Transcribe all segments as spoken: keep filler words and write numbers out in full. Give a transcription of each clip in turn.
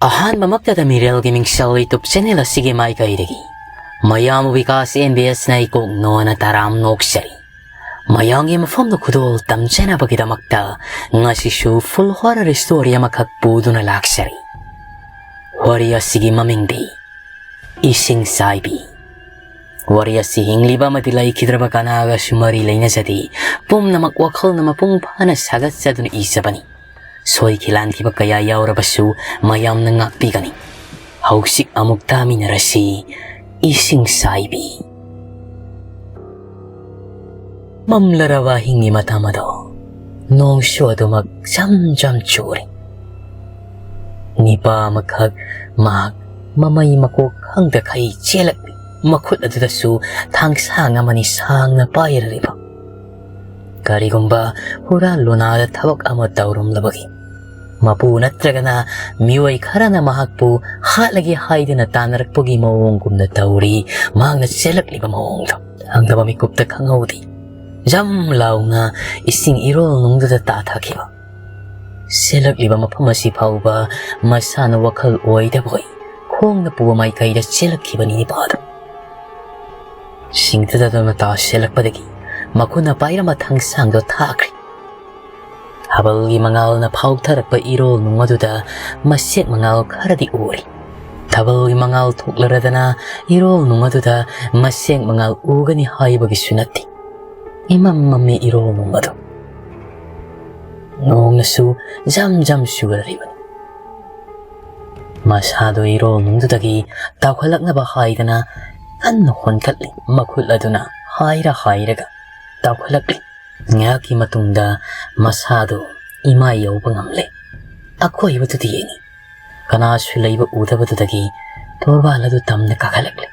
ꯑꯍꯥꯟꯕꯃꯛꯇꯗ ꯃꯤꯔꯦꯜꯒꯤ ꯃꯤꯡꯁꯦꯜ YouTube channel ꯑꯁꯤꯒꯤ ꯃꯥꯏꯀꯩꯗꯒꯤ ꯃꯌꯥꯝ ꯕꯤꯀꯥꯁ MBS ꯅ ꯏꯀꯣꯛ ꯅꯣꯟꯅ ꯇꯔꯥꯝ ꯅꯣꯛꯆꯔꯤ꯫ ꯃꯌꯥꯝꯒꯤ ꯃꯐꯝꯗ ꯈꯨꯗꯣꯜ ꯇꯝꯖꯅꯕꯒꯤꯗꯃꯛꯇ ꯉꯁꯤꯁꯨ full horror story ꯑꯃꯈꯛ ꯄꯨꯗꯨꯅ ꯂꯥꯛꯆꯔꯤ꯫ ꯋꯥꯔꯤ ꯑꯁꯤꯒꯤ ꯃꯃꯤꯡꯗꯤ ꯏꯁꯤꯡ ꯆꯥꯏꯕꯤ꯫ ꯋꯥꯔꯤ ꯑꯁꯤ ꯍꯤꯡꯂꯤꯕ ꯑꯃꯗꯤ ꯂꯩꯈꯤꯗ꯭ꯔꯕ ꯀꯅꯥꯒꯁꯨ ꯃꯔꯤ ꯂꯩꯅꯖꯗꯦ꯫ ꯄꯨꯝꯅꯃꯛ ꯋꯥꯈꯜꯅ ꯃꯄꯨꯡ ꯐꯥꯅ ꯁꯥꯒꯠꯆꯗꯨꯅ ꯏꯖꯕꯅꯤ꯫ ꯁꯣꯏꯈꯤ ꯂꯥꯟꯈꯤꯕ ꯀꯌꯥ ꯌꯥꯎꯔꯕꯁꯨ ꯃꯌꯥꯝꯅ ꯉꯥꯛꯄꯤꯒꯅꯤ꯫ ꯍꯧꯖꯤꯛ ꯑꯃꯨꯛ ꯇꯥꯃꯤꯟꯅꯔꯁꯤ ꯏꯁꯤꯡ ꯆꯥꯏꯕꯤ꯫ ꯃꯝꯂꯔꯕ ꯑꯍꯤꯡꯒꯤ ꯃꯇꯝ ꯑꯗꯣ ꯅꯣꯡꯁꯨ ꯑꯗꯨꯃꯛ ꯖꯝ ꯖꯝ ꯆꯨꯔꯤ꯫ ꯅꯤꯄꯥ ꯑꯃꯈꯛ ꯃꯍꯥꯛ ꯃꯃꯩ ꯃꯀꯣꯛ ꯈꯪꯗꯈꯩ ꯆꯦꯜꯂꯛꯂꯤ꯫ ꯃꯈꯨꯠ ꯑꯗꯨꯗꯁꯨ ꯊꯥꯡꯁꯥꯡ ꯑꯃꯅꯤ ꯁꯥꯡꯅ ꯄꯥꯏꯔꯤꯕ꯫ ꯀꯔꯤꯒꯨꯝꯕ ꯍꯨꯔꯥꯟ ꯂꯣꯅꯥꯗ ꯊꯕꯛ ꯑꯃ ꯇꯧꯔꯝꯂꯕꯒꯤ ꯃꯄꯨ ꯅꯠꯇ꯭ꯔꯒꯅ ꯃꯤꯑꯣꯏ ꯈꯔꯅ ꯃꯍꯥꯛꯄꯨ ꯍꯥꯠꯂꯒꯦ ꯍꯥꯏꯗꯨꯅ ꯇꯥꯟꯅꯔꯛꯄꯒꯤ ꯃꯑꯣꯡꯒꯨꯝꯅ ꯇꯧꯔꯤ꯫ ꯃꯍꯥꯛꯅ ꯆꯦꯜꯂꯛꯂꯤꯕ ꯃꯑꯣꯡꯗꯣ ꯊꯪꯗꯕ ꯃꯤꯀꯨꯞꯇ ꯈꯪꯍꯧꯗꯦ꯫ ꯖꯝ ꯂꯥꯎꯅ ꯏꯁꯤꯡ ꯏꯔꯣꯜ ꯅꯨꯡꯗꯨꯗ ꯇꯥꯊꯈꯤꯕ꯫ ꯆꯦꯜꯂꯛꯂꯤꯕ ꯃꯐꯝ ꯑꯁꯤ ꯐꯥꯎꯕ ꯃꯁꯥꯅ ꯋꯥꯈꯜ ꯑꯣꯏꯗꯕꯣꯏ ꯈꯣꯡꯅ ꯄꯨꯕ ꯃꯥꯏꯀꯩꯗ ꯆꯦꯜꯂꯛꯈꯤꯕꯅꯤ ꯅꯤꯄꯥꯗꯣ꯫ ꯁꯤꯡꯊꯗꯗꯨꯅ ꯇꯥꯁꯤꯜꯂꯛꯄꯗꯒꯤ ꯃꯈꯨꯠꯅ ꯄꯥꯏꯔꯝꯕ ꯊꯥꯡꯁꯥꯡꯗꯣ ꯊꯥꯈ꯭ꯔꯦ꯫ ꯊꯥꯕꯜꯒꯤ ꯃꯉꯥꯜꯅ ꯐꯥꯎꯊꯔꯛꯄ ꯏꯔꯣꯜ ꯅꯨꯡ ꯑꯗꯨꯗ ꯃꯁꯦꯛ ꯃꯉꯥꯜ ꯈꯔꯗꯤ ꯎꯔꯤ꯫ ꯊꯥꯕꯜꯒꯤ ꯃꯉꯥꯜ ꯊꯣꯛꯂꯔꯗꯅ ꯏꯔꯣꯜ ꯅꯨꯡ ꯑꯗꯨꯗ ꯃꯁꯦꯛ ꯃꯉꯥꯜ ꯎꯒꯅꯤ ꯍꯥꯏꯕꯒꯤꯁꯨ ꯅꯠꯇꯦ꯫ ꯏꯃꯝ ꯃꯝꯃꯤ ꯏꯔꯣꯜ ꯅꯨꯡ ꯑꯗꯨ꯫ ꯅꯣꯡꯅꯁꯨ ꯖꯝ ꯖꯝ ꯆꯨꯔꯔꯤꯕꯅꯤ꯫ ꯃꯁꯥꯗꯣ ꯏꯔꯣꯜ ꯅꯨꯡꯗꯨꯗꯒꯤ ꯇꯥꯎꯈꯠꯂꯛꯅꯕ ꯍꯥꯏꯗꯅ ꯀꯟꯅ ꯍꯣꯟꯀꯠꯂꯤ꯫ ꯃꯈꯨꯠ ꯑꯗꯨꯅ ꯍꯥꯏꯔ ꯍꯥꯏꯔꯒ ꯇꯥꯎꯈꯠꯂꯛꯂꯤ꯫ ꯉꯥꯏꯍꯥꯛꯀꯤ ꯃꯇꯨꯡꯗ ꯃꯁꯥꯗꯨ ꯏꯃꯥꯏ ꯌꯧꯕ ꯉꯝꯂꯦ꯫ ꯑꯀꯣꯏꯕꯗꯨꯗ ꯌꯦꯡꯉꯤ꯫ ꯀꯅꯥꯁꯨ ꯂꯩꯕ ꯎꯗꯕꯗꯨꯗꯒꯤ ꯇꯣꯔꯕꯥꯟ ꯑꯗꯨ ꯇꯝꯅ ꯀꯥꯈꯠꯂꯛꯂꯦ꯫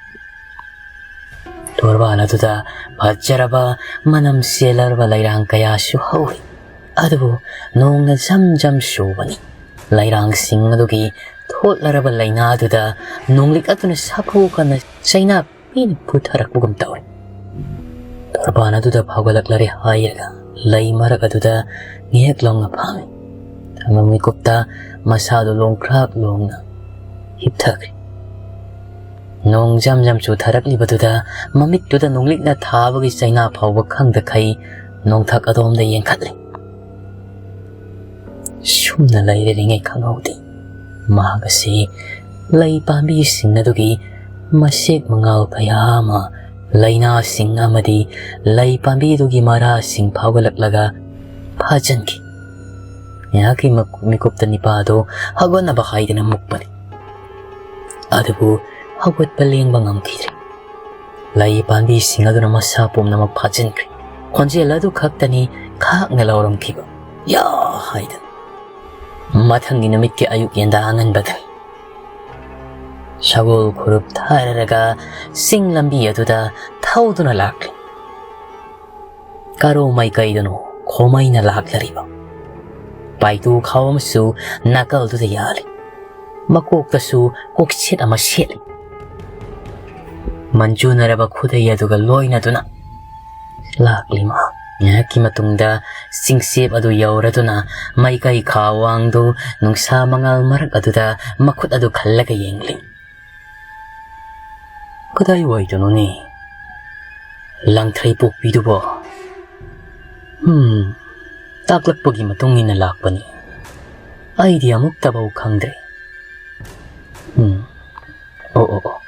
ꯇꯣꯔꯕꯥꯟ ꯑꯗꯨꯗ ꯐꯖꯔꯕ ꯃꯅꯝ ꯆꯦꯜꯂꯔꯕ ꯂꯩꯔꯥꯡ ꯀꯌꯥꯁꯨ ꯍꯧꯏ꯫ ꯑꯗꯨꯕꯨ ꯅꯣꯡꯅ ꯖꯝ ꯖꯝ ꯆꯨꯕꯅꯤ꯫ ꯂꯩꯔꯥꯡꯁꯤꯡ ꯑꯗꯨꯒꯤ ꯊꯣꯠꯂꯔꯕ ꯂꯩꯅꯥꯗꯨꯗ ꯅꯣꯡꯂꯤꯛ ꯑꯗꯨꯅ ꯁꯥꯐꯨ ꯀꯟꯅ ꯆꯩꯅꯥ ꯃꯤꯅ ꯄꯨꯊꯔꯛꯄꯒꯨꯝ ꯇꯧꯏ꯫ ꯇꯣꯔꯕꯥꯟ ꯑꯗꯨꯗ ꯐꯥꯎꯒꯠꯂꯛꯂꯔꯦ ꯍꯥꯏꯔꯒ ꯂꯩ ꯃꯔꯛ ꯑꯗꯨꯗ ꯉꯦꯛ ꯂꯥꯎꯅ ꯐꯝꯃꯤ꯫ ꯃꯤꯀꯨꯞꯇ ꯃꯁꯥꯗꯨ ꯂꯣꯡꯈ꯭ꯔꯥꯛ ꯂꯣꯡꯅ ꯍꯤꯞꯊꯈ꯭ꯔꯦ꯫ ꯅꯣꯡ ꯖꯝ ꯖꯝ ꯆꯨꯊꯔꯛꯂꯤꯕꯗꯨꯗ ꯃꯃꯤꯠꯇꯨꯗ ꯅꯣꯡꯂꯤꯛꯅ ꯊꯥꯕꯒꯤ ꯆꯩꯅꯥ ꯐꯥꯎꯕ ꯈꯪꯗꯈꯩ ꯅꯣꯡꯊꯛ ꯑꯗꯣꯝꯗ ꯌꯦꯡꯈꯠꯂꯤ꯫ ꯁꯨꯝꯅ ꯂꯩꯔꯔꯤꯉꯩ ꯈꯪꯍꯧꯗꯦ꯫ ꯃꯍꯥꯛ ꯑꯁꯤ ꯂꯩ ꯄꯥꯝꯕꯤꯁꯤꯡ ꯑꯗꯨꯒꯤ ꯃꯁꯦꯛ ꯃꯉꯥꯜ ꯀꯌꯥ ꯑꯃ, ꯂꯩꯅꯥꯁꯤꯡ ꯑꯃꯗꯤ ꯂꯩ ꯄꯥꯝꯕꯤꯗꯨꯒꯤ ꯃꯔꯥꯁꯤꯡ ꯐꯥꯎꯒꯠꯂꯛꯂꯒ ꯐꯥꯖꯤꯟꯈꯤ꯫ ꯉꯥꯏꯍꯥꯛꯀꯤ ꯃꯀꯨ-, ꯃꯤꯀꯨꯞꯇ ꯅꯤꯄꯥ ꯑꯗꯨ ꯍꯧꯒꯠꯅꯕ ꯍꯥꯏꯗꯨꯅ ꯃꯨꯛꯄꯅꯤ꯫ ꯑꯗꯨꯕꯨ ꯍꯧꯒꯠꯄ ꯂꯦꯡꯕ ꯉꯝꯈꯤꯗ꯭ꯔꯦ꯫ ꯂꯩ ꯄꯥꯝꯕꯤꯁꯤꯡ ꯑꯗꯨꯅ ꯃꯁꯥ ꯄꯨꯝꯅꯃꯛ ꯐꯥꯖꯤꯟꯈ꯭ꯔꯦ꯫ ꯈꯣꯟꯖꯦꯜ ꯑꯗꯨ ꯈꯛꯇꯅꯤ ꯈꯥꯛꯅ ꯂꯧꯔꯝꯈꯤꯕ, "ꯌꯥ!" ꯍꯥꯏꯗꯨꯅ꯫ ꯃꯊꯪꯒꯤ ꯅꯨꯃꯤꯠꯀꯤ ꯑꯌꯨꯛ ꯌꯦꯟꯗꯥ ꯑꯉꯟꯕꯗꯅꯤ꯫ ꯁꯒꯣꯜ ꯈꯨꯔꯨꯞ ꯊꯥꯔꯔꯒ ꯆꯤꯡ ꯂꯝꯕꯤ ꯑꯗꯨꯗ ꯊꯧꯗꯨꯅ ꯂꯥꯛꯂꯤ꯫ ꯀꯔꯣ ꯃꯥꯏꯀꯩꯗꯅꯣ ꯈꯣꯃꯩꯅ ꯂꯥꯛꯂꯔꯤꯕ꯫ ꯄꯥꯏꯇꯨ ꯈꯥꯎ ꯑꯃꯁꯨ ꯅꯥꯀꯜꯗꯨꯗ ꯌꯥꯜꯂꯤ꯫ ꯃꯀꯣꯛꯇꯁꯨ ꯀꯣꯛꯁꯦꯠ ꯑꯃ ꯁꯦꯠꯂꯤ꯫ ꯃꯟꯖꯨꯅꯔꯕ ꯈꯨꯗꯩ ꯑꯗꯨꯒ ꯂꯣꯏꯅꯗꯨꯅ ꯂꯥꯛꯂꯤ ꯃꯍꯥꯛ꯫ ꯉꯥꯏꯍꯥꯛꯀꯤ ꯃꯇꯨꯡꯗ ꯆꯤꯡꯆꯦꯞ ꯑꯗꯨ ꯌꯧꯔꯗꯨꯅ ꯃꯥꯏꯀꯩ ꯈꯥ ꯋꯥꯡꯗꯨ ꯅꯨꯡꯁꯥ ꯃꯉꯥꯜ ꯃꯔꯛ ꯑꯗꯨꯗ ꯃꯈꯨꯠ ꯑꯗꯨ ꯈꯜꯂꯒ ꯌꯦꯡꯂꯤ꯫ "ꯀꯗꯥꯏꯋꯥꯏꯗꯅꯣꯅꯦ ꯂꯥꯡꯊ꯭ꯔꯩ ꯄꯣꯛꯄꯤꯗꯨꯕꯣ? ꯍꯝ, ꯇꯥꯛꯂꯛꯄꯒꯤ ꯃꯇꯨꯡ ꯏꯟꯅ ꯂꯥꯛꯄꯅꯤ꯫ ꯑꯩꯗꯤ ꯑꯃꯨꯛꯇꯐꯥꯎ ꯈꯪꯗ꯭ꯔꯦ꯫ ꯎꯝ, ꯑꯣ, ꯑꯣ, ꯑꯣ꯫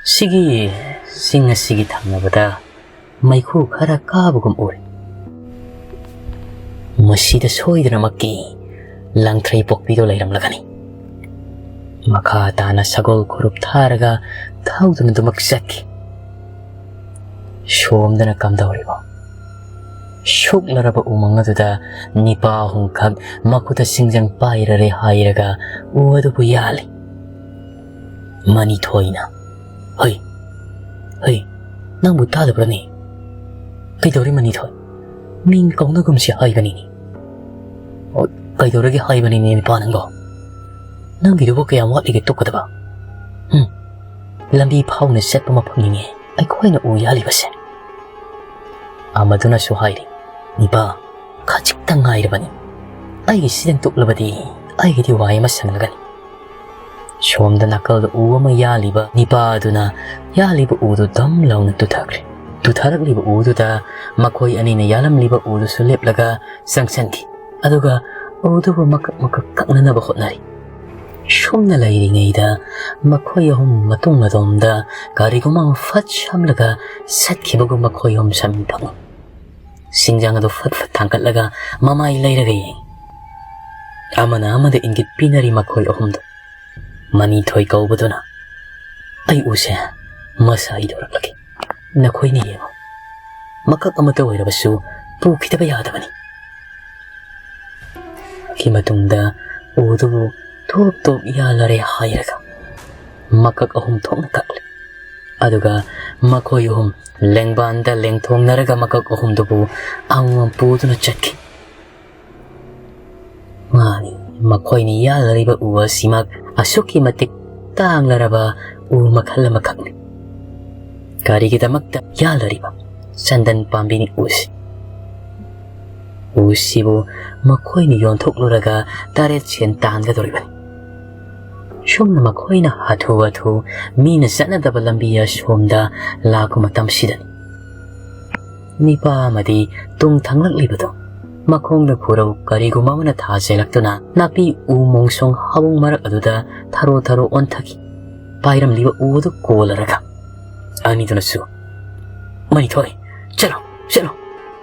ꯁꯤꯒꯤ ꯆꯤꯡ ꯑꯁꯤꯒꯤ ꯊꯪꯅꯕꯗ ꯃꯩꯈꯨ ꯈꯔ ꯀꯥꯕꯒꯨꯝ ꯎꯔꯦ꯫ ꯃꯁꯤꯗ ꯁꯣꯏꯗꯅꯃꯛꯀꯤ ꯂꯥꯡꯊ꯭ꯔꯩ ꯄꯣꯛꯄꯤꯗꯣ ꯂꯩꯔꯝꯂꯒꯅꯤ꯫" ꯃꯈꯥ ꯇꯥꯅ ꯁꯒꯣꯜ ꯈꯨꯔꯨꯞ ꯊꯥꯔꯒ ꯊꯧꯗꯨꯅ ꯑꯗꯨꯃꯛ ꯆꯠꯈꯤ꯫ ꯁꯣꯝꯗꯅ ꯀꯝꯗꯧꯔꯤꯕꯣ? ꯁꯨꯛꯂꯔꯕ ꯎꯃꯪ ꯑꯗꯨꯗ ꯅꯤꯄꯥ ꯑꯍꯨꯝꯈꯛ ꯃꯈꯨꯠꯇ ꯁꯤꯡꯖꯪ ꯄꯥꯏꯔꯔꯦ ꯍꯥꯏꯔꯒ ꯎ ꯑꯗꯨꯕꯨ ꯌꯥꯜꯂꯤ꯫ ꯃꯅꯤꯊꯣꯏꯅ, "ꯍꯩ, ꯍꯩ, ꯅꯪꯕꯨ ꯇꯥꯗꯕ꯭ꯔꯅꯦ? ꯀꯩꯗꯧꯔꯦ ꯃꯅꯤꯊꯣꯏ? ꯃꯤꯡ ꯀꯧꯅꯒꯨꯝꯁꯤ ꯍꯥꯏꯕꯅꯤꯅꯦ꯫" "ꯑꯣ, ꯀꯩꯗꯧꯔꯒꯦ ꯍꯥꯏꯕꯅꯤꯅꯦ ꯅꯤꯄꯥ ꯅꯪꯕꯣ? ꯅꯪꯒꯤꯗꯨꯕꯨ ꯀꯌꯥꯝ ꯋꯥꯠꯂꯤꯒꯦ ꯇꯣꯛꯀꯗꯕ? ꯎꯝ, ꯂꯝꯕꯤ ꯐꯥꯎꯅ ꯆꯠꯄ ꯃꯐꯝꯅꯤꯅꯦ ꯑꯩꯈꯣꯏꯅ ꯎ ꯌꯥꯜꯂꯤꯕꯁꯦ꯫" ꯑꯃꯗꯨꯅꯁꯨ ꯍꯥꯏꯔꯤ, "ꯅꯤꯄꯥ, ꯈꯖꯤꯛꯇꯪ ꯉꯥꯏꯔꯕꯅꯤ꯫ ꯑꯩꯒꯤꯁꯤ ꯂꯦꯡꯊꯣꯛꯂꯕꯗꯤ ꯑꯩꯒꯤꯗꯤ ꯋꯥꯏ ꯑꯃ ꯁꯪꯂꯒꯅꯤ꯫ ꯁꯣꯝꯗ ꯅꯥꯀꯜꯗ ꯎ ꯑꯃ ꯌꯥꯜꯂꯤꯕ ꯅꯤꯄꯥ ꯑꯗꯨꯅ ꯌꯥꯜꯂꯤꯕ ꯎꯗꯨ ꯗꯝ ꯂꯥꯎꯅ ꯇꯨꯊꯈ꯭ꯔꯦ꯫ ꯇꯨꯊꯔꯛꯂꯤꯕ ꯎꯗꯨꯗ ꯃꯈꯣꯏ ꯑꯅꯤꯅ ꯌꯥꯜꯂꯝꯂꯤꯕ ꯎꯗꯨꯁꯨ ꯂꯦꯞꯂꯒ ꯆꯪꯁꯤꯟꯈꯤ꯫ ꯑꯗꯨꯒ ꯎꯗꯨꯕꯨ ꯃꯀꯛ ꯃꯀꯛ ꯀꯛꯅꯅꯕ ꯍꯣꯠꯅꯔꯤ꯫ ꯁꯨꯝꯅ ꯂꯩꯔꯤꯉꯩꯗ ꯃꯈꯣꯏ ꯑꯍꯨꯝ ꯃꯇꯨꯡ ꯑꯗꯣꯝꯗ ꯀꯔꯤꯒꯨꯝꯕ ꯑꯃ ꯐꯠ ꯁꯝꯂꯒ ꯆꯠꯈꯤꯕꯒꯨꯝ ꯃꯈꯣꯏ ꯑꯍꯨꯝ ꯁꯝ ꯐꯪꯏ꯫ ꯁꯤꯡꯖꯪ ꯑꯗꯨ ꯐꯠ ꯐꯠ ꯊꯥꯡꯒꯠꯂꯒ ꯃꯃꯥꯏ ꯂꯩꯔꯒ ꯌꯦꯡꯏ꯫ ꯑꯃꯅ ꯑꯃꯗ ꯏꯪꯒꯤꯠ ꯄꯤꯅꯔꯤ ꯃꯈꯣꯏ ꯑꯍꯨꯝꯗꯨ꯫ ꯃꯅꯤꯊꯣꯏ ꯀꯧꯕꯗꯨꯅ, "ꯑꯩ ꯎꯁꯦ ꯃꯁꯥ ꯍꯩꯗꯣꯔꯛꯂꯒꯦ꯫ ꯅꯈꯣꯏꯅ ꯌꯦꯡꯉꯨ꯫ ꯃꯀꯛ ꯑꯃꯠꯇ ꯑꯣꯏꯔꯕꯁꯨ ꯄꯨꯈꯤꯗꯕ ꯌꯥꯗꯕꯅꯤ"꯫ ꯒꯤ ꯃꯇꯨꯡꯗ ꯎꯗꯨꯕꯨ ꯇꯣꯞ ꯇꯣꯞ ꯌꯥꯜꯂꯔꯦ ꯍꯥꯏꯔꯒ ꯃꯀꯛ ꯑꯍꯨꯝ ꯊꯣꯛꯅ ꯀꯛꯂꯦ꯫ ꯑꯗꯨꯒ ꯃꯈꯣꯏ ꯑꯍꯨꯝ ꯂꯦꯡꯕꯥꯟꯗ ꯂꯦꯡꯊꯣꯡꯅꯔꯒ ꯃꯀꯛ ꯑꯍꯨꯝꯗꯨꯕꯨ ꯑꯃꯃꯝ ꯄꯨꯗꯨꯅ ꯆꯠꯈꯤ꯫ ꯃꯥꯅꯤ, ꯃꯈꯣꯏꯅ ꯌꯥꯜꯂꯔꯤꯕ ꯎ ꯑꯁꯤꯃꯛ ꯑꯁꯨꯛꯀꯤ ꯃꯇꯤꯛ ꯇꯥꯡꯂꯔꯕ ꯎ ꯃꯈꯜ ꯑꯃꯈꯛꯅꯤ꯫ ꯀꯔꯤꯒꯤꯗꯃꯛꯇ ꯌꯥꯜꯂꯔꯤꯕ ꯆꯟꯗꯟ ꯄꯥꯝꯕꯤꯅꯤ ꯎꯁꯤ? ꯎꯁꯤꯕꯨ ꯃꯈꯣꯏꯅ ꯌꯣꯟꯊꯣꯛꯂꯨꯔꯒ ꯇꯔꯦꯠ ꯁꯦꯟ ꯇꯥꯟꯒꯗꯧꯔꯤꯕꯅꯤ꯫ ꯁꯨꯝꯅ ꯃꯈꯣꯏꯅ ꯍꯥꯊꯨ ꯍꯥꯊꯨ ꯃꯤꯅ ꯆꯠꯅꯗꯕ ꯂꯝꯕꯤ ꯑꯁꯣꯝꯗ ꯂꯥꯛꯄ ꯃꯇꯝꯁꯤꯗꯅꯤ, ꯅꯤꯄꯥ ꯑꯃꯗꯤ ꯇꯨꯡ ꯊꯪꯂꯛꯂꯤꯕꯗꯨ ꯃꯈꯣꯡꯗ ꯈꯨꯔꯧ ꯀꯔꯤꯒꯨꯝꯕ ꯑꯃꯅ ꯊꯥꯖꯤꯜꯂꯛꯇꯨꯅ ꯅꯥꯄꯤ ꯎ ꯃꯣꯡꯁꯣꯡ ꯍꯥꯋꯨꯡ ꯃꯔꯛ ꯑꯗꯨꯗ ꯊꯔꯣ ꯊꯔꯣ ꯑꯣꯟꯊꯈꯤ꯫ ꯄꯥꯏꯔꯝꯂꯤꯕ ꯎ ꯑꯗꯨ ꯀꯣꯜꯂꯔꯒ ꯑꯅꯤꯗꯨꯅꯁꯨ, "ꯃꯅꯤꯊꯣꯏ, ꯆꯠꯂꯣ, ꯆꯠꯂꯣ꯫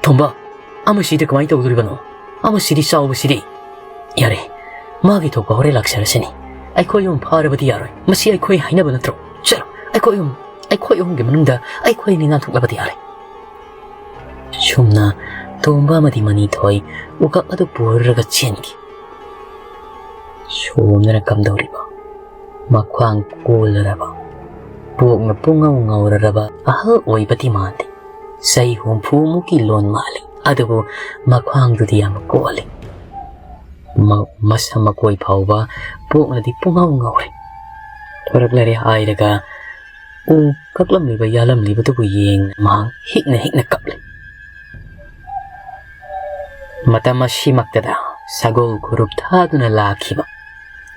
ꯊꯣꯝꯕ, ꯑꯃꯁꯤꯗꯤ ꯀꯃꯥꯏꯅ ꯇꯧꯗꯣꯔꯤꯕꯅꯣ? ꯑꯃꯁꯤꯗꯤ ꯆꯥꯎꯕꯁꯤꯗꯤ꯫ ꯌꯥꯔꯦ, ꯃꯥꯒꯤ ꯊꯣꯛꯄ ꯍꯣꯔꯦꯟ ꯂꯥꯛꯆꯔꯁꯤꯅꯤ꯫ ꯑꯩꯈꯣꯏ ꯑꯍꯨꯝ ꯐꯥꯔꯕꯗꯤ ꯌꯥꯔꯣꯏ꯫ ꯃꯁꯤ ꯑꯩꯈꯣꯏ ꯍꯥꯏꯅꯕ ꯅꯠꯇ꯭ꯔꯣ? ꯆꯠꯂꯣ, ꯑꯩꯈꯣꯏ ꯑꯍꯨꯝ, ꯑꯩꯈꯣꯏ ꯑꯍꯨꯝꯒꯤ ꯃꯅꯨꯡꯗ ꯑꯩꯈꯣꯏ ꯑꯅꯤ ꯅꯥꯟꯊꯣꯛꯂꯕꯗꯤ ꯌꯥꯔꯦ"꯫ ꯁꯨꯝꯅ ꯇꯣꯝꯕ ꯑꯃꯗꯤ ꯃꯅꯤꯊꯣꯏ ꯎꯀꯛ ꯑꯗꯨ ꯄꯨꯔꯒ ꯆꯦꯟꯈꯤ꯫ ꯁꯣꯝꯗꯅ ꯀꯝꯗꯧꯔꯤꯕ? ꯃꯈ꯭ꯋꯥꯡ ꯀꯣꯜꯂꯔꯕ, ꯄꯣꯛꯅ ꯄꯨꯡꯉꯧ ꯉꯧꯔꯔꯕ ꯑꯍꯜ ꯑꯣꯏꯕꯗꯤ ꯃꯥꯟꯗꯦ꯫ ꯆꯍꯤ ꯍꯨꯝꯐꯨꯃꯨꯛꯀꯤ ꯂꯣꯟ ꯃꯥꯜꯂꯤ, ꯑꯗꯨꯕꯨ ꯃꯈ꯭ꯋꯥꯡꯗꯨꯗꯤ ꯌꯥꯝ ꯀꯣꯜꯂꯤ꯫ ꯃ-, ꯃꯁꯝ ꯃꯀꯣꯏ ꯐꯥꯎꯕ ꯄꯣꯛꯅꯗꯤ ꯄꯨꯡꯉꯧ ꯉꯧꯔꯦ꯫ ꯊꯣꯔꯛꯂꯔꯦ ꯍꯥꯏꯔꯒ ꯎ ꯀꯛꯂꯝꯂꯤꯕ ꯌꯥꯜꯂꯝꯂꯤꯕꯗꯨꯕꯨ ꯌꯦꯡꯅ ꯃꯍꯥꯛ ꯍꯤꯛꯅ ꯍꯤꯛꯅ ꯀꯞꯂꯤ꯫ ꯃꯇꯝ ꯑꯁꯤꯃꯛꯇꯗ ꯁꯒꯣꯜ ꯈꯨꯔꯨꯞ ꯊꯥꯗꯨꯅ ꯂꯥꯛꯈꯤꯕ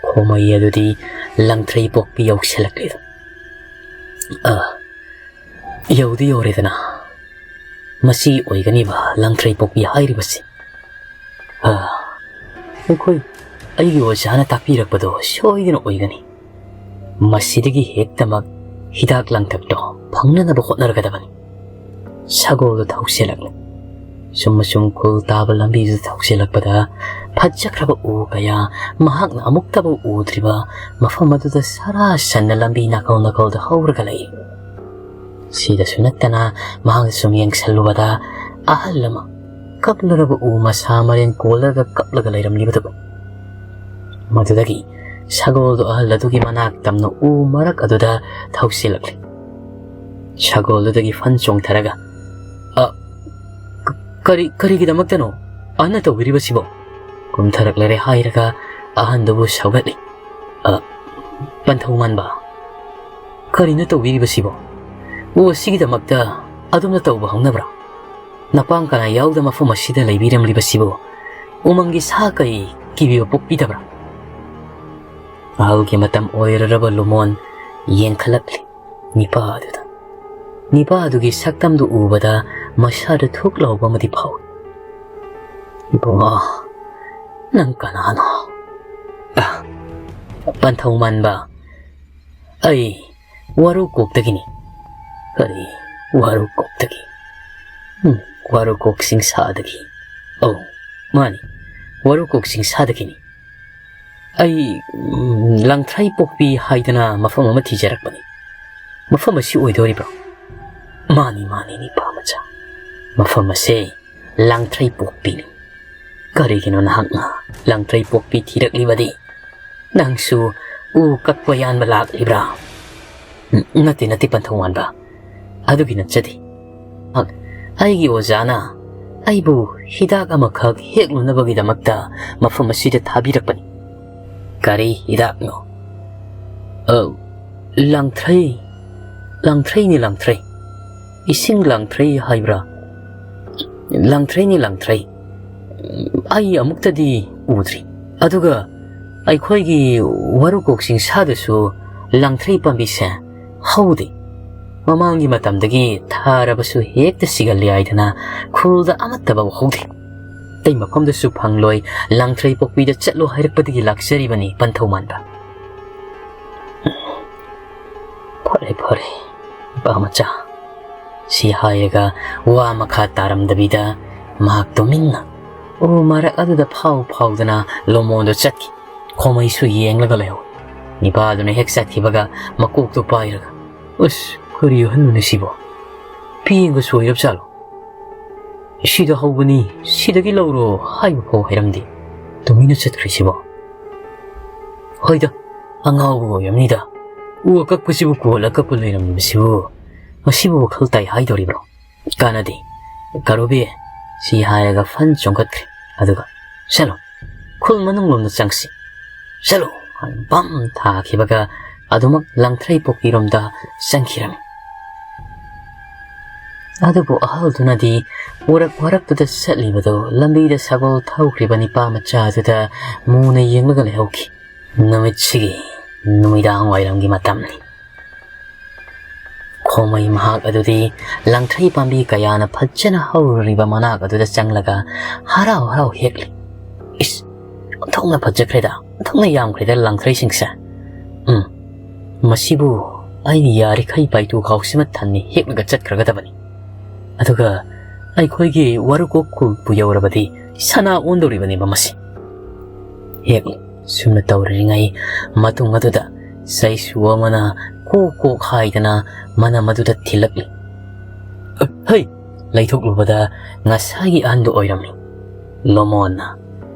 ꯈꯣꯃꯩ ꯑꯗꯨꯗꯤ ꯂꯪꯊ꯭ꯔꯩ ꯄꯣꯛꯄꯤ ꯌꯧꯁꯤꯜꯂꯛꯂꯤꯗꯣ꯫ ꯑ, ꯌꯧꯗꯤ ꯌꯧꯔꯦꯗꯅ꯫ ꯃꯁꯤ ꯑꯣꯏꯒꯅꯤꯕ ꯂꯪꯊ꯭ꯔꯩ ꯄꯣꯛꯄꯤ ꯍꯥꯏꯔꯤꯕꯁꯤ꯫ ꯑ, ꯑꯩꯈꯣꯏ, ꯑꯩꯒꯤ ꯑꯣꯖꯥꯅ ꯇꯥꯛꯄꯤꯔꯛꯄꯗꯣ ꯁꯣꯏꯗꯅ ꯑꯣꯏꯒꯅꯤ꯫ ꯃꯁꯤꯗꯒꯤ ꯍꯦꯛꯇꯃꯛ ꯍꯤꯗꯥꯛ ꯂꯥꯡꯊꯛꯇꯣ ꯐꯪꯅꯅꯕ ꯍꯣꯠꯅꯔꯒꯗꯕꯅꯤ꯫ ꯁꯒꯣꯜꯗꯨ ꯊꯧꯁꯤꯜꯂꯛꯂꯦ꯫ ꯁꯨꯝ ꯑꯁꯨꯝ ꯈꯨꯜ ꯇꯥꯕ ꯂꯝꯕꯤꯗꯨꯗ ꯊꯧꯁꯤꯜꯂꯛꯄꯗ ꯐꯖꯈ꯭ꯔꯕ ꯎ ꯀꯌꯥ, ꯃꯍꯥꯛꯅ ꯑꯃꯨꯛꯇꯕꯨ ꯎꯗ꯭ꯔꯤꯕ ꯃꯐꯝ ꯑꯗꯨꯗ ꯁꯔꯥ ꯁꯟꯅ ꯂꯝꯕꯤ ꯅꯥꯀꯜ ꯅꯥꯀꯜꯗ ꯍꯧꯔꯒ ꯂꯩ꯫ ꯁꯤꯗꯁꯨ ꯅꯠꯇꯅ ꯃꯍꯥꯛꯅ ꯁꯨꯝ ꯌꯦꯡꯁꯜꯂꯨꯕꯗ ꯑꯍꯜ ꯑꯃ ꯀꯛꯂꯔꯕ ꯎ ꯃꯁꯥ ꯃꯔꯦꯟ ꯀꯣꯜꯂꯒ ꯀꯞꯂꯒ ꯂꯩꯔꯝꯂꯤꯕꯗꯨ꯫ ꯃꯗꯨꯗꯒꯤ ꯁꯒꯣꯜꯗꯨ ꯑꯍꯜ ꯑꯗꯨꯒꯤ ꯃꯅꯥꯛ ꯇꯝꯅ ꯎ ꯃꯔꯛ ꯑꯗꯨꯗ ꯊꯧꯁꯤꯜꯂꯛꯂꯤ꯫ ꯁꯒꯣꯜꯗꯨꯗꯒꯤ ꯐꯟ ꯆꯣꯡꯊꯔꯒ, "ꯑ, ꯀ-, ꯀꯔꯤ, ꯀꯔꯤꯒꯤꯗꯃꯛꯇꯅꯣ ꯑꯍꯟꯅ ꯇꯧꯕꯤꯔꯤꯕꯁꯤꯕꯣ?" ꯀꯨꯝꯊꯔꯛꯂꯔꯦ ꯍꯥꯏꯔꯒ ꯑꯍꯟꯗꯨꯕꯨ ꯁꯧꯒꯠꯂꯤ꯫ "ꯑ, ꯄꯟꯊꯧ ꯃꯥꯟꯕ, ꯀꯔꯤꯅꯣ ꯇꯧꯕꯤꯔꯤꯕꯁꯤꯕꯣ? ꯎ ꯑꯁꯤꯒꯤꯗꯃꯛꯇ ꯑꯗꯣꯝꯅ ꯇꯧꯕ ꯍꯧꯅꯕ꯭ꯔꯥ? ꯅꯄꯥꯡ ꯀꯅꯥ ꯌꯥꯎꯗ ꯃꯐꯝ ꯑꯁꯤꯗ ꯂꯩꯕꯤꯔꯝꯂꯤꯕꯁꯤꯕꯨ ꯎꯃꯪꯒꯤ ꯁꯥ ꯀꯩ ꯀꯤꯕꯤꯕ ꯄꯣꯛꯄꯤꯗꯕ꯭ꯔꯥ?" ꯑꯍꯜꯒꯤ ꯃꯇꯝ ꯑꯣꯏꯔꯔꯕ ꯂꯨꯃꯣꯟ ꯌꯦꯡꯈꯠꯂꯛꯂꯤ ꯅꯤꯄꯥ ꯑꯗꯨꯗ꯫ ꯅꯤꯄꯥ ꯑꯗꯨꯒꯤ ꯁꯛꯇꯝꯗꯨ ꯎꯕꯗ ꯃꯁꯥꯗ ꯊꯨꯛ ꯂꯥꯎꯕ ꯑꯃꯗꯤ ꯐꯥꯎꯏ꯫ "ꯏꯕꯨꯡꯉꯣ, ꯅꯪ ꯀꯅꯥꯅꯣ?" "ꯑ, ꯄꯟꯊꯧ ꯃꯥꯟꯕ, ꯑꯩ ꯋꯥꯔꯨꯀꯣꯛꯇꯒꯤꯅꯤ꯫" "ꯀꯔꯤ ꯋꯥꯔꯨꯀꯣꯛꯇꯒꯤ?" "ꯎꯝ, ꯋꯥꯔꯨꯀꯣꯛ ꯆꯤꯡꯁꯥꯗꯒꯤ꯫" "ꯑꯧ, ꯃꯥꯅꯤ, ꯋꯥꯔꯨꯀꯣꯛ ꯆꯤꯡꯁꯥꯗꯒꯤꯅꯤ꯫ ꯑꯩ, ꯎꯝ, ꯂꯪꯊ꯭ꯔꯩ ꯄꯣꯛꯄꯤ ꯍꯥꯏꯗꯅ ꯃꯐꯝ ꯑꯃ ꯊꯤꯖꯔꯛꯄꯅꯤ꯫ ꯃꯐꯝ ꯑꯁꯤ ꯑꯣꯏꯗꯣꯔꯤꯕ꯭ꯔꯣ?" "ꯃꯥꯅꯤ, ꯃꯥꯅꯤ, ꯅꯤꯄꯥ ꯃꯆꯥ꯫ ꯃꯐꯝ ꯑꯁꯦ ꯂꯪꯊ꯭ꯔꯩ ꯄꯣꯛꯄꯤꯅꯤ꯫ ꯀꯔꯤꯒꯤꯅꯣ ꯅꯍꯥꯛꯅ ꯂꯪꯊ꯭ꯔꯩ ꯄꯣꯛꯄꯤ ꯊꯤꯔꯛꯂꯤꯕꯗꯤ? ꯅꯪꯁꯨ ꯎ ꯀꯛꯄ ꯌꯥꯟꯕ ꯂꯥꯛꯂꯤꯕ꯭ꯔꯥ?" "ꯎꯝ, ꯅꯠꯇꯦ, ꯅꯠꯇꯦ, ꯄꯟꯊꯧ ꯃꯥꯟꯕ꯫ ꯑꯗꯨꯒꯤ ꯅꯠꯆꯗꯦ꯫ ꯑꯩꯒꯤ ꯑꯣꯖꯥꯅ ꯑꯩꯕꯨ ꯍꯤꯗꯥꯛ ꯑꯃꯈꯛ ꯍꯦꯛꯂꯨꯅꯕꯒꯤꯗꯃꯛꯇ ꯃꯐꯝ ꯑꯁꯤꯗ ꯊꯥꯕꯤꯔꯛꯄꯅꯤ꯫" "ꯀꯔꯤ ꯍꯤꯗꯥꯛꯅꯣ?" "ꯑ, ꯂꯪꯊ꯭ꯔꯩ, ꯂꯪꯊ꯭ꯔꯩꯅꯤ, ꯂꯪꯊ꯭ꯔꯩ꯫ ꯏꯁꯤꯡ ꯂꯪꯊ꯭ꯔꯩ ꯍꯥꯏꯕ꯭ꯔꯥ? ꯂꯪꯊ꯭ꯔꯩꯅꯤ, ꯂꯪꯊ꯭ꯔꯩ꯫ ꯑꯩ ꯑꯃꯨꯛꯇꯗꯤ ꯎꯗ꯭ꯔꯤ꯫ ꯑꯗꯨꯒ ꯑꯩꯈꯣꯏꯒꯤ ꯋꯥꯔꯨꯀꯣꯛ ꯆꯤꯡꯁꯥꯗꯁꯨ ꯂꯥꯡꯊ꯭ꯔꯩ ꯄꯥꯝꯕꯤꯁꯦ ꯍꯧꯗꯦ꯫ ꯃꯃꯥꯡꯒꯤ ꯃꯇꯝꯗꯒꯤ ꯊꯥꯔꯕꯁꯨ ꯍꯦꯛꯇ ꯁꯤꯒꯜꯂꯦ ꯍꯥꯏꯗꯅ ꯈꯨꯜꯗ ꯑꯃꯠꯇꯐꯥꯎ ꯍꯧꯗꯦ꯫ ꯑꯇꯩ ꯃꯐꯝꯗꯁꯨ ꯐꯪꯂꯣꯏ, ꯂꯥꯡꯊ꯭ꯔꯩ ꯄꯣꯛꯄꯤꯗ ꯆꯠꯂꯣ ꯍꯥꯏꯔꯛꯄꯗꯒꯤ ꯂꯥꯛꯆꯔꯤꯕꯅꯤ ꯄꯟꯊꯧ ꯃꯥꯟꯕ꯫ "ꯐꯔꯦ, ꯐꯔꯦ, ꯅꯨꯄꯥ ꯃꯆꯥ", ꯁꯤ ꯍꯥꯏꯔꯒ ꯋꯥ ꯃꯈꯥ ꯇꯥꯔꯝꯗꯕꯤꯗ ꯃꯍꯥꯛ ꯇꯨꯃꯤꯟꯅ ꯎ ꯃꯔꯛ ꯑꯗꯨꯗ ꯐꯥꯎ ꯐꯥꯎꯗꯅ ꯂꯣꯃꯣꯟꯗꯣ ꯆꯠꯈꯤ꯫ ꯈꯣꯃꯩꯁꯨ ꯌꯦꯡꯂꯒ ꯂꯩꯍꯧꯏ꯫ ꯅꯤꯄꯥꯗꯨꯅ ꯍꯦꯛ ꯆꯠꯈꯤꯕꯒ ꯃꯀꯣꯛꯇꯨ ꯄꯥꯏꯔꯒ, "ꯑꯁ, ꯀꯔꯤ ꯑꯍꯟꯅꯣꯅꯦ ꯁꯤꯕꯣ? ꯄꯦꯡꯒ ꯁꯣꯏꯔꯕ ꯖꯥꯠꯂꯣ? ꯁꯤꯗ ꯍꯧꯕꯅꯤ, ꯁꯤꯗꯒꯤ ꯂꯧꯔꯣ ꯍꯥꯏꯕ ꯐꯥꯎ ꯍꯥꯏꯔꯝꯗꯦ꯫ ꯇꯨꯃꯤꯟꯅ ꯆꯠꯈ꯭ꯔꯤꯁꯤꯕꯣ? ꯍꯣꯏꯗ, ꯑꯉꯥꯎꯕ ꯑꯣꯏꯔꯝꯅꯤꯗ꯫ ꯎ ꯑꯀꯛꯄꯁꯤꯕꯨ ꯀꯣꯜꯂ ꯀꯛꯄ ꯂꯩꯔꯝꯃꯤꯕꯁꯤꯕꯨ ꯃꯁꯤꯕꯨ ꯋꯥꯈꯜ ꯇꯥꯏ ꯍꯥꯏꯗꯧꯔꯤꯕ꯭ꯔꯣ? ꯀꯥꯟꯅꯗꯦ꯫ ꯀꯥꯔꯨꯕꯤ", ꯁꯤ ꯍꯥꯏꯔꯒ ꯐꯟ ꯆꯣꯡꯈꯠꯈ꯭ꯔꯦ꯫ ꯑꯗꯨꯒ, "ꯆꯠꯂꯣ, ꯈꯨꯜ ꯃꯅꯨꯡ ꯂꯣꯝꯗ ꯆꯪꯁꯤ꯫ ꯆꯠꯂꯣ!" ꯍꯥꯏꯅ ꯕꯝ ꯊꯥꯈꯤꯕꯒ ꯑꯗꯨꯃꯛ ꯂꯪꯊ꯭ꯔꯩ ꯄꯣꯛꯄꯤꯔꯣꯝꯗ ꯆꯪꯈꯤꯔꯝꯃꯤ꯫ ꯑꯗꯨꯕꯨ ꯑꯍꯜꯗꯨꯅꯗꯤ ꯎꯔꯛ ꯋꯥꯔꯛꯇꯨꯗ ꯆꯠꯂꯤꯕꯗꯨ ꯂꯝꯕꯤꯗ ꯁꯒꯣꯜ ꯊꯧꯈ꯭ꯔꯤꯕ ꯅꯤꯄꯥ ꯃꯆꯥꯗꯨꯗ ꯃꯨꯅ ꯌꯦꯡꯂꯒ ꯂꯩꯍꯧꯈꯤ꯫ ꯅꯨꯃꯤꯠꯁꯤꯒꯤ ꯅꯨꯃꯤꯗꯥꯡ ꯋꯥꯏꯔꯝꯒꯤ ꯃꯇꯝꯅꯤ꯫ ꯈꯣꯃꯩ ꯃꯍꯥꯛ ꯑꯗꯨꯗꯤ ꯂꯪꯊ꯭ꯔꯩ ꯄꯥꯝꯕꯤ ꯀꯌꯥꯅ ꯐꯖꯅ ꯍꯧꯔꯤꯕ ꯃꯅꯥꯛ ꯑꯗꯨꯗ ꯆꯪꯂꯒ ꯍꯔꯥꯎ ꯍꯔꯥꯎ ꯍꯦꯛꯂꯤ꯫ "ꯏꯁ, ꯑꯣꯟꯊꯣꯛꯅ ꯐꯖꯈ꯭ꯔꯦꯗ, ꯑꯣꯟꯊꯣꯛꯅ ꯌꯥꯝꯈ꯭ꯔꯦꯗ ꯂꯪꯊ꯭ꯔꯩꯁꯤꯡꯁꯦ꯫ ꯎꯝ, ꯃꯁꯤꯕꯨ ꯑꯩꯅ ꯌꯥꯔꯤꯈꯩ ꯕꯥꯏꯇꯨ ꯈꯥꯎꯁꯤꯃ ꯊꯟꯅꯤ ꯍꯦꯛꯂꯒ ꯆꯠꯈ꯭ꯔꯒꯗꯕꯅꯤ꯫ ꯑꯗꯨꯒ ꯑꯩꯈꯣꯏꯒꯤ ꯋꯥꯔꯨꯀꯣꯛ ꯈꯨꯜꯕꯨ ꯌꯧꯔꯕꯗꯤ ꯁꯅꯥ ꯑꯣꯟꯗꯧꯔꯤꯕꯅꯦꯕ ꯃꯁꯤ"꯫ ꯍꯦꯛꯂꯤ꯫ ꯁꯨꯝꯅ ꯇꯧꯔꯤꯉꯩ ꯃꯇꯨꯡ ꯑꯗꯨꯗ ꯆꯩꯁꯨ ꯑꯃꯅ ꯀꯣꯛ ꯀꯣꯛ ꯍꯥꯏꯗꯅ ꯃꯅꯝ ꯑꯗꯨꯗ ꯊꯤꯜꯂꯛꯂꯤ꯫ "ꯍꯩ!" ꯂꯩꯊꯣꯛꯂꯨꯕꯗ ꯉꯁꯥꯏꯒꯤ ꯑꯍꯟꯗꯨ ꯑꯣꯏꯔꯝꯃꯤ꯫ ꯂꯣꯃꯣꯟꯅ,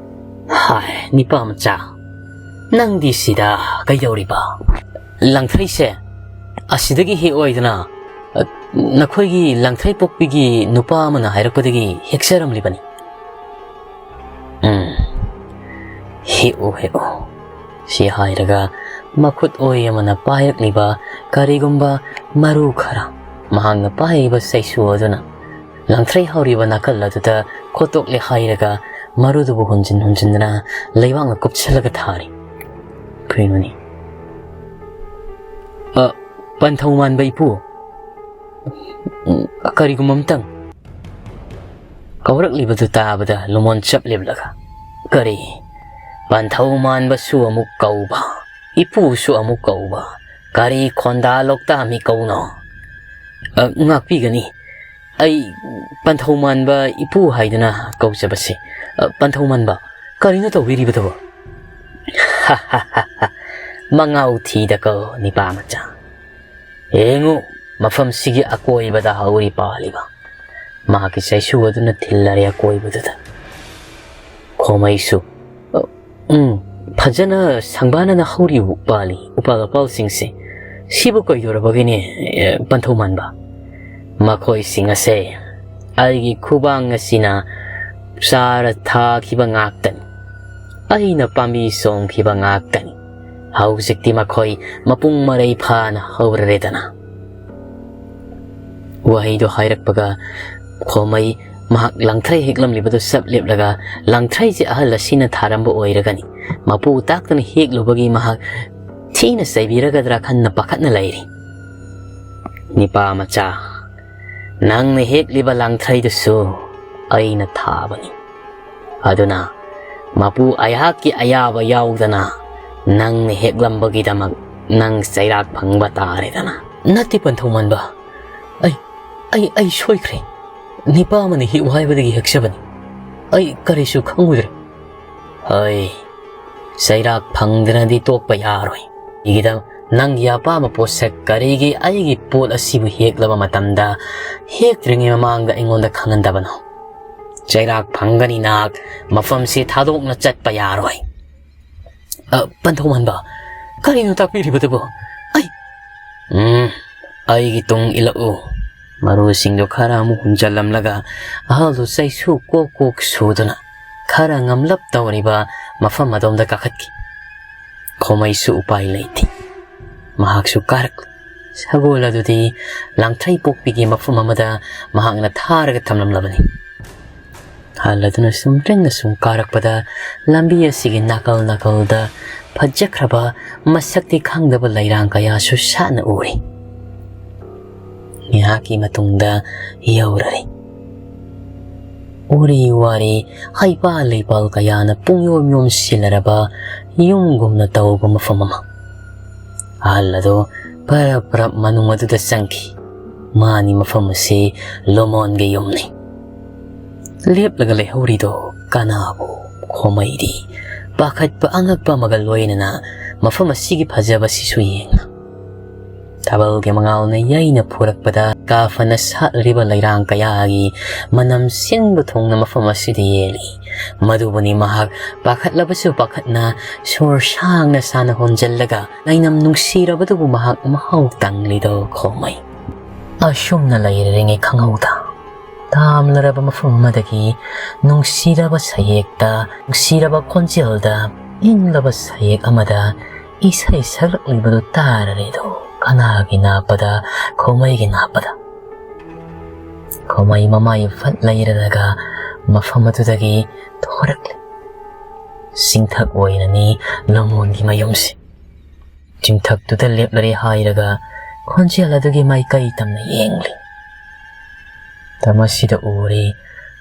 "ꯍꯥꯏ, ꯅꯤꯄꯥ ꯃꯆꯥ, ꯅꯪꯗꯤ ꯁꯤꯗ ꯀꯩꯗꯧꯔꯤꯕ? ꯂꯪꯊ꯭ꯔꯩꯁꯦ ꯑꯁꯤꯗꯒꯤ ꯍꯦꯛꯑꯣꯏꯗꯅ, ꯑ, ꯅꯈꯣꯏꯒꯤ ꯂꯪꯊ꯭ꯔꯩ ꯄꯣꯛꯄꯤꯒꯤ ꯅꯨꯄꯥ ꯑꯃꯅ ꯍꯥꯏꯔꯛꯄꯗꯒꯤ ꯍꯦꯛꯆꯔꯝꯂꯤꯕꯅꯤ"꯫ "ꯎꯝ, ꯍꯦꯛꯎ, ꯍꯦꯛꯎ"꯫ ꯁꯤ ꯍꯥꯏꯔꯒ ꯃꯈꯨꯠ ꯑꯣꯏ ꯑꯃꯅ ꯄꯥꯏꯔꯛꯂꯤꯕ ꯀꯔꯤꯒꯨꯝꯕ ꯃꯔꯨ ꯈꯔ ꯃꯍꯥꯛꯅ ꯄꯥꯏꯔꯤꯕ ꯆꯩꯁꯨ ꯑꯗꯨꯅ ꯂꯪꯊ꯭ꯔꯩ ꯍꯧꯔꯤꯕ ꯅꯥꯀꯜ ꯑꯗꯨꯗ ꯈꯣꯠꯇꯣꯛꯂꯦ ꯍꯥꯏꯔꯒ ꯃꯔꯨꯗꯨꯕꯨ ꯍꯨꯟꯖꯤꯟ ꯍꯨꯟꯖꯤꯟꯗꯅ ꯂꯩꯕꯥꯛꯅ ꯀꯨꯞꯁꯤꯜꯂꯒ ꯊꯥꯔꯤ꯫ ꯀꯩꯅꯣꯅꯤ? ꯑ, ꯄꯟꯊꯧ ꯃꯥꯟꯕ ꯏꯄꯨ, ꯀꯔꯤꯒꯨꯝꯕ ꯑꯝꯇꯪ꯫ ꯀꯧꯔꯛꯂꯤꯕꯗꯨ ꯇꯥꯕꯗ ꯂꯨꯃꯣꯟ ꯆꯞ ꯂꯦꯞꯂꯒ, "ꯀꯔꯤ? ꯄꯟꯊꯧ ꯃꯥꯟꯕꯁꯨ ꯑꯃꯨꯛ ꯀꯧꯕ, ꯏꯄꯨꯁꯨ ꯑꯃꯨꯛ ꯀꯧꯕ, ꯀꯔꯤ ꯈꯣꯟꯗꯥ ꯂꯣꯛꯇꯥ ꯃꯤꯀꯧꯅꯣ?" "ꯑ, ꯉꯥꯛꯄꯤꯒꯅꯤ, ꯑꯩ ꯄꯟꯊꯧ ꯃꯥꯟꯕ ꯏꯄꯨ ꯍꯥꯏꯗꯨꯅ ꯀꯧꯖꯕꯁꯦ, ꯑ, ꯄꯟꯊꯧ ꯃꯥꯟꯕ, ꯀꯔꯤꯅꯣ ꯇꯧꯕꯤꯔꯤꯕꯗꯨꯕꯣ?" "ꯃꯉꯥꯎ ꯊꯤꯗꯀꯣ, ꯅꯤꯄꯥ ꯃꯆꯥ꯫ ꯌꯦꯡꯉꯨ, ꯃꯐꯝꯁꯤꯒꯤ ꯑꯀꯣꯏꯕꯗ ꯍꯧꯔꯤ ꯄꯥꯜꯂꯤꯕ꯫" ꯃꯍꯥꯛꯀꯤ ꯆꯩꯁꯨ ꯑꯗꯨꯅ ꯊꯤꯜꯂꯔꯦ ꯑꯀꯣꯏꯕꯗꯨꯗ꯫ ꯈꯣꯃꯩꯁꯨ, "ꯑ, ꯎꯝ, ꯐꯖꯅ ꯁꯪꯕꯥꯅꯅ ꯍꯧꯔꯤꯕ ꯄꯥꯜꯂꯤ ꯎꯄꯥꯜ ꯋꯥꯄꯥꯜꯁꯤꯡꯁꯦ꯫ ꯁꯤꯕꯨ ꯀꯩꯗꯧꯔꯕꯒꯤꯅꯦ, ꯑꯦ, ꯄꯟꯊꯧ ꯃꯥꯟꯕ?" "ꯃꯈꯣꯏꯁꯤꯡ ꯑꯁꯦ ꯑꯩꯒꯤ ꯈꯨꯕꯥꯡ ꯑꯁꯤꯅ ꯆꯥꯔ ꯊꯥꯈꯤꯕ ꯉꯥꯛꯇꯅꯤ꯫ ꯑꯩꯅ ꯄꯥꯝꯕꯤ ꯁꯣꯡꯈꯤꯕ ꯉꯥꯛꯇꯅꯤ꯫ ꯍꯧꯖꯤꯛꯇꯤ ꯃꯈꯣꯏ ꯃꯄꯨꯡ ꯃꯔꯩ ꯐꯥꯅ ꯍꯧꯔꯔꯦꯗꯅ꯫" ꯋꯥꯍꯩꯗꯣ ꯍꯥꯏꯔꯛꯄꯒ ꯈꯣꯃꯩ ꯃꯍꯥꯛ ꯂꯪꯊ꯭ꯔꯩ ꯍꯦꯛꯂꯝꯂꯤꯕꯗꯨ ꯆꯞ ꯂꯦꯞꯂꯒ, ꯂꯪꯊ꯭ꯔꯩꯁꯦ ꯑꯍꯜ ꯑꯁꯤꯅ ꯊꯥꯔꯝꯕ ꯑꯣꯏꯔꯒꯅꯤ꯫ ꯃꯄꯨ ꯇꯥꯛꯇꯅ ꯍꯦꯛꯂꯨꯕꯒꯤ ꯃꯍꯥꯛ ꯊꯤꯅ ꯆꯩꯕꯤꯔꯒꯗ꯭ꯔꯥ ꯈꯟꯅ ꯄꯥꯈꯠꯅ ꯂꯩꯔꯤ꯫ "ꯅꯤꯄꯥ ꯃꯆꯥ, ꯅꯪꯅ ꯍꯦꯛꯂꯤꯕ ꯂꯪꯊ꯭ꯔꯩꯗꯨꯁꯨ ꯑꯩꯅ ꯊꯥꯕꯅꯤ꯫ ꯑꯗꯨꯅ ꯃꯄꯨ ꯑꯩꯍꯥꯛꯀꯤ ꯑꯌꯥꯕ ꯌꯥꯎꯗꯅ ꯅꯪꯅ ꯍꯦꯛꯂꯝꯕꯒꯤꯗꯃꯛ ꯅꯪ ꯆꯩꯔꯥꯛ ꯐꯪꯕ ꯇꯥꯔꯦꯗꯅ꯫" "ꯅꯠꯇꯦ ꯄꯟꯊꯧ ꯃꯥꯟꯕ, ꯑꯩ, ꯑꯩ, ꯑꯩ ꯁꯣꯏꯈ꯭ꯔꯦ꯫ ꯅꯤꯄꯥ ꯑꯃꯅ ꯍꯦꯛꯎ ꯍꯥꯏꯕꯗꯒꯤ ꯍꯦꯛꯆꯕꯅꯤ꯫ ꯑꯩ ꯀꯔꯤꯁꯨ ꯈꯪꯉꯨꯗ꯭ꯔꯦ꯫" "ꯍꯣꯏ, ꯆꯩꯔꯥꯛ ꯐꯪꯗꯅꯗꯤ ꯇꯣꯛꯄ ꯌꯥꯔꯣꯏ꯫ ꯑꯩꯒꯤꯗ ꯅꯪꯒꯤ ꯑꯄꯥꯝꯕ ꯄꯣꯠꯁꯛ ꯀꯔꯤꯒꯤ ꯑꯩꯒꯤ ꯄꯣꯠ ꯑꯁꯤꯕꯨ ꯍꯦꯛꯂꯕ ꯃꯇꯝꯗ ꯍꯦꯛꯇ꯭ꯔꯤꯉꯩ ꯃꯃꯥꯡꯗ ꯑꯩꯉꯣꯟꯗ ꯈꯪꯍꯟꯗꯕꯅꯣ? ꯆꯩꯔꯥꯛ ꯐꯪꯒꯅꯤ ꯅꯍꯥꯛ, ꯃꯐꯝꯁꯤ ꯊꯥꯗꯣꯛꯅ ꯆꯠꯄ ꯌꯥꯔꯣꯏ꯫" "ꯑ, ꯄꯟꯊꯧ ꯃꯥꯟꯕ, ꯀꯔꯤꯅꯣ ꯇꯥꯛꯄꯤꯔꯤꯕꯗꯨꯕꯨ? ꯑꯩ..." "ꯎꯝ, ꯑꯩꯒꯤ ꯇꯨꯡ ꯏꯜꯂꯛꯎ꯫" ꯃꯔꯨꯁꯤꯡꯗꯨ ꯈꯔ ꯑꯃꯨꯛ ꯍꯨꯟꯖꯜꯂꯝꯂꯒ ꯑꯍꯜꯗꯨ ꯆꯩꯁꯨ ꯀꯣꯛ ꯀꯣꯛ ꯁꯨꯗꯨꯅ ꯈꯔ ꯉꯝꯂꯞ ꯇꯧꯔꯤꯕ ꯃꯐꯝ ꯑꯗꯣꯝꯗ ꯀꯥꯈꯠꯈꯤ꯫ ꯈꯣꯃꯩꯁꯨ ꯎꯄꯥꯏ ꯂꯩꯇꯦ꯫ ꯃꯍꯥꯛꯁꯨ ꯀꯥꯔꯛꯂꯤ꯫ ꯁꯒꯣꯜ ꯑꯗꯨꯗꯤ ꯂꯥꯡꯊ꯭ꯔꯩ ꯄꯣꯛꯄꯤꯒꯤ ꯃꯐꯝ ꯑꯃꯗ ꯃꯍꯥꯛꯅ ꯊꯥꯔꯒ ꯊꯝꯂꯝꯂꯕꯅꯤ꯫ ꯑꯍꯜ ꯑꯗꯨꯅ ꯁꯨꯝ ꯇ꯭ꯔꯦꯡꯅ ꯁꯨꯝ ꯀꯥꯔꯛꯄꯗ, ꯂꯝꯕꯤ ꯑꯁꯤꯒꯤ ꯅꯥꯀꯜ ꯅꯥꯀꯜꯗ ꯐꯖꯈ꯭ꯔꯕ ꯃꯁꯛꯇꯤ ꯈꯪꯗꯕ ꯂꯩꯔꯥꯡ ꯀꯌꯥꯁꯨ ꯁꯥꯠꯅ ꯎꯔꯤ꯫ ꯉꯥꯏꯍꯥꯛꯀꯤ ꯃꯇꯨꯡꯗ ꯌꯧꯔꯔꯤ꯫ ꯎꯔꯤ ꯋꯥꯔꯤ, ꯍꯩꯄꯥꯜ ꯂꯩꯄꯥꯜ ꯀꯌꯥꯅ ꯄꯨꯡꯌꯣꯝ ꯌꯣꯝꯁꯤꯜꯂꯔꯕ ꯌꯨꯝꯒꯨꯝꯅ ꯇꯧꯕ ꯃꯐꯝ ꯑꯃ꯫ ꯑꯍꯜ ꯑꯗꯨ ꯄꯔꯞ ꯄꯔꯞ ꯃꯅꯨꯡ ꯑꯗꯨꯗ ꯆꯪꯈꯤ꯫ ꯃꯥꯅꯤ, ꯃꯐꯝ ꯑꯁꯤ ꯂꯣꯃꯣꯟꯒꯤ ꯌꯨꯝꯅꯤ꯫ ꯂꯦꯞꯂꯒ ꯂꯩꯍꯧꯔꯤꯗꯣ ꯀꯅꯥꯕꯨ? ꯈꯣꯃꯩꯗꯤ ꯄꯥꯈꯠꯄ ꯑꯉꯛꯄ ꯑꯃꯒ ꯂꯣꯏꯅꯅ ꯃꯐꯝ ꯑꯁꯤꯒꯤ ꯐꯖꯕꯁꯤꯁꯨ ꯌꯦꯡꯅ, ꯊꯥꯕꯜꯒꯤ ꯃꯉꯥꯜꯅ ꯌꯩꯅ ꯐꯨꯔꯛꯄꯗ ꯀꯥ ꯐꯅ ꯁꯥꯠꯂꯤꯕ ꯂꯩꯔꯥꯡ ꯀꯌꯥꯒꯤ ꯃꯅꯝ ꯁꯤꯟꯕ ꯊꯨꯡꯅ ꯃꯐꯝ ꯑꯁꯤꯗ ꯌꯦꯜꯂꯤ꯫ ꯃꯗꯨꯕꯨꯅꯤ ꯃꯍꯥꯛ ꯄꯥꯈꯠꯂꯕꯁꯨ ꯄꯥꯈꯠꯅ ꯁꯣꯔ ꯁꯥꯡꯅ ꯁꯥꯟꯅ ꯍꯣꯟꯖꯜꯂꯒ ꯂꯩꯅꯝ ꯅꯨꯡꯁꯤꯔꯕꯗꯨꯕꯨ ꯃꯍꯥꯛ ꯃꯍꯥꯎ ꯇꯪꯂꯤꯗꯣ ꯈꯣꯃꯩ꯫ ꯑꯁꯨꯝꯅ ꯂꯩꯔꯤꯉꯩ ꯈꯪꯍꯧꯗ ꯇꯥꯝꯂꯔꯕ ꯃꯐꯝ ꯑꯃꯗꯒꯤ ꯅꯨꯡꯁꯤꯔꯕ ꯁꯌꯦꯛꯇ, ꯅꯨꯡꯁꯤꯔꯕ ꯈꯣꯟꯖꯦꯜꯗ, ꯏꯪꯂꯕ ꯁꯌꯦꯛ ꯑꯃꯗ ꯏꯁꯩ ꯁꯛꯂꯛꯂꯤꯕꯗꯨ ꯇꯥꯔꯔꯦꯗꯣ ꯀꯅꯥꯒꯤ ꯅꯥꯄꯗ? ꯈꯣꯃꯩꯒꯤ ꯅꯥꯄꯗ꯫ ꯈꯣꯃꯩ ꯃꯃꯥꯏ ꯐꯠ ꯂꯩꯔꯔꯒ ꯃꯐꯝ ꯑꯗꯨꯗꯒꯤ ꯊꯣꯔꯛꯂꯤ꯫ ꯆꯤꯡꯊꯛ ꯑꯣꯏꯅꯅꯤ ꯂꯣꯃꯣꯟꯒꯤ ꯃꯌꯨꯝꯁꯤ꯫ ꯆꯤꯡꯊꯛꯇꯨꯗ ꯂꯦꯞꯂꯔꯦ ꯍꯥꯏꯔꯒ ꯈꯣꯟꯖꯦꯜ ꯑꯗꯨꯒꯤ ꯃꯥꯏꯀꯩ ꯇꯝꯅ ꯌꯦꯡꯂꯤ꯫ ꯃꯁꯤꯗ ꯎꯔꯤ,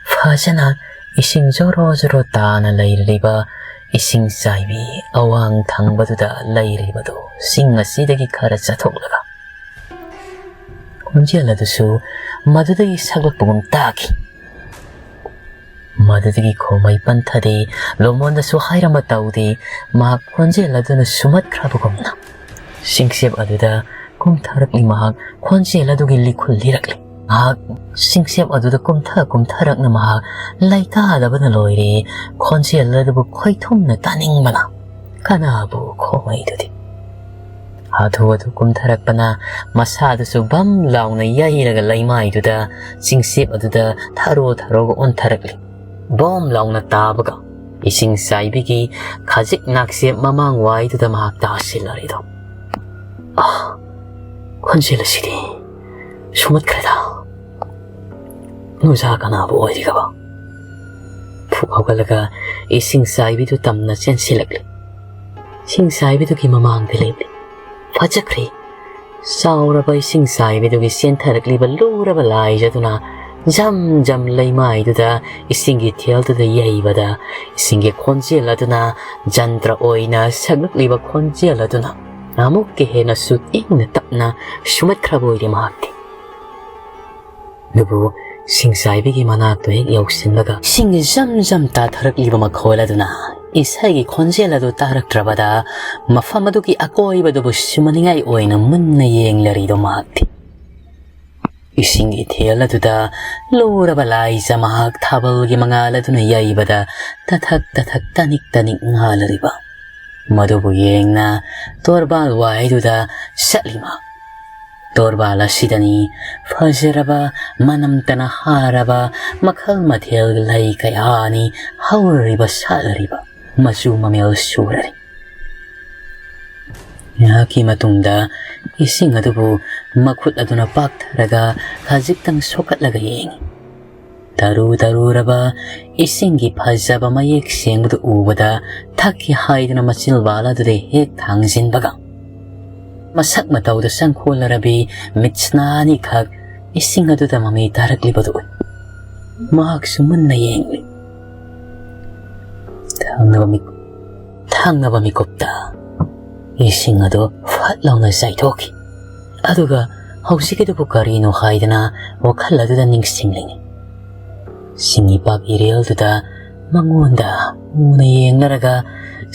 ꯐꯖꯅ ꯏꯁꯤꯡ ꯖꯣꯔꯣ ꯖꯣꯔꯣ ꯇꯥꯅ ꯂꯩꯔꯤꯕ ꯏꯁꯤꯡ ꯆꯥꯏꯕꯤ ꯑꯋꯥꯡ ꯊꯪꯕꯗꯨꯗ ꯂꯩꯔꯤꯕꯗꯨ ꯆꯤꯡ ꯑꯁꯤꯗꯒꯤ ꯈꯔ ꯆꯠꯊꯣꯛꯂꯒ ꯈꯣꯟꯖꯦꯜ ꯑꯗꯨꯁꯨ ꯃꯗꯨꯗꯒꯤ ꯁꯛꯂꯛꯄꯒꯨꯝ ꯇꯥꯈꯤ꯫ ꯃꯗꯨꯗꯒꯤ ꯈꯣꯃꯩ ꯄꯟꯊꯗꯦ, ꯂꯣꯃꯣꯟꯗꯁꯨ ꯍꯥꯏꯔꯝꯕ ꯇꯧꯗꯦ꯫ ꯃꯍꯥꯛ ꯈꯣꯟꯖꯦꯜ ꯑꯗꯨꯅ ꯁꯨꯝꯍꯠꯈ꯭ꯔꯕꯒꯨꯝꯅ ꯆꯤꯡꯆꯦꯞ ꯑꯗꯨꯗ ꯀꯨꯝꯊꯔꯛꯂꯤ꯫ ꯃꯍꯥꯛ ꯈꯣꯟꯖꯦꯜ ꯑꯗꯨꯒꯤ ꯂꯤꯈꯨꯜ ꯂꯤꯔꯛꯂꯤ꯫ ꯃꯍꯥꯛ ꯆꯤꯡꯆꯦꯞ ꯑꯗꯨꯗ ꯀꯨꯝꯊ ꯀꯨꯝꯊꯔꯛꯅ ꯃꯍꯥꯛ ꯂꯩꯇꯥꯗꯕꯅ ꯂꯣꯏꯔꯦ꯫ ꯈꯣꯟꯖꯦꯜ ꯑꯗꯨꯕꯨ ꯈꯣꯏꯊꯨꯝꯅ ꯇꯥꯅꯤꯡꯕꯅ ꯀꯅꯥꯕꯨ? ꯈꯣꯃꯩꯗꯨꯗꯤ꯫ ꯍꯥꯊꯨ ꯍꯥꯊꯨ ꯀꯨꯝꯊꯔꯛꯄꯅ ꯃꯁꯥꯗꯨꯁꯨ ꯕꯝ ꯂꯥꯎꯅ ꯌꯩꯔꯒ ꯂꯩꯃꯥꯏꯗꯨꯗ, ꯆꯤꯡꯆꯦꯞ ꯑꯗꯨꯗ ꯊꯔꯣ ꯊꯔꯣꯒ ꯑꯣꯟꯊꯔꯛꯂꯤ꯫ ꯕꯣꯝ ꯂꯥꯎꯅ ꯇꯥꯕꯒ ꯏꯁꯤꯡ ꯆꯥꯏꯕꯤꯒꯤ ꯈꯖꯤꯛ ꯅꯥꯛꯆꯦꯞ ꯃꯃꯥꯡ ꯋꯥꯏꯗꯨꯗ ꯃꯍꯥꯛ ꯇꯥꯁꯤꯜꯂꯔꯤꯗꯣ꯫ ꯑꯥ, ꯈꯣꯟꯖꯦꯜ ꯑꯁꯤꯗꯤ ꯁꯨꯝꯍꯠꯈ꯭ꯔꯦꯗ꯫ ꯅꯨꯡꯖꯥ ꯀꯅꯥꯕꯨ ꯑꯣꯏꯔꯤꯒꯕ? ꯐꯨꯛ ꯍꯧꯒꯠꯂꯒ ꯏꯁꯤꯡ ꯆꯥꯏꯕꯤꯗꯨ ꯇꯝꯅ ꯆꯦꯟꯁꯤꯜꯂꯛꯂꯤ꯫ ꯏꯁꯤꯡ ꯆꯥꯏꯕꯤꯗꯨꯒꯤ ꯃꯃꯥꯡꯗ ꯂꯦꯞꯂꯤ꯫ ꯐꯖꯈ꯭ꯔꯦ꯫ ꯆꯥꯎꯔꯕ ꯏꯁꯤꯡ ꯆꯥꯏꯕꯤꯗꯨꯒꯤ ꯆꯦꯟꯊꯔꯛꯂꯤꯕ ꯂꯨꯔꯕ ꯂꯥꯏꯖꯗꯨꯅ ꯖꯝ ꯖꯝ ꯂꯩꯃꯥꯏꯗꯨꯗ ꯏꯁꯤꯡꯒꯤ ꯏꯊꯦꯜꯗꯨꯗ ꯌꯩꯕꯗ, ꯏꯁꯤꯡꯒꯤ ꯈꯣꯟꯖꯦꯜ ꯑꯗꯨꯅ ꯖꯟꯇ꯭ꯔ ꯑꯣꯏꯅ ꯁꯛꯂꯛꯂꯤꯕ ꯈꯣꯟꯖꯦꯜ ꯑꯗꯨꯅ ꯑꯃꯨꯛꯀ ꯍꯦꯟꯅꯁꯨ ꯏꯪꯅ ꯇꯞꯅ ꯁꯨꯝꯍꯠꯈ꯭ꯔꯕ ꯑꯣꯏꯔꯦ ꯃꯍꯥꯛꯇꯤ꯫ ꯑꯗꯨꯕꯨ ꯁꯤꯡꯆꯥꯏꯕꯤꯒꯤ ꯃꯅꯥꯛꯇ ꯍꯦꯛ ꯌꯧꯁꯤꯟꯕꯒ ꯏꯁꯤꯡ ꯖꯝ ꯖꯝ ꯇꯥꯊꯔꯛꯂꯤꯕ ꯃꯈꯣꯜ ꯑꯗꯨꯅ ꯏꯁꯩꯒꯤ ꯈꯣꯟꯖꯦꯜ ꯑꯗꯨ ꯇꯥꯔꯛꯇ꯭ꯔꯕꯗ ꯃꯐꯝ ꯑꯗꯨꯒꯤ ꯑꯀꯣꯏꯕꯗꯨꯕꯨ ꯁꯨꯝꯍꯠꯅꯤꯡꯉꯥꯏ ꯑꯣꯏꯅ ꯃꯨꯟꯅ ꯌꯦꯡꯂꯔꯤꯗꯣ ꯃꯍꯥꯛꯇꯤ꯫ ꯏꯁꯤꯡ ꯏꯊꯦꯜ ꯑꯗꯨꯗ ꯂꯨꯔꯕ ꯂꯥꯏꯖ ꯃꯍꯥꯛ ꯊꯥꯕꯜꯒꯤ ꯃꯉꯥꯜ ꯑꯗꯨꯅ ꯌꯩꯕꯗ ꯇꯊꯛ ꯇꯊꯛ ꯇꯅꯤꯛ ꯇꯅꯤꯛ ꯉꯥꯜꯂꯔꯤꯕ ꯃꯗꯨꯕꯨ ꯌꯦꯡꯅ ꯇꯣꯔꯕꯥꯜ ꯋꯥꯏꯗꯨꯗ ꯆꯠꯂꯤ ꯃꯍꯥꯛ꯫ ꯇꯣꯔꯕꯥꯜ ꯑꯁꯤꯗꯅꯤ ꯐꯖꯔꯕ, ꯃꯅꯝꯇꯅ ꯍꯥꯔꯕ, ꯃꯈꯜ ꯃꯊꯦꯜ ꯂꯩ ꯀꯌꯥꯅꯤ ꯍꯧꯔꯔꯤꯕ, ꯁꯥꯠꯂꯔꯤꯕ, ꯃꯆꯨ ꯃꯃꯦꯜ ꯁꯨꯔꯔꯤ꯫ ꯉꯥꯏꯍꯥꯛꯀꯤ ꯃꯇꯨꯡꯗ ꯏꯁꯤꯡ ꯑꯗꯨꯕꯨ ꯃꯈꯨꯠ ꯑꯗꯨꯅ ꯄꯥꯛꯊꯔꯒ ꯈꯖꯤꯛꯇꯪ ꯁꯣꯛꯀꯠꯂꯒ ꯌꯦꯡꯏ꯫ ꯇꯔꯨ ꯇꯔꯨꯔꯕ ꯏꯁꯤꯡꯒꯤ ꯐꯖꯕ ꯃꯌꯦꯛ ꯁꯦꯡꯕꯗꯨ ꯎꯕꯗ ꯊꯛꯀꯦ ꯍꯥꯏꯗꯨꯅ ꯃꯆꯤꯟꯕꯥꯜ ꯑꯗꯨꯗ ꯍꯦꯛ ꯊꯥꯡꯖꯤꯟꯕꯒ, ꯃꯁꯛ ꯃꯇꯧꯗ ꯆꯪꯈꯣꯜꯂꯔꯕꯤ ꯃꯤꯠꯁꯅꯥ ꯑꯅꯤꯈꯛ ꯏꯁꯤꯡ ꯑꯗꯨꯗ ꯃꯃꯤ ꯇꯥꯔꯛꯂꯤꯕꯗꯨ ꯎꯏ꯫ ꯃꯍꯥꯛꯁꯨ ꯃꯨꯟꯅ ꯌꯦꯡꯂꯤ꯫ ꯊꯪꯅꯕ ꯃꯤꯀꯨꯞ ꯊꯪꯅꯕ ꯃꯤꯀꯨꯞꯇ ꯏꯁꯤꯡ ꯑꯗꯨ ꯐꯠ ꯂꯥꯎꯅ ꯆꯥꯏꯊꯣꯛꯈꯤ꯫ ꯑꯗꯨꯒ ꯍꯧꯖꯤꯛꯀꯤꯗꯨꯕꯨ ꯀꯔꯤꯅꯣ ꯍꯥꯏꯗꯅ ꯋꯥꯈꯜ ꯑꯗꯨꯗ ꯅꯤꯡꯁꯤꯡꯂꯤꯉꯩ, ꯁꯤꯡꯒꯤ ꯄꯥꯛ ꯏꯔꯦꯜꯗꯨꯗ ꯃꯉꯣꯟꯗ ꯃꯨꯅ ꯌꯦꯡꯅꯔꯒ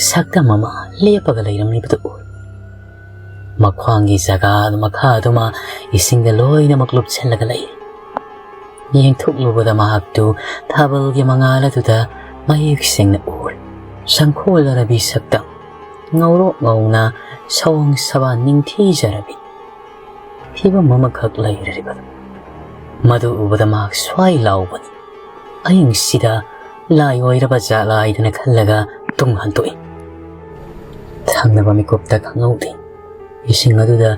ꯁꯛꯇꯝ ꯑꯃ ꯂꯦꯞꯄꯒ ꯂꯩꯔꯝꯂꯤꯕꯗꯨ ꯎꯏ꯫ ꯃꯈ꯭ꯋꯥꯡꯒꯤ ꯖꯒꯥ ꯃꯈꯥ ꯑꯗꯨꯃ ꯏꯁꯤꯡꯗ ꯂꯣꯏꯅꯃꯛ ꯂꯨꯞꯁꯤꯜꯂꯒ ꯂꯩ꯫ ꯌꯦꯡꯊꯣꯛꯂꯨꯕꯗ ꯃꯍꯥꯛꯇꯨ ꯊꯥꯕꯜꯒꯤ ꯃꯉꯥꯜ ꯑꯗꯨꯗ ꯃꯌꯦꯛ ꯁꯦꯡꯅ ꯎꯔꯦ꯫ ꯁꯪꯈꯣꯜꯂꯔꯕꯤ ꯁꯛꯇꯝ, ꯉꯧꯔꯣꯛ ꯉꯧꯅ ꯁꯑꯣꯡ ꯁꯕꯥꯟ ꯅꯤꯡꯊꯤꯖꯔꯕꯤ ꯐꯤꯕꯝ ꯑꯃꯈꯛ ꯂꯩꯔꯔꯤꯕꯗꯨ꯫ ꯃꯗꯨ ꯎꯕꯗ ꯃꯍꯥꯛ ꯁ꯭ꯋꯥꯏ ꯂꯥꯎꯕꯅꯤ꯫ ꯑꯍꯤꯡꯁꯤꯗ ꯂꯥꯏ ꯑꯣꯏꯔꯕ ꯖꯥꯠꯂꯥ ꯍꯥꯏꯗꯅ ꯈꯜꯂꯒ ꯇꯨꯡ ꯍꯟꯗꯣꯛꯏ꯫ ꯊꯪꯅꯕ ꯃꯤꯀꯨꯞꯇ ꯈꯪꯍꯧꯗꯦ꯫ ꯏꯁꯤꯡ ꯑꯗꯨꯗ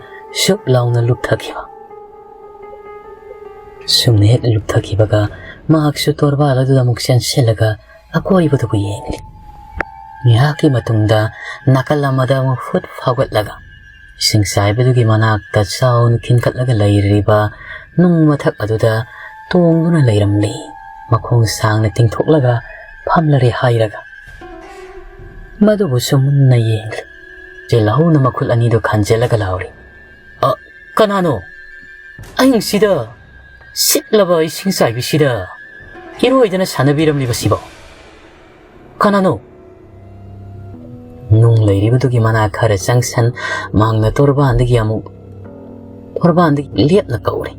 ꯁꯨꯞ ꯂꯥꯎꯅ ꯂꯨꯞꯊꯈꯤꯕ꯫ ꯁꯨꯝꯅ ꯍꯦꯛ ꯂꯨꯞꯊꯈꯤꯕꯒ ꯃꯍꯥꯛꯁꯨ ꯇꯣꯔꯕꯥꯜ ꯑꯗꯨꯗ ꯑꯃꯨꯛ ꯆꯦꯟꯁꯤꯜꯂꯒ ꯑꯀꯣꯏꯕꯗꯨꯕꯨ ꯌꯦꯡꯂꯤ꯫ ꯉꯥꯏꯍꯥꯛꯀꯤ ꯃꯇꯨꯡꯗ ꯅꯥꯀꯜ ꯑꯃꯗ ꯑꯃꯨꯛ ꯐꯨꯠ ꯐꯥꯎꯒꯠꯂꯒ ꯏꯁꯤꯡ ꯆꯥꯏꯕꯗꯨꯒꯤ ꯃꯅꯥꯛꯇ ꯆꯥꯎꯅ ꯈꯤꯟꯒꯠꯂꯒ ꯂꯩꯔꯤꯕ ꯅꯨꯡ ꯃꯊꯛ ꯑꯗꯨꯗ ꯇꯣꯡꯗꯨꯅ ꯂꯩꯔꯝꯂꯤ꯫ ꯃꯈꯣꯡ ꯁꯥꯡꯅ ꯇꯤꯡꯊꯣꯛꯂꯒ ꯐꯝꯂꯔꯦ ꯍꯥꯏꯔꯒ ꯃꯗꯨꯕꯨꯁꯨ ꯃꯨꯟꯅ ꯌꯦꯡꯂꯤ꯫ ꯆꯦꯜꯍꯧꯅ ꯃꯈꯨꯠ ꯑꯅꯤꯗꯨ ꯈꯟꯖꯤꯜꯂꯒ ꯂꯥꯎꯔꯤ, "ꯑ, ꯀꯅꯥꯅꯣ? ꯑꯍꯤꯡꯁꯤꯗ ꯁꯤꯠꯂꯕ ꯏꯁꯤꯡ ꯆꯥꯏꯕꯤꯁꯤꯗ ꯏꯔꯣꯏꯗꯅ ꯁꯥꯟꯅꯕꯤꯔꯝꯂꯤꯕꯁꯤꯕꯣ? ꯀꯅꯥꯅꯣ?" ꯅꯨꯡ ꯂꯩꯔꯤꯕꯗꯨꯒꯤ ꯃꯅꯥꯛ ꯈꯔ ꯆꯪꯁꯟ, ꯃꯍꯥꯛꯅ ꯇꯣꯔꯕꯥꯟꯗꯒꯤ ꯑꯃꯨꯛ, ꯇꯣꯔꯕꯥꯟꯗꯒꯤ ꯂꯦꯞꯅ ꯀꯧꯔꯦ꯫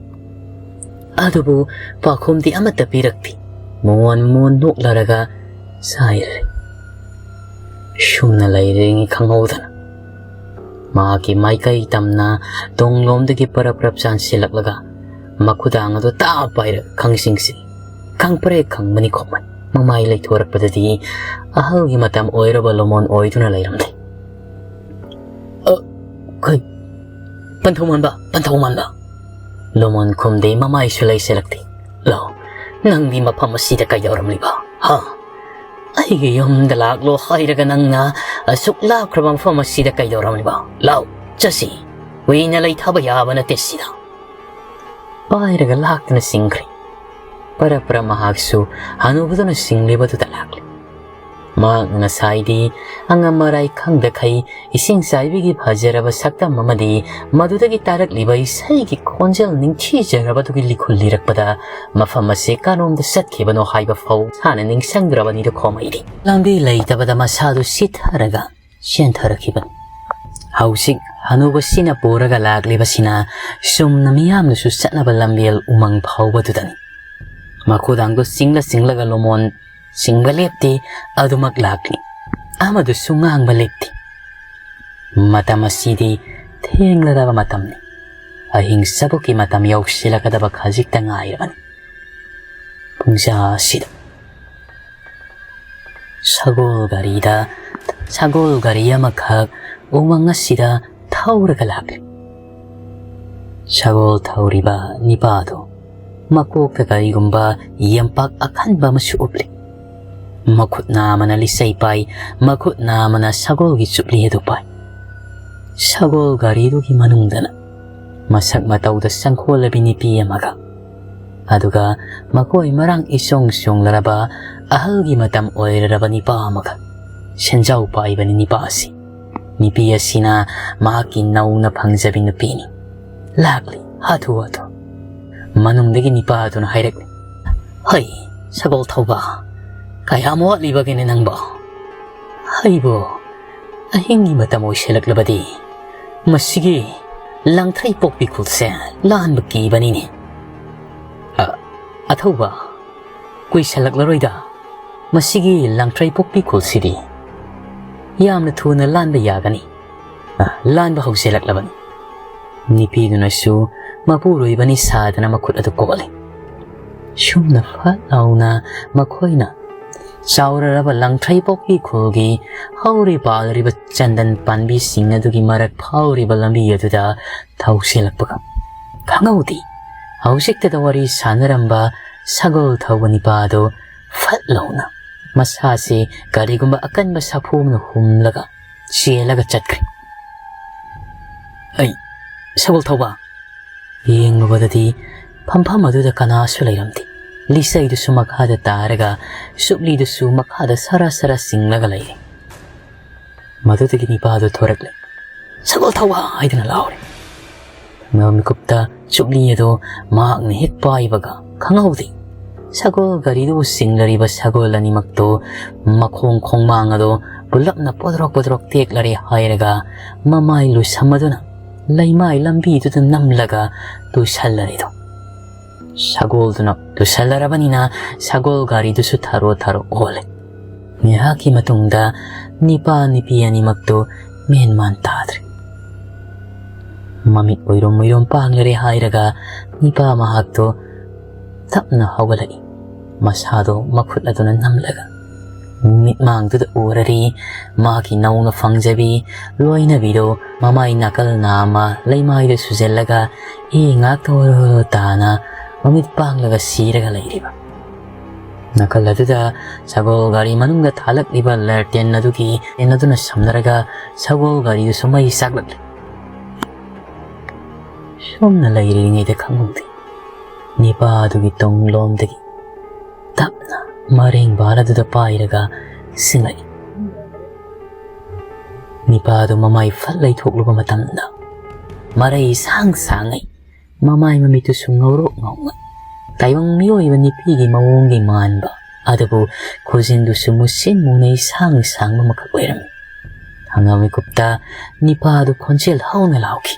ꯑꯗꯨꯕꯨ ꯄꯥꯎꯈꯨꯝꯗꯤ ꯑꯃꯠꯇ ꯄꯤꯔꯛꯇꯦ꯫ ꯃꯣꯟ ꯃꯣꯟ ꯅꯣꯛꯂꯔꯒ ꯆꯥꯏꯔꯦ꯫ ꯁꯨꯝꯅ ꯂꯩꯔꯤꯉꯩ ꯈꯪꯍꯧꯗꯅ ꯃꯍꯥꯛꯀꯤ ꯃꯥꯏꯀꯩ ꯇꯝꯅ ꯇꯨꯡꯂꯣꯝꯗꯒꯤ ꯄꯔꯞ ꯄꯔꯞ ꯆꯥꯟꯁꯤꯜꯂꯛꯂꯒ ꯃꯈꯨꯗꯥꯡ ꯑꯗꯨ ꯇꯥꯞ ꯄꯥꯏꯔꯒ ꯈꯪꯁꯤꯡꯁꯤ ꯈꯪꯄ꯭ꯔꯦꯛ ꯈꯪꯕꯅꯤ ꯈꯣꯠꯄꯅꯤ꯫ ꯃꯃꯥꯏ ꯂꯩꯊꯣꯔꯛꯄꯗꯗꯤ ꯑꯍꯜꯒꯤ ꯃꯇꯝ ꯑꯣꯏꯔꯕ ꯂꯣꯃꯣꯟ ꯑꯣꯏꯗꯨꯅ ꯂꯩꯔꯝꯂꯦ꯫ "ꯑ, ꯀꯩ? ꯄꯟꯊꯧ ꯃꯥꯟꯕ, ꯄꯟꯊꯧ ꯃꯥꯟꯕ!" ꯂꯣꯃꯣꯟ ꯈꯨꯝꯗꯦ, ꯃꯃꯥꯏꯁꯨ ꯂꯩꯁꯤꯜꯂꯛꯇꯦ꯫ "ꯂꯥꯎ, ꯅꯪꯗꯤ ꯃꯐꯝ ꯑꯁꯤꯗ ꯀꯩꯗꯧꯔꯝꯂꯤꯕ? ꯍꯥ? ꯑꯩꯒꯤ ꯌꯨꯝꯗ ꯂꯥꯛꯂꯣ ꯍꯥꯏꯔꯒ ꯅꯪꯅ ꯑꯁꯨꯛ ꯂꯥꯞꯈ꯭ꯔꯕ ꯃꯐꯝ ꯑꯁꯤꯗ ꯀꯩꯗꯧꯔꯝꯂꯤꯕ? ꯂꯥꯎ, ꯆꯠꯁꯤ꯫ ꯀꯨꯏꯅ ꯂꯩꯊꯕ ꯌꯥꯕ ꯅꯠꯇꯦ ꯁꯤꯗ꯫" ꯄꯥꯏꯔꯒ ꯂꯥꯛꯇꯨꯅ ꯆꯤꯡꯈ꯭ꯔꯦ꯫ ꯄꯔꯞ ꯄꯔꯞ ꯃꯍꯥꯛꯁꯨ ꯍꯅꯨꯕꯗꯨꯅ ꯆꯤꯡꯂꯤꯕꯗꯨꯗ ꯂꯥꯛꯂꯦ꯫ ꯃꯍꯥꯛꯅ ꯉꯁꯥꯏꯗꯤ ꯑꯉꯝ ꯑꯔꯥꯏ ꯈꯪꯗꯈꯩ ꯏꯁꯤꯡ ꯆꯥꯏꯕꯤꯒꯤ ꯐꯖꯔꯕ ꯁꯛꯇꯝ ꯑꯃꯗꯤ ꯃꯗꯨꯗꯒꯤ ꯇꯥꯔꯛꯂꯤꯕ ꯏꯁꯩꯒꯤ ꯈꯣꯟꯖꯦꯜ ꯅꯤꯡꯊꯤꯖꯔꯕꯗꯨꯒꯤ ꯂꯤꯈꯨꯜ ꯂꯤꯔꯛꯄꯗ ꯃꯐꯝ ꯑꯁꯤ ꯀꯔꯣꯝꯗ ꯆꯠꯈꯤꯕꯅꯣ ꯍꯥꯏꯕ ꯐꯥꯎ ꯁꯥꯅ ꯅꯤꯡꯁꯤꯡꯗ꯭ꯔꯕꯅꯤꯗ ꯈꯣꯃꯩꯔꯤ꯫ ꯂꯝꯕꯤ ꯂꯩꯇꯕꯗ ꯃꯁꯥꯗꯨ ꯁꯤꯊꯔꯒ ꯆꯦꯟꯊꯔꯛꯈꯤꯕꯅꯤ꯫ ꯍꯧꯖꯤꯛ ꯍꯅꯨꯕꯁꯤꯅ ꯄꯨꯔꯒ ꯂꯥꯛꯂꯤꯕꯁꯤꯅ ꯆꯨꯝꯅ ꯃꯤꯌꯥꯝꯅꯁꯨ ꯆꯠꯅꯕ ꯂꯝꯕꯦꯜ ꯎꯃꯪ ꯐꯥꯎꯕꯗꯨꯗꯅꯤ꯫ ꯃꯈꯨꯗꯥꯡꯗꯨ ꯆꯤꯡꯂ ꯆꯤꯡꯂꯒ ꯂꯣꯃꯣꯟ ꯆꯤꯡꯕ ꯂꯦꯞꯇꯦ, ꯑꯗꯨꯃꯛ ꯂꯥꯛꯂꯤ꯫ ꯑꯃꯗꯨꯁꯨ ꯉꯥꯡꯕ ꯂꯦꯞꯇꯦ꯫ ꯃꯇꯝ ꯑꯁꯤꯗꯤ ꯊꯦꯡꯂꯔꯕ ꯃꯇꯝꯅꯤ꯫ ꯑꯍꯤꯡ ꯆꯕꯨꯛꯀꯤ ꯃꯇꯝ ꯌꯧꯁꯤꯜꯂꯛꯀꯗꯕ ꯈꯖꯤꯛꯇ ꯉꯥꯏꯔꯕꯅꯤ꯫ ꯄꯨꯡꯖꯥ ꯑꯁꯤꯗ ꯁꯒꯣꯜ ꯒꯥꯔꯤꯗ, ꯁꯒꯣꯜ ꯒꯥꯔꯤ ꯑꯃꯈꯛ ꯎꯃꯪ ꯑꯁꯤꯗ ꯊꯧꯔꯒ ꯂꯥꯛꯂꯤ꯫ ꯁꯒꯣꯜ ꯊꯧꯔꯤꯕ ꯅꯤꯄꯥꯗꯨ ꯃꯀꯣꯛꯇ ꯀꯔꯤꯒꯨꯝꯕ ꯌꯦꯝꯄꯥꯛ ꯑꯈꯟꯕ ꯑꯃꯁꯨ ꯎꯞꯂꯤ꯫ ꯃꯈꯨꯠꯅ ꯑꯃꯅ ꯂꯤꯆꯩ ꯄꯥꯏ, ꯃꯈꯨꯠꯅ ꯑꯃꯅ ꯁꯒꯣꯜꯒꯤ ꯆꯨꯞꯂꯤ ꯑꯗꯨ ꯄꯥꯏ꯫ ꯁꯒꯣꯜ ꯒꯥꯔꯤꯗꯨꯒꯤ ꯃꯅꯨꯡꯗꯅ ꯃꯁꯛ ꯃꯇꯧꯗ ꯆꯪꯈꯣꯜꯂꯕꯤ ꯅꯨꯄꯤ ꯑꯃꯒ, ꯑꯗꯨꯒ ꯃꯈꯣꯏ ꯃꯔꯥꯡ ꯏꯆꯣꯡ ꯆꯣꯡꯂꯔꯕ ꯑꯍꯜꯒꯤ ꯃꯇꯝ ꯑꯣꯏꯔꯔꯕ ꯅꯤꯄꯥ ꯑꯃꯒ꯫ ꯁꯦꯟꯖꯥꯎ ꯄꯥꯏꯕꯅꯤ ꯅꯤꯄꯥ ꯑꯁꯤ꯫ ꯅꯨꯄꯤ ꯑꯁꯤꯅ ꯃꯍꯥꯛꯀꯤ ꯅꯧꯅ ꯐꯪꯖꯕꯤ ꯅꯨꯄꯤꯅꯤ꯫ ꯂꯥꯛꯂꯤ, ꯍꯥꯊꯨ ꯍꯥꯊꯨ꯫ ꯃꯅꯨꯡꯗꯒꯤ ꯅꯤꯄꯥ ꯑꯗꯨꯅ ꯍꯥꯏꯔꯛꯂꯤ, "ꯍꯩ, ꯁꯒꯣꯜ ꯊꯧꯕ, ꯀꯌꯥꯝ ꯋꯥꯠꯂꯤꯕꯒꯦꯅꯦ ꯅꯪꯕꯣ? ꯍꯩꯕꯣ, ꯑꯍꯤꯡꯒꯤ ꯃꯇꯝ ꯑꯣꯏꯁꯤꯜꯂꯛꯂꯕꯗꯤ ꯃꯁꯤꯒꯤ ꯂꯥꯡꯊ꯭ꯔꯩ ꯄꯣꯛꯄꯤ ꯈꯨꯜꯁꯦ ꯂꯥꯟꯕ ꯀꯤꯕꯅꯤꯅꯦ꯫ ꯑ, ꯑꯊꯧꯕ, ꯀꯨꯏꯁꯜꯂꯛꯂꯔꯣꯏꯗ꯫ ꯃꯁꯤꯒꯤ ꯂꯥꯡꯊ꯭ꯔꯩ ꯄꯣꯛꯄꯤ ꯈꯨꯜꯁꯤꯗꯤ ꯌꯥꯝꯅ ꯊꯨꯅ ꯂꯥꯟꯕ ꯌꯥꯒꯅꯤ꯫ ꯑ, ꯂꯥꯟꯕ ꯍꯧꯖꯤꯜꯂꯛꯂꯕꯅꯤ꯫" ꯅꯨꯄꯤꯗꯨꯅꯁꯨ ꯃꯄꯨꯔꯣꯏꯕꯅꯤ ꯁꯥꯗꯅ ꯃꯈꯨꯠ ꯑꯗꯨ ꯀꯣꯠꯂꯤ꯫ ꯁꯨꯝꯅ ꯐꯠ ꯂꯥꯎꯅ ꯃꯈꯣꯏꯅ ꯆꯥꯎꯔꯔꯕ ꯂꯥꯡꯊ꯭ꯔꯩ ꯄꯣꯛꯄꯤ ꯈꯨꯜꯒꯤ ꯍꯧꯔꯤ ꯄꯥꯜꯂꯤꯕ ꯆꯟꯗꯟ ꯄꯥꯝꯕꯤꯁꯤꯡ ꯑꯗꯨꯒꯤ ꯃꯔꯛ ꯐꯥꯎꯔꯤꯕ ꯂꯝꯕꯤ ꯑꯗꯨꯗ ꯊꯧꯁꯤꯜꯂꯛꯄꯒ, ꯈꯪꯍꯧꯗꯦ, ꯍꯧꯖꯤꯛꯇꯗ ꯋꯥꯔꯤ ꯁꯥꯟꯅꯔꯝꯕ ꯁꯒꯣꯜ ꯊꯧꯕ ꯅꯤꯄꯥ ꯑꯗꯨ ꯐꯠ ꯂꯥꯎꯅ ꯃꯁꯥꯁꯦ ꯀꯔꯤꯒꯨꯝꯕ ꯑꯀꯟꯕ ꯁꯥꯐꯨ ꯑꯃꯅ ꯍꯨꯝꯂꯒ ꯆꯦꯜꯂꯒ ꯆꯠꯈ꯭ꯔꯦ꯫ "ꯑꯩ, ꯁꯒꯣꯜ ꯊꯧꯕ!" ꯌꯦꯡꯂꯨꯕꯗꯗꯤ ꯐꯝꯐꯝ ꯑꯗꯨꯗ ꯀꯅꯥꯁꯨ ꯂꯩꯔꯝꯗꯦ꯫ ꯂꯤꯆꯩꯗꯨꯁꯨ ꯃꯈꯥꯗ ꯇꯥꯔꯒ ꯆꯨꯞꯂꯤꯗꯨꯁꯨ ꯃꯈꯥꯗ ꯁꯔꯥ ꯁꯔꯥ ꯆꯤꯡꯂꯒ ꯂꯩꯔꯦ꯫ ꯃꯗꯨꯗꯒꯤ ꯅꯤꯄꯥꯗꯨ ꯊꯣꯔꯛꯂꯦ꯫ "ꯁꯒꯣꯜ ꯊꯧꯕ!" ꯍꯥꯏꯗꯨꯅ ꯂꯥꯎꯔꯦ꯫ ꯃꯤꯀꯨꯞꯇ ꯆꯨꯞꯂꯤ ꯑꯗꯨ ꯃꯍꯥꯛꯅ ꯍꯦꯛ ꯄꯥꯏꯕꯒ ꯈꯪꯍꯧꯗꯦ, ꯁꯒꯣꯜ ꯒꯥꯔꯤꯗꯨꯕꯨ ꯆꯤꯡꯂꯔꯤꯕ ꯁꯒꯣꯜ ꯑꯅꯤꯃꯛꯇꯨ ꯃꯈꯣꯡ ꯈꯣꯡꯃꯥꯡ ꯑꯗꯨ ꯄꯨꯂꯞꯅ ꯄꯣꯗ꯭ꯔꯣꯛ ꯄꯣꯗ꯭ꯔꯣꯛ ꯇꯦꯛꯂꯔꯦ ꯍꯥꯏꯔꯒ ꯃꯃꯥꯏ ꯂꯨꯁꯝꯃꯗꯨꯅ ꯂꯩꯃꯥꯏ ꯂꯝꯕꯤꯗꯨꯗ ꯅꯝꯂꯒ ꯇꯨꯁꯜꯂꯔꯤꯗꯣ꯫ ꯁꯒꯣꯜꯗꯨꯅ ꯇꯨꯁꯜꯂꯔꯕꯅꯤꯅ ꯁꯒꯣꯜ ꯒꯥꯔꯤꯗꯨꯁꯨ ꯊꯥꯔꯣ ꯊꯥꯔꯣ ꯑꯣꯜꯂꯦ꯫ ꯉꯥꯏꯍꯥꯛꯀꯤ ꯃꯇꯨꯡꯗ ꯅꯤꯄꯥ ꯅꯨꯄꯤ ꯑꯅꯤꯃꯛꯇꯨ ꯃꯦꯟ ꯃꯥꯟ ꯇꯥꯗ꯭ꯔꯦ꯫ ꯃꯃꯤꯠ ꯎꯏꯔꯨꯝ ꯎꯏꯔꯨꯝ ꯄꯥꯡꯂꯔꯦ ꯍꯥꯏꯔꯒ ꯅꯤꯄꯥ ꯃꯍꯥꯛꯇꯨ ꯇꯞꯅ ꯍꯧꯒꯠꯂꯛꯏ꯫ ꯃꯁꯥꯗꯣ ꯃꯈꯨꯠ ꯑꯗꯨꯅ ꯅꯝꯂꯒ ꯃꯤꯠꯃꯥꯡꯗꯨꯗ ꯎꯔꯔꯤ ꯃꯥꯒꯤ ꯅꯧꯅ ꯐꯪꯖꯕꯤ ꯂꯣꯏꯅꯕꯤꯗꯣ ꯃꯃꯥꯏ ꯅꯥꯀꯜ ꯅꯥꯝꯃ ꯂꯩꯃꯥꯏꯗ ꯁꯨꯖꯜꯂꯒ ꯏ ꯉꯥꯛꯇ ꯑꯣꯔꯣ ꯇꯥꯅ ꯃꯃꯤꯠ ꯄꯥꯡꯂꯒ ꯁꯤꯔꯒ ꯂꯩꯔꯤꯕ꯫ ꯅꯥꯀꯜ ꯑꯗꯨꯗ ꯁꯒꯣꯜ ꯒꯥꯔꯤ ꯃꯅꯨꯡꯗ ꯊꯥꯜꯂꯛꯂꯤꯕ ꯂꯦꯇꯦꯟ ꯑꯗꯨꯒꯤ ꯇꯦꯟ ꯑꯗꯨꯅ ꯁꯝꯅꯔꯒ ꯁꯒꯣꯜ ꯒꯥꯔꯤꯗꯨꯁꯨ ꯃꯩ ꯆꯥꯛꯂꯛꯂꯤ꯫ ꯁꯣꯝꯅ ꯂꯩꯔꯤꯉꯩꯗ ꯈꯪꯍꯧꯗꯦ, ꯅꯤꯄꯥ ꯑꯗꯨꯒꯤ ꯇꯨꯡꯂꯣꯝꯗꯒꯤ ꯇꯞꯅ ꯃꯔꯦꯡ ꯕꯥꯜ ꯑꯗꯨꯗ ꯄꯥꯏꯔꯒ ꯁꯤꯡꯂꯛꯏ꯫ ꯅꯤꯄꯥ ꯑꯗꯨ ꯃꯃꯥꯏ ꯐꯠ ꯂꯩꯊꯣꯛꯂꯨꯕ ꯃꯇꯝꯗ ꯃꯔꯩ ꯁꯥꯡ ꯁꯥꯡꯉꯩ, ꯃꯃꯥꯏ ꯃꯃꯤꯠꯇꯨꯁꯨ ꯉꯧꯔꯣꯛ ꯉꯧꯅ, ꯇꯥꯏꯕꯪ ꯃꯤꯑꯣꯏꯕ ꯅꯤꯄꯤꯒꯤ ꯃꯑꯣꯡꯒꯤ ꯃꯥꯟꯕ, ꯑꯗꯨꯕꯨ ꯈꯨꯖꯤꯟꯗꯨꯁꯨ ꯃꯨꯁꯤꯟ ꯃꯨꯅꯩ ꯁꯥꯡ ꯁꯥꯡꯕ ꯑꯃꯈꯛ ꯑꯣꯏꯔꯝꯃꯤ꯫ ꯍꯪꯒꯥꯝ ꯃꯤꯀꯨꯞꯇ ꯅꯤꯄꯥꯗꯨ ꯈꯣꯟꯖꯦꯜ ꯍꯧꯅ ꯂꯥꯎꯈꯤ꯫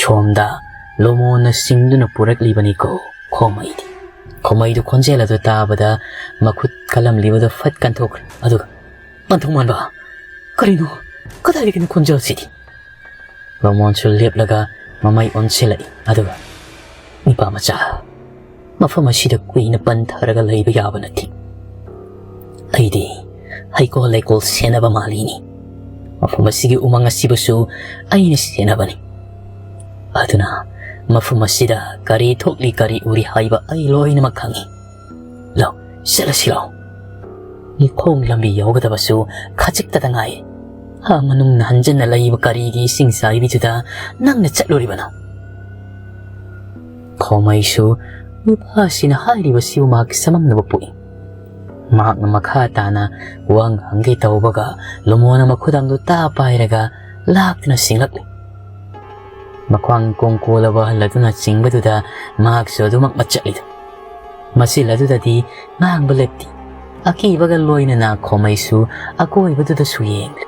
"ꯁꯣꯝꯗ ꯂꯣꯃꯣꯅ ꯆꯤꯡꯗꯨꯅ ꯄꯨꯔꯛꯂꯤꯕꯅꯤꯀꯣ, ꯈꯣꯃꯩꯗꯤ꯫" ꯈꯣꯃꯩꯗꯨ ꯈꯣꯟꯖꯦꯜ ꯑꯗꯨ ꯇꯥꯕꯗ ꯃꯈꯨꯠ ꯀꯜꯂꯝꯂꯤꯕꯗꯨ ꯐꯠ ꯀꯟꯊꯣꯛꯈ꯭ꯔꯦ, ꯑꯗꯨꯒ, "ꯄꯟꯊꯧ ꯃꯥꯟꯕ, ꯀꯔꯤꯅꯣ? ꯀꯗꯥꯏꯗꯒꯤꯅꯣ ꯈꯣꯟꯖꯦꯜꯁꯤꯗꯤ?" ꯂꯣꯃꯣꯟꯁꯨ ꯂꯦꯞꯂꯒ ꯃꯃꯩ ꯑꯣꯟꯁꯤꯜꯂꯛꯏ, ꯑꯗꯨꯒ, "ꯅꯤꯄꯥ ꯃꯆꯥ, ꯃꯐꯝ ꯑꯁꯤꯗ ꯀꯨꯏꯅ ꯄꯟꯊꯔꯒ ꯂꯩꯕ ꯌꯥꯕ ꯅꯠꯇꯦ꯫ ꯑꯩꯗꯤ ꯍꯩꯀꯣꯜ ꯂꯩꯀꯣꯜ ꯁꯦꯟꯅꯕ ꯃꯥꯜꯂꯤꯅꯤ꯫ ꯃꯐꯝ ꯑꯁꯤꯒꯤ ꯎꯃꯪ ꯑꯁꯤꯕꯨꯁꯨ ꯑꯩꯅ ꯁꯦꯟꯅꯕꯅꯤ꯫ ꯑꯗꯨꯅ ꯃꯐꯝ ꯑꯁꯤꯗ ꯀꯔꯤ ꯊꯣꯛꯂꯤ ꯀꯔꯤ ꯎꯔꯤ ꯍꯥꯏꯕ ꯑꯩ ꯂꯣꯏꯅꯃꯛ ꯈꯪꯏ꯫ ꯂꯥꯎ, ꯆꯠꯂꯁꯤ ꯂꯥꯎ꯫ ꯂꯤꯈꯣꯡ ꯂꯝꯕꯤ ꯌꯧꯒꯗꯕꯁꯨ ꯈꯖꯤꯛꯇꯗ ꯉꯥꯏ꯫ ꯑꯥ ꯃꯅꯨꯡꯅ ꯍꯟꯖꯟꯅ ꯂꯩꯕ ꯀꯔꯤꯒꯤ ꯏꯁꯤꯡ ꯆꯥꯏꯕꯤꯗꯨꯗ ꯅꯪꯅ ꯆꯠꯂꯨꯔꯤꯕꯅꯣ?" ꯈꯣꯃꯩꯁꯨ ꯅꯨꯄꯥꯁꯤꯅ ꯍꯥꯏꯔꯤꯕꯁꯤꯕꯨ ꯃꯍꯥꯛ ꯆꯃꯝꯅꯕ ꯄꯣꯛꯏ꯫ ꯃꯍꯥꯛꯅ ꯃꯈꯥ ꯇꯥꯅ ꯋꯥ ꯉꯥꯡꯒꯦ ꯇꯧꯕꯒ ꯂꯣꯃꯣꯅ ꯃꯈꯨꯗꯥꯡꯗꯨ ꯇꯥ ꯄꯥꯏꯔꯒ ꯂꯥꯛꯇꯨꯅ ꯁꯤꯡꯂꯛꯂꯤ꯫ ꯃꯈ꯭ꯋꯥꯡ ꯀꯣꯡ ꯀꯣꯜꯂꯕ ꯑꯍꯜ ꯑꯗꯨꯅ ꯆꯤꯡꯕꯗꯨꯗ ꯃꯍꯥꯛꯁꯨ ꯑꯗꯨꯃꯛ ꯃꯠꯆꯠꯂꯤꯗꯨ꯫ ꯃꯆꯤꯜ ꯑꯗꯨꯗꯗꯤ ꯉꯥꯡꯕ ꯂꯦꯞꯇꯦ꯫ ꯑꯀꯤꯕꯒ ꯂꯣꯏꯅꯅ ꯈꯣꯃꯩꯁꯨ ꯑꯀꯣꯏꯕꯗꯨꯗꯁꯨ ꯌꯦꯡꯂꯤ꯫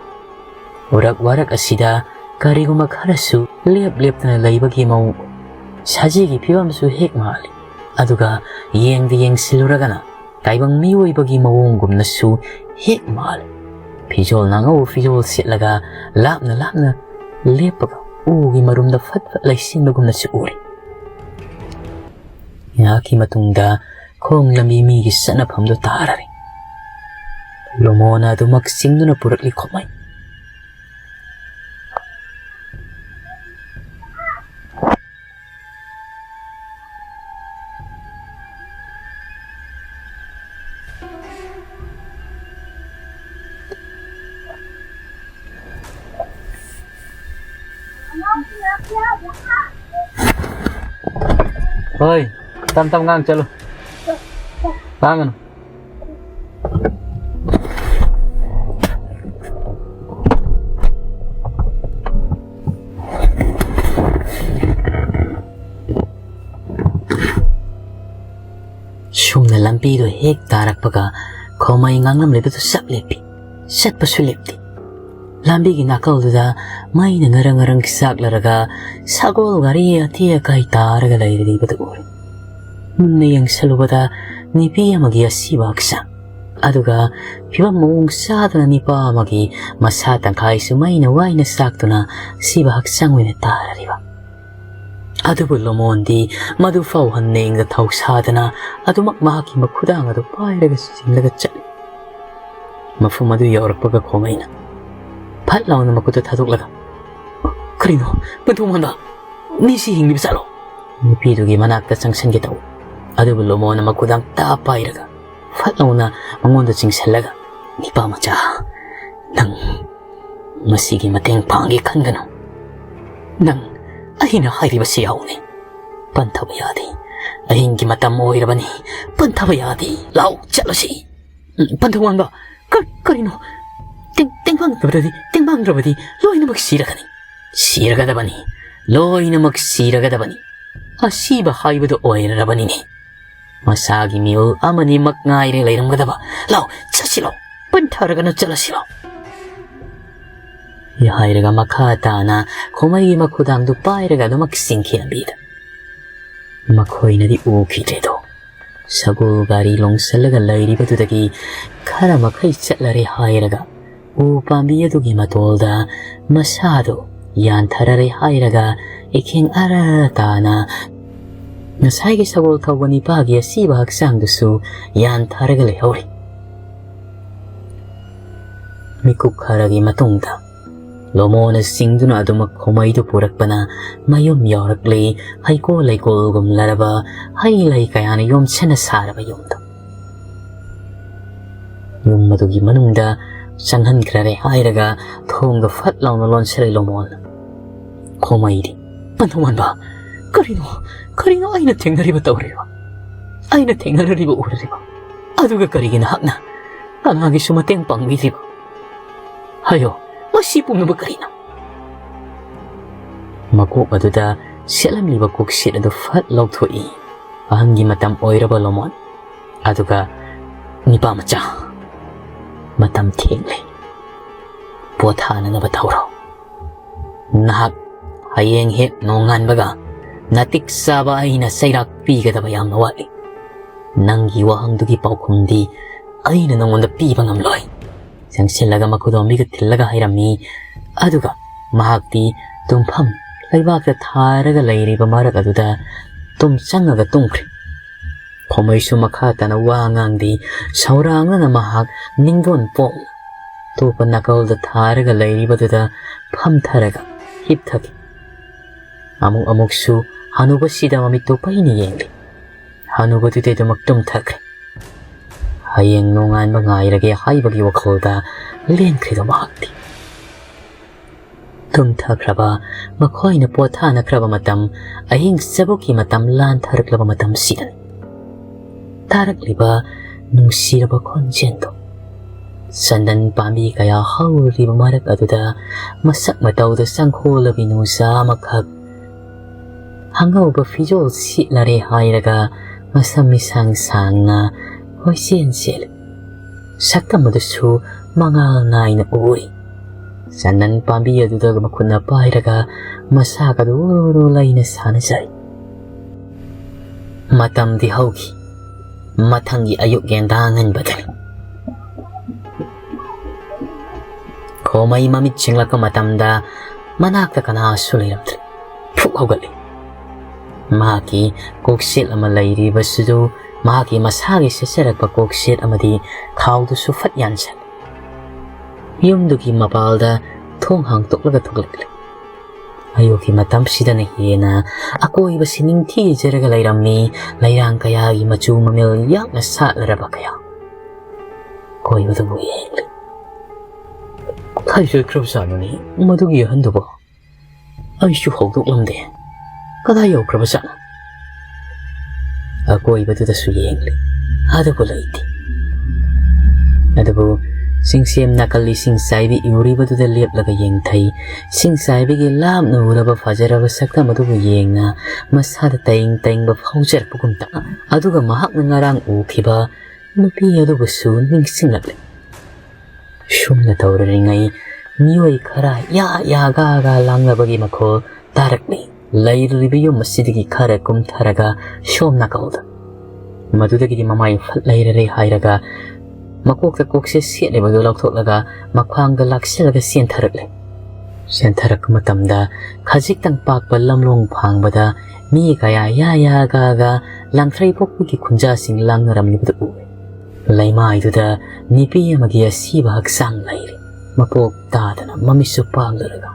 ꯎꯔꯛ ꯋꯥꯔꯛ ꯑꯁꯤꯗ ꯀꯔꯤꯒꯨꯝꯕ ꯈꯔꯁꯨ ꯂꯦꯞ ꯂꯦꯞꯇꯅ ꯂꯩꯕꯒꯤ ꯃꯑꯣꯡ ꯎꯏ꯫ ꯁꯖꯤꯒꯤ ꯐꯤꯕꯝꯁꯨ ꯍꯦꯛ ꯃꯥꯜꯂꯤ꯫ ꯑꯗꯨꯒ ꯌꯦꯡꯗ ꯌꯦꯡꯁꯤꯜꯂꯨꯔꯒꯅ ꯇꯥꯏꯕꯪ ꯃꯤꯑꯣꯏꯕꯒꯤ ꯃꯑꯣꯡꯒꯨꯝꯅꯁꯨ ꯍꯦꯛ ꯃꯥꯜꯂꯤ꯫ ꯐꯤꯖꯣꯜꯅ ꯑꯉꯧꯕ ꯐꯤꯖꯣꯜ ꯁꯦꯠꯂꯒ ꯂꯥꯞꯅ ꯂꯥꯞꯅ ꯂꯦꯞꯄꯒ ꯎꯒꯤ ꯃꯔꯨꯝꯗ ꯐꯠ ꯐꯠ ꯂꯩꯁꯤꯟꯕꯒꯨꯝꯅꯁꯨ ꯎꯔꯤ꯫ ꯉꯥꯏꯍꯥꯛꯀꯤ ꯃꯇꯨꯡꯗ ꯈꯣꯡ ꯂꯝꯕꯤ ꯃꯤꯒꯤ ꯆꯠꯅꯐꯝꯗꯨ ꯇꯥꯔꯔꯦ꯫ ꯂꯣꯃꯣꯅ ꯑꯗꯨꯃꯛ ꯆꯤꯡꯗꯨꯅ ꯄꯨꯔꯛꯂꯤ ꯈꯣꯃꯩ꯫ ꯍꯣꯏ, ꯇꯞ ꯇꯞ ꯉꯥꯡ ꯆꯠꯂꯨ꯫ ꯂꯥꯡꯒꯅꯨ꯫ ꯁꯨꯝꯅ ꯂꯝꯕꯤꯗꯨ ꯍꯦꯛ ꯇꯥꯔꯛꯄꯒ ꯈꯣꯃꯩ ꯉꯥꯡꯂꯝꯂꯤꯕꯗꯨ ꯆꯞ ꯂꯦꯞꯄꯤ꯫ ꯆꯠꯄꯁꯨ ꯂꯦꯞꯇꯦ꯫ ꯂꯝꯕꯤꯒꯤ ꯅꯥꯀꯜꯗꯨꯗ ꯃꯩꯅ ꯉꯔꯪ ꯉꯔꯪ ꯆꯥꯛꯂꯔꯒ ꯁꯒꯣꯜ ꯒꯥꯔꯤ ꯑꯇꯦꯛ ꯑꯀꯥꯏ ꯇꯥꯔꯒ ꯂꯩꯔꯤꯕꯗꯨ ꯎꯔꯦ꯫ ꯃꯨꯟꯅ ꯌꯦꯡꯁꯤꯜꯂꯨꯕꯗ ꯅꯨꯄꯤ ꯑꯃꯒꯤ ꯑꯁꯤꯕ ꯍꯛꯆꯥꯡ, ꯑꯗꯨꯒ ꯐꯤꯕꯝ ꯃꯑꯣꯡ ꯆꯥꯗꯅ ꯅꯨꯄꯥ ꯑꯃꯒꯤ ꯃꯁꯥ ꯇꯪꯈꯥꯏꯁꯨ ꯃꯩꯅ ꯋꯥꯏꯅ ꯆꯥꯛꯇꯨꯅ ꯑꯁꯤꯕ ꯍꯛꯆꯥꯡ ꯑꯣꯏꯅ ꯇꯥꯔꯔꯤꯕ꯫ ꯑꯗꯨꯕꯨ ꯂꯣꯃꯣꯟꯗꯤ ꯃꯗꯨ ꯐꯥꯎ ꯍꯟꯅ ꯌꯦꯡꯗ ꯊꯧꯁꯥꯗꯅ ꯑꯗꯨꯃꯛ ꯃꯍꯥꯛꯀꯤ ꯃꯈꯨꯗꯥꯡ ꯑꯗꯨ ꯄꯥꯏꯔꯒ ꯆꯤꯡꯂꯒ ꯆꯠꯂꯤ꯫ ꯃꯐꯝ ꯑꯗꯨ ꯌꯧꯔꯛꯄꯒ ꯈꯣꯃꯩꯅ ꯐꯠ ꯂꯥꯎꯅ ꯃꯈꯨꯠꯇ ꯊꯥꯗꯣꯛꯂꯒ, "ꯀꯔꯤꯅꯣ, ꯄꯟꯊꯨꯡ ꯍꯟꯕ? ꯃꯤꯁꯤ ꯍꯤꯡꯂꯤꯕ ꯖꯥꯠꯂꯣ?" ꯅꯨꯄꯤꯗꯨꯒꯤ ꯃꯅꯥꯛꯇ ꯆꯪꯁꯤꯟꯒꯦ ꯇꯧꯏ꯫ ꯑꯗꯨꯕꯨ ꯂꯣꯃꯣꯟꯅ ꯃꯈꯨꯗꯥꯡ ꯇꯥ ꯄꯥꯏꯔꯒ ꯐꯠ ꯂꯥꯎꯅ ꯃꯉꯣꯟꯗ ꯆꯤꯡꯁꯤꯜꯂꯒ, "ꯅꯤꯄꯥ ꯃꯆꯥ, ꯅꯪ ꯃꯁꯤꯒꯤ ꯃꯇꯦꯡ ꯄꯥꯡꯒꯦ ꯈꯟꯒꯅꯨ꯫ ꯅꯪ ꯑꯩꯅ ꯍꯥꯏꯔꯤꯕꯁꯤ ꯌꯥꯎꯅꯤ꯫ ꯄꯟꯊꯕ ꯌꯥꯗꯦ꯫ ꯑꯍꯤꯡꯒꯤ ꯃꯇꯝ ꯑꯣꯏꯔꯕꯅꯤ꯫ ꯄꯟꯊꯕ ꯌꯥꯗꯦ꯫ ꯂꯥꯎ, ꯆꯠꯂꯁꯤ꯫" "ꯎꯝ, ꯄꯟꯊꯧ ꯃꯥꯟꯕ, ꯀ-, ꯀꯔꯤꯅꯣ? ꯇꯦꯡ-, ꯇꯦꯡꯕꯥꯡꯗ꯭ꯔꯕꯗꯤ, ꯇꯦꯡꯕꯥꯡꯗ꯭ꯔꯕꯗꯤ ꯂꯣꯏꯅꯃꯛ ꯁꯤꯔꯒꯅꯤ꯫ ꯁꯤꯔꯒꯗꯕꯅꯤ꯫ ꯂꯣꯏꯅꯃꯛ ꯁꯤꯔꯒꯗꯕꯅꯤ꯫ ꯑꯁꯤꯕ ꯍꯥꯏꯕꯗꯨ ꯑꯣꯏꯔꯔꯕꯅꯤꯅꯦ꯫ ꯃꯁꯥꯒꯤ ꯃꯤꯑꯣꯏ ꯑꯃꯅꯤꯃꯛ ꯉꯥꯏꯔꯦ ꯂꯩꯔꯝꯒꯗꯕ꯫ ꯂꯥꯎ, ꯆꯠꯁꯤꯂꯣ꯫ ꯄꯟꯊꯔꯒꯅ ꯆꯠꯂꯁꯤꯂꯣ꯫" ꯍꯥꯏꯔꯒ ꯃꯈꯥ ꯇꯥꯅ ꯈꯣꯃꯩꯒꯤ ꯃꯈꯨꯗꯥꯡꯗꯨ ꯄꯥꯏꯔꯒ ꯑꯗꯨꯃꯛ ꯆꯤꯡꯈꯤ ꯂꯝꯕꯤꯗ꯫ ꯃꯈꯣꯏꯅꯗꯤ ꯎꯈꯤꯗ꯭ꯔꯦꯗꯣ꯫ ꯁꯒꯣꯜ ꯒꯥꯔꯤ ꯂꯣꯡꯁꯤꯜꯂꯒ ꯂꯩꯔꯤꯕꯗꯨꯗꯒꯤ ꯈꯔ ꯃꯈꯩ ꯆꯠꯂꯔꯦ ꯍꯥꯏꯔꯒ ꯎ ꯄꯥꯝꯕꯤ ꯑꯗꯨꯒꯤ ꯃꯇꯣꯜꯗ ꯃꯁꯥꯗꯨ ꯌꯥꯟꯊꯔꯔꯦ ꯍꯥꯏꯔꯒ ꯏꯈꯦꯡ ꯑꯔ ꯇꯥꯅ ꯉꯁꯥꯏꯒꯤ ꯁꯒꯣꯜ ꯊꯧꯕ ꯅꯤꯄꯥꯒꯤ ꯑꯁꯤꯕ ꯍꯛꯆꯥꯡꯗꯨꯁꯨ ꯌꯥꯟꯊꯔꯒ ꯂꯩꯍꯧꯔꯤ꯫ ꯃꯤꯀꯨꯞ ꯈꯔꯒꯤ ꯃꯇꯨꯡꯗ ꯂꯣꯃꯣꯅ ꯆꯤꯡꯗꯨꯅ ꯑꯗꯨꯃꯛ ꯈꯣꯃꯩꯗꯨ ꯄꯨꯔꯛꯄꯅ ꯃꯌꯨꯝ ꯌꯧꯔꯛꯂꯤ꯫ ꯍꯩꯀꯣꯜ ꯂꯩꯀꯣꯜꯒꯨꯝꯂꯔꯕ ꯍꯩ ꯂꯩ ꯀꯌꯥꯅ ꯌꯣꯝꯁꯤꯟꯅ ꯁꯥꯔꯕ ꯌꯨꯝꯗꯨ꯫ ꯌꯨꯝ ꯑꯗꯨꯒꯤ ꯃꯅꯨꯡꯗ ꯆꯪꯍꯟꯈ꯭ꯔꯔꯦ ꯍꯥꯏꯔꯒ ꯊꯣꯡꯗꯨ ꯐꯠ ꯂꯥꯎꯅ ꯂꯣꯟꯁꯤꯜꯂꯤ ꯂꯣꯃꯣꯅ꯫ ꯈꯣꯃꯩꯗꯤ, "ꯄꯟꯊꯧꯃꯥꯟꯕ, ꯀꯔꯤꯅꯣ, ꯀꯔꯤꯅꯣ ꯑꯩꯅ ꯊꯦꯡꯅꯔꯤꯕ ꯇꯧꯔꯤꯕ? ꯑꯩꯅ ꯊꯦꯡꯅꯔꯤꯕ ꯎꯔꯤꯕ? ꯑꯗꯨꯒ ꯀꯔꯤꯒꯤ ꯅꯍꯥꯛꯅ ꯀꯅꯥꯒꯤꯁꯨ ꯃꯇꯦꯡ ꯄꯥꯡꯕꯤꯗ꯭ꯔꯤꯕ? ꯍꯥꯏꯌꯣ, ꯃꯁꯤ ꯄꯨꯝꯅꯃꯛ ꯀꯔꯤꯅꯣ?" ꯃꯀꯣꯛ ꯑꯗꯨꯗ ꯁꯦꯠꯂꯝꯂꯤꯕ ꯀꯣꯛꯁꯦꯠ ꯑꯗꯨ ꯐꯠ ꯂꯧꯊꯣꯛꯏ꯫ "ꯑꯍꯟꯒꯤ ꯃꯇꯝ ꯑꯣꯏꯔꯕ ꯂꯣꯃꯣꯟ꯫ ꯑꯗꯨꯒ ꯅꯤꯄꯥ ꯃꯆꯥ, ꯃꯇꯝ ꯊꯦꯡꯂꯦ꯫ ꯄꯣꯊꯥꯅꯅꯕ ꯇꯧꯔꯣ꯫ ꯅꯍꯥꯛ ꯍꯌꯦꯡ ꯍꯦꯛ ꯅꯣꯡꯉꯥꯟꯕꯒ ꯅꯇꯤꯛ ꯆꯥꯕ ꯑꯩꯅ ꯆꯩꯔꯥꯛ ꯄꯤꯒꯗꯕ ꯌꯥꯝꯅ ꯋꯥꯠꯂꯤ꯫ ꯅꯪꯒꯤ ꯋꯥꯍꯪꯗꯨꯒꯤ ꯄꯥꯎꯈꯨꯝꯗꯤ ꯑꯩꯅ ꯅꯉꯣꯟꯗ ꯄꯤꯕ ꯉꯝꯂꯣꯏ꯫" ꯆꯪꯁꯤꯜꯂꯒ ꯃꯈꯨꯗꯣꯝꯕꯤꯒ ꯊꯤꯜꯂꯒ ꯍꯥꯏꯔꯝꯃꯤ꯫ ꯑꯗꯨꯒ ꯃꯍꯥꯛꯇꯤ ꯇꯨꯝꯐꯝ ꯂꯩꯕꯥꯛꯇ ꯊꯥꯔꯒ ꯂꯩꯔꯤꯕ ꯃꯔꯛ ꯑꯗꯨꯗ ꯇꯨꯝ ꯆꯪꯉꯒ ꯇꯨꯝꯈ꯭ꯔꯦ꯫ ꯈꯣꯃꯩꯁꯨ ꯃꯈꯥ ꯇꯥꯅ ꯋꯥ ꯉꯥꯡꯗꯦ꯫ ꯁꯧꯔꯥꯡꯅꯅ ꯃꯍꯥꯛ ꯅꯤꯡꯗꯣꯟ ꯄꯣꯛ ꯑꯇꯣꯞꯄ ꯅꯥꯀꯜꯗ ꯊꯥꯔꯒ ꯂꯩꯔꯤꯕꯗꯨꯗ ꯐꯝꯊꯔꯒ ꯍꯤꯞꯊꯈꯤ꯫ ꯑꯃꯨꯛ ꯑꯃꯨꯛꯁꯨ ꯍꯅꯨꯕꯁꯤꯗ ꯃꯃꯤꯠꯇꯨ ꯄꯩꯅ ꯌꯦꯡꯂꯤ꯫ ꯍꯅꯨꯕꯗꯨꯗꯤ ꯑꯗꯨꯃꯛ ꯇꯨꯝꯊꯈ꯭ꯔꯦ꯫ ꯍꯌꯦꯡ ꯅꯣꯡꯉꯥꯟꯕ ꯉꯥꯏꯔꯒꯦ ꯍꯥꯏꯕꯒꯤ ꯋꯥꯈꯜꯗ ꯂꯦꯟꯈ꯭ꯔꯤꯗꯣ ꯃꯍꯥꯛꯇꯤ꯫ ꯇꯨꯝꯊꯈ꯭ꯔꯕ ꯃꯈꯣꯏꯅ ꯄꯣꯊꯥꯅꯈ꯭ꯔꯕ ꯃꯇꯝ, ꯑꯍꯤꯡ ꯆꯕꯨꯛꯀꯤ ꯃꯇꯝ ꯂꯥꯟꯊꯔꯛꯂꯕ ꯃꯇꯝꯁꯤꯗꯅꯤ꯫ ꯇꯥꯔꯛꯂꯤꯕ ꯅꯨꯡꯁꯤꯔꯕ ꯈꯣꯟꯖꯦꯜꯗꯣ꯫ ꯆꯟꯗꯟ ꯄꯥꯝꯕꯤ ꯀꯌꯥ ꯍꯧꯔꯤꯕ ꯃꯔꯛ ꯑꯗꯨꯗ ꯃꯁꯛ ꯃꯇꯧꯗ ꯆꯪꯈꯣꯜꯂꯕꯤ ꯅꯨꯡꯖꯥ ꯑꯃꯈꯛ ꯑꯉꯧꯕ ꯐꯤꯖꯣꯜ ꯁꯦꯠꯂꯔꯦ ꯍꯥꯏꯔꯒ ꯃꯁꯝ ꯃꯤꯁꯥꯡ ꯁꯥꯡꯅ ꯀꯣꯏꯆꯦꯟ ꯆꯦꯜꯂꯤ꯫ ꯁꯛꯇꯝ ꯑꯗꯨꯁꯨ ꯃꯉꯥꯜ ꯅꯥꯏꯅ ꯎꯔꯤ꯫ ꯆꯟꯗꯟ ꯄꯥꯝꯕꯤ ꯑꯗꯨꯗ ꯃꯈꯨꯠꯅ ꯄꯥꯏꯔꯒ ꯃꯁꯥꯒꯗꯨ ꯎꯔꯨ ꯎꯔꯨ ꯂꯩꯅ ꯁꯥꯟꯅꯖꯔꯤ꯫ ꯃꯇꯝꯗꯤ ꯍꯧꯈꯤ꯫ ꯃꯊꯪꯒꯤ ꯑꯌꯨꯛ ꯌꯦꯟꯗꯥ ꯉꯟꯕꯗꯅꯤ꯫ ꯈꯣꯃꯩ ꯃꯃꯤꯠ ꯁꯤꯡꯂꯛꯄ ꯃꯇꯝꯗ ꯃꯅꯥꯛꯇ ꯀꯅꯥꯁꯨ ꯂꯩꯔꯝꯗ꯭ꯔꯦ꯫ ꯐꯨꯛ ꯍꯧꯒꯠꯂꯤ꯫ ꯃꯍꯥꯛꯀꯤ ꯀꯣꯛꯁꯦꯠ ꯑꯃ ꯂꯩꯔꯤꯕꯁꯤꯁꯨ ꯃꯍꯥꯛꯀꯤ ꯃꯁꯥꯒꯤ ꯁꯦꯠꯆꯔꯛꯄ ꯀꯣꯛꯁꯦꯠ ꯑꯃꯗꯤ ꯈꯥꯎꯗꯨꯁꯨ ꯐꯠ ꯌꯥꯟꯁꯤꯜꯂꯤ꯫ ꯌꯨꯝꯗꯨꯒꯤ ꯃꯄꯥꯜꯗ ꯊꯣꯡ ꯍꯥꯡꯇꯣꯛꯂꯒ ꯊꯣꯛꯂꯛꯂꯤ꯫ ꯑꯌꯨꯛꯀꯤ ꯃꯇꯝꯁꯤꯗꯅ ꯍꯦꯟꯅ ꯑꯀꯣꯏꯕꯁꯤ ꯅꯤꯡꯊꯤꯖꯔꯒ ꯂꯩꯔꯝꯃꯤ꯫ ꯂꯩꯔꯥꯡ ꯀꯌꯥꯒꯤ ꯃꯆꯨ ꯃꯃꯦꯜ ꯌꯥꯛꯅ ꯁꯥꯠꯂꯔꯕ ꯀꯌꯥ꯫ ꯀꯣꯏꯕꯗꯨꯕꯨ ꯌꯦꯡꯂꯤ꯫ ꯀꯥꯏ ꯆꯠꯈ꯭ꯔꯕꯖꯥꯠꯅꯣꯅꯦ ꯃꯗꯨꯒꯤ ꯑꯍꯟꯗꯨꯕꯣ? ꯑꯩꯁꯨ ꯍꯧꯗꯣꯛꯂꯝꯗꯦ꯫ ꯀꯗꯥꯏ ꯌꯧꯈ꯭ꯔꯕꯖꯥꯠꯅꯣ? ꯑꯀꯣꯏꯕꯗꯨꯗꯁꯨ ꯌꯦꯡꯂꯤ, ꯑꯗꯨꯕꯨ ꯂꯩꯇꯦ꯫ ꯑꯗꯨꯕꯨ ꯆꯤꯡꯁꯦꯝ ꯅꯥꯀꯜ ꯏꯁꯤꯡ ꯆꯥꯏꯕꯤ ꯎꯔꯤꯕꯗꯨꯗ ꯂꯦꯞꯂꯒ ꯌꯦꯡꯊꯩ꯫ ꯏꯁꯤꯡ ꯆꯥꯏꯕꯤꯒꯤ ꯂꯥꯞꯅ ꯎꯔꯕ ꯐꯖꯔꯕ ꯁꯛꯇꯝ ꯑꯗꯨꯕꯨ ꯌꯦꯡꯅ ꯃꯁꯥꯗ ꯇꯦꯡ ꯇꯦꯡꯕ ꯐꯥꯎꯖꯔꯛꯄꯒꯨꯝ ꯇꯧ꯫ ꯑꯗꯨꯒ ꯃꯍꯥꯛꯅ ꯉꯔꯥꯡ ꯎꯈꯤꯕ ꯅꯨꯄꯤ ꯑꯗꯨꯕꯨꯁꯨ ꯅꯤꯡꯁꯤꯡꯂꯛꯂꯦ꯫ ꯁꯨꯝꯅ ꯇꯧꯔꯤꯉꯩ ꯃꯤꯑꯣꯏ ꯈꯔ ꯌꯥ ꯌꯥ ꯒꯥ ꯒꯥ ꯂꯥꯡꯅꯕꯒꯤ ꯃꯈꯣꯜ ꯇꯥꯔꯛꯂꯤ꯫ ꯂꯩꯔꯨꯔꯤꯕ ꯌꯨꯝ ꯑꯁꯤꯗꯒꯤ ꯈꯔ ꯀꯨꯝꯊꯔꯒ ꯁꯣꯝ ꯅꯥꯀꯜꯗ꯫ ꯃꯗꯨꯗꯒꯤꯗꯤ ꯃꯃꯥꯏ ꯐꯠ ꯂꯩꯔꯔꯦ ꯍꯥꯏꯔꯒ ꯃꯀꯣꯛꯇ ꯀꯣꯛꯁꯦ ꯁꯦꯠꯂꯤꯕꯗꯨ ꯂꯧꯊꯣꯛꯂꯒ ꯃꯈ꯭ꯋꯥꯡꯗ ꯂꯥꯛꯁꯤꯜꯂꯒ ꯆꯦꯟꯊꯔꯛꯂꯦ꯫ ꯆꯦꯟꯊꯔꯛꯄ ꯃꯇꯝꯗ ꯈꯖꯤꯛꯇꯪ ꯄꯥꯛꯄ ꯂꯝꯂꯣꯡ ꯐꯥꯡꯕꯗ ꯃꯤ ꯀꯌꯥ ꯌꯥ ꯌꯥ ꯒꯥ ꯒꯥ ꯂꯥꯡꯊ꯭ꯔꯩ ꯄꯣꯛꯄꯒꯤ ꯈꯨꯟꯖꯥꯁꯤꯡ ꯂꯥꯡꯅꯔꯝꯂꯤꯕꯗꯨ ꯎꯏ꯫ ꯂꯩꯃꯥꯏꯗꯨꯗ ꯅꯨꯄꯤ ꯑꯃꯒꯤ ꯑꯁꯤꯕ ꯍꯛꯆꯥꯡ ꯂꯩꯔꯤ꯫ ꯃꯄꯣꯛ ꯇꯥꯗꯅ ꯃꯃꯤꯠꯁꯨ ꯄꯥꯡꯂꯔꯒ꯫